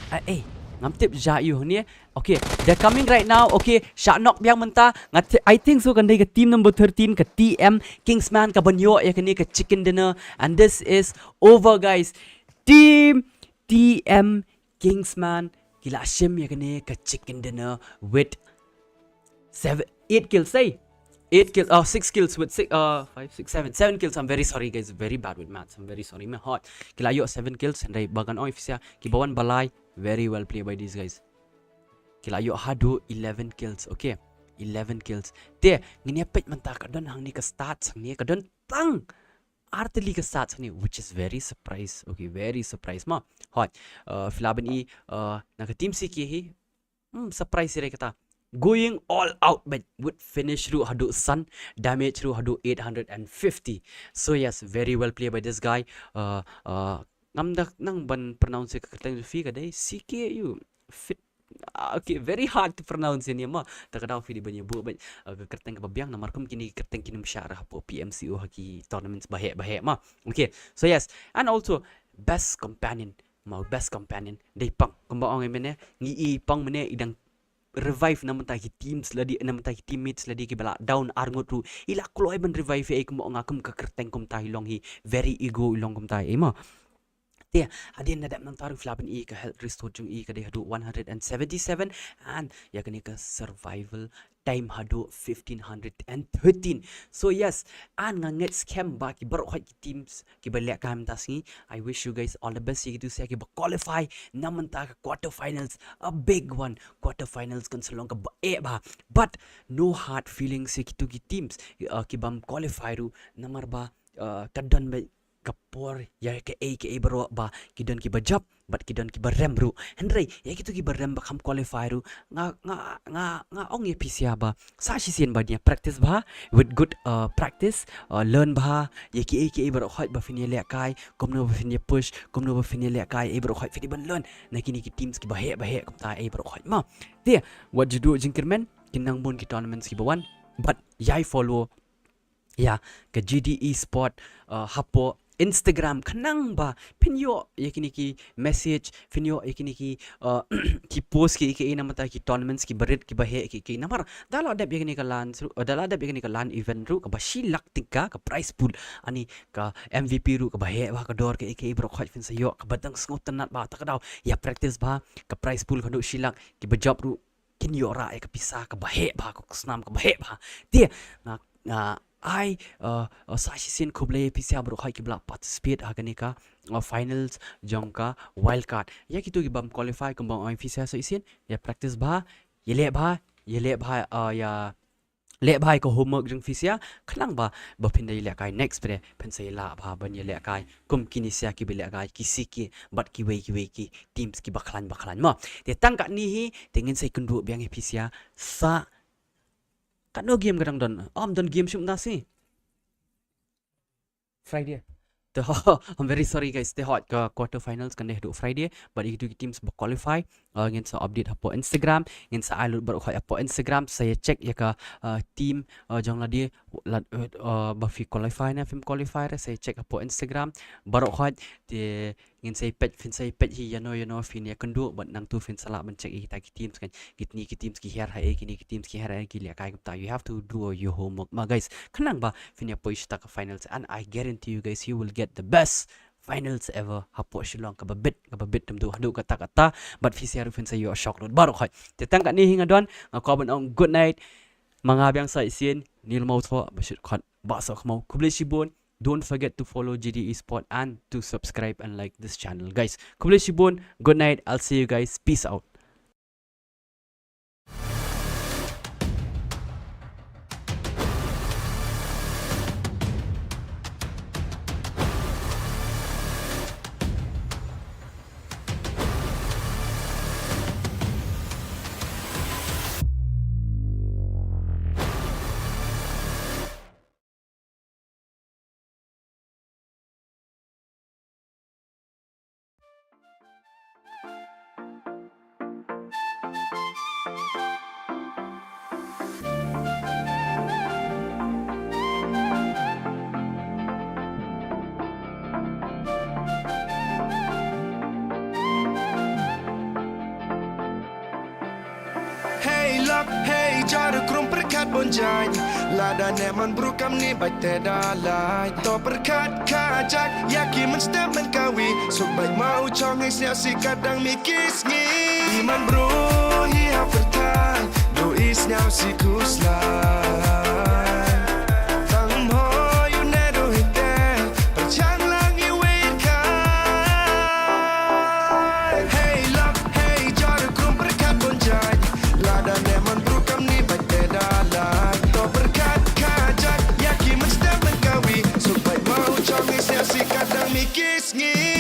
uh, eh, ngam tip jia ïa u hangne. Okay, they're coming right now. Okay, shah knock biang mynta. Nga th-, I think so kan dei ka team number thirteen, ka T M Kingsman kaban ïoh ïa kane ka chicken dinner. And this is over, guys. Team T M Kingsman ki la shim ïa kane ka chicken dinner with seven, eight kills, eh? Eight kills, oh, six kills with six, uh, five, six, seven, seven kills. I'm very sorry, guys. Very bad with maths. I'm very sorry. Me hot. Ki la ïoh seven kills, hynrei ba ngan ong ïa phi sha, kiba wan ba lai. Very well played by these guys. Ki la ïoh haduh eleven kills. Okay. Eleven kills. Te, ngin ïa peit mynta ka don hangne ka stats hangne, ka don tang artylli ka stats hangne, which is very surprise. Okay, very surprise mo. Hot. Uh, phi lah ban i, uh, na ka team C K hi, Hmm, surprise ïa kata. Going all out, but with finish ruh haduh san, damage ruh haduh eight hundred and fifty. So yes, very well played by this guy. Uh, uh, ngam da nang ban pronounce ka kyrteng phi ka dei C K U. Fit. Ah, okay, very hard to pronounce ïa ni mo. Ta ka daw phi dei ban ïa buh, but, uh, ka kyrteng kaba biang namar kum kine ki kyrteng kin ym shah rah hapoh P M C O ha ki tournaments baheh baheh mo. Okay, so yes, and also best companion. Mo, best companion dei Pang. Kumba ong ïa mynne, ngi i Pang mynne i dang revive na mynta ki teams lade, na mynta ki teammates lade kiba la down arngut ruh. I la kloi ban revive ïa i, kumba ong nga, kum ka kyrteng kumta i long hi very ego, i long kumta i mo. Te hadien na dep nangta ruh phi lah ban i ka health restore jong i ka dei haduh one hundred and seventy-seven and ïa kane ka survival time haduh fifteen hundred and thirteen. So yes, and nga ngeit skhem ba ki baroh ki teams kiba lehkai mynta sngi. I wish you guys all the best ïa kitu sha kiba qualify na mynta ka quarter finals, a big one. Quarter finals kan sa long kaba eh bha. But no hard feelings ïa kitu ki teams, uh, kibym qualify ruh namar ba, uh, ka don ba ka por ïa kaei kaei baroh ba ki don kiba jop bad ki don kiba rem ruh. Hynrei ïa kito kiba rem ba kham qualify ruh, nga nga nga nga ong ïa phi sha ba sa shisien ba ïa practice bha, with good uh, practice, uh, learn bha ïa kiei kiei baroh khoit ba phin ïa lehkai, kumno ba phin ïa push, kumno ba phin ïa lehkai, ei baroh khoit phin ïa ban learn na kine ki teams kiba heh ba heh kumta, ei baroh khoit ma. Te wat ju duh jingkyrmen, kin nang bun ki tournaments kiba wan, bad ïai follow ïa ka G D E Sport uh, hapoh Instagram, khnang ba phin ïoh ïa kine ki message, phin ïoh ïa kine ki uh, ki post ki ki namar ki tournaments kiba rit kiba heh ki ki namar da la dep ïa kine ka LAN ruh, uh, da la dep ïa kine ka LAN event ruh kaba shi lak tyngka ka prize pool, ani ka M V P ruh kaba heh bha ka dor, ka ki baroh khoit phin sa ïoh, kaba dang sngewtynnat bha, ta ka daw ïa practice bha, ka prize pool ka dang shi lak, kiba jop ruh kin ïoh rah ïa ka pisa kaba heh bha, ka snam kaba heh bha. Te nga nga ai uh, uh, sa shisien khublei ïa phi sha baroh khoit kiba la participate ha kane ka uh, finals jong ka wildcard. Ïa kito kibym qualify, kumba ong phi sha shisien, ïa practice bha, ïa leh bha, ïa leh bha uh, ïa leh bha ïa ka homework jong phi sha, khnang ba ba phin da ïa lehkai next pre phin sa ïa lah bha ban ïa lehkai kum kine sha kiba lehkai ki C K bad kiwei kiwei ki teams kiba khlaiñ ba khlaiñ ma. Te tang katne hi te ngin sa ïakynduh biang ïa phi sha sa katno game ka dang don. Ym don game shim da shi Friday. Te ho, I'm very sorry guys. Te hot ka quarter finals kan dei haduh Friday. Bad ïa kito ki teams ba qualify, uh, ngin sa update hapoh Instagram. Ngin sa ai lut baroh khoit hapoh Instagram. Sa ïa check ïa ka uh, team uh, jong lade, lad, uh, uh, ba phi qualify ne phim qualify re, sa ïa check hapoh Instagram. Baroh khoit te ngin sa ïa peit, phin sa ïa peit hi ïano ïano phin ïakynduh bad nangtu phin sa lah ban check ïa kita ki teams kan. Kitni ki teams ki hiar haei, kine ki teams ki hiar haei, ki lehkai kumta. You have to do your homework ma guys, khnang ba phin ïa poi sha ka finals, and I guarantee you guys, you will get the best finals ever hapoh Shillong, kaba bit, kaba bit tam tu haduh katta katta. Bad phi sha ruh phin sa ïoh shock lut baroh khoit. Te tang katne hi nga don, nga kwah ban ong good night. Ma nga biang sa shisien, nil mau tho ba shit khot ba sa khmau. Khublei shibun. Don't forget to follow G D E Sport and to subscribe and like this channel, guys. Khublei shibun. Good night. I'll see you guys. Peace out. Hei lok, hei, jor krum pyrkhat bun jaiñ. Lada ne man bru kam ni bait te da lait. To pyrkhat ka jak, ïa ki mynstep mynkawi. Suk bait ma u chong hei sñiaw si ka dang mi ki sngi. I man bru hi ha pyrthai, du i sñiaw si khuslai. Tang mo yu ne du hi te, pyrchang lang i wir kai. Hei lok, hei jor krum pyrkhat bun jaiñ. Lada ne man bru kam ni bait te da lait. To pyrkhat ka jak, ïa ki mynstep mynkawi. Suk bait ma u chong i sñiaw si ka dang mi ki sngi.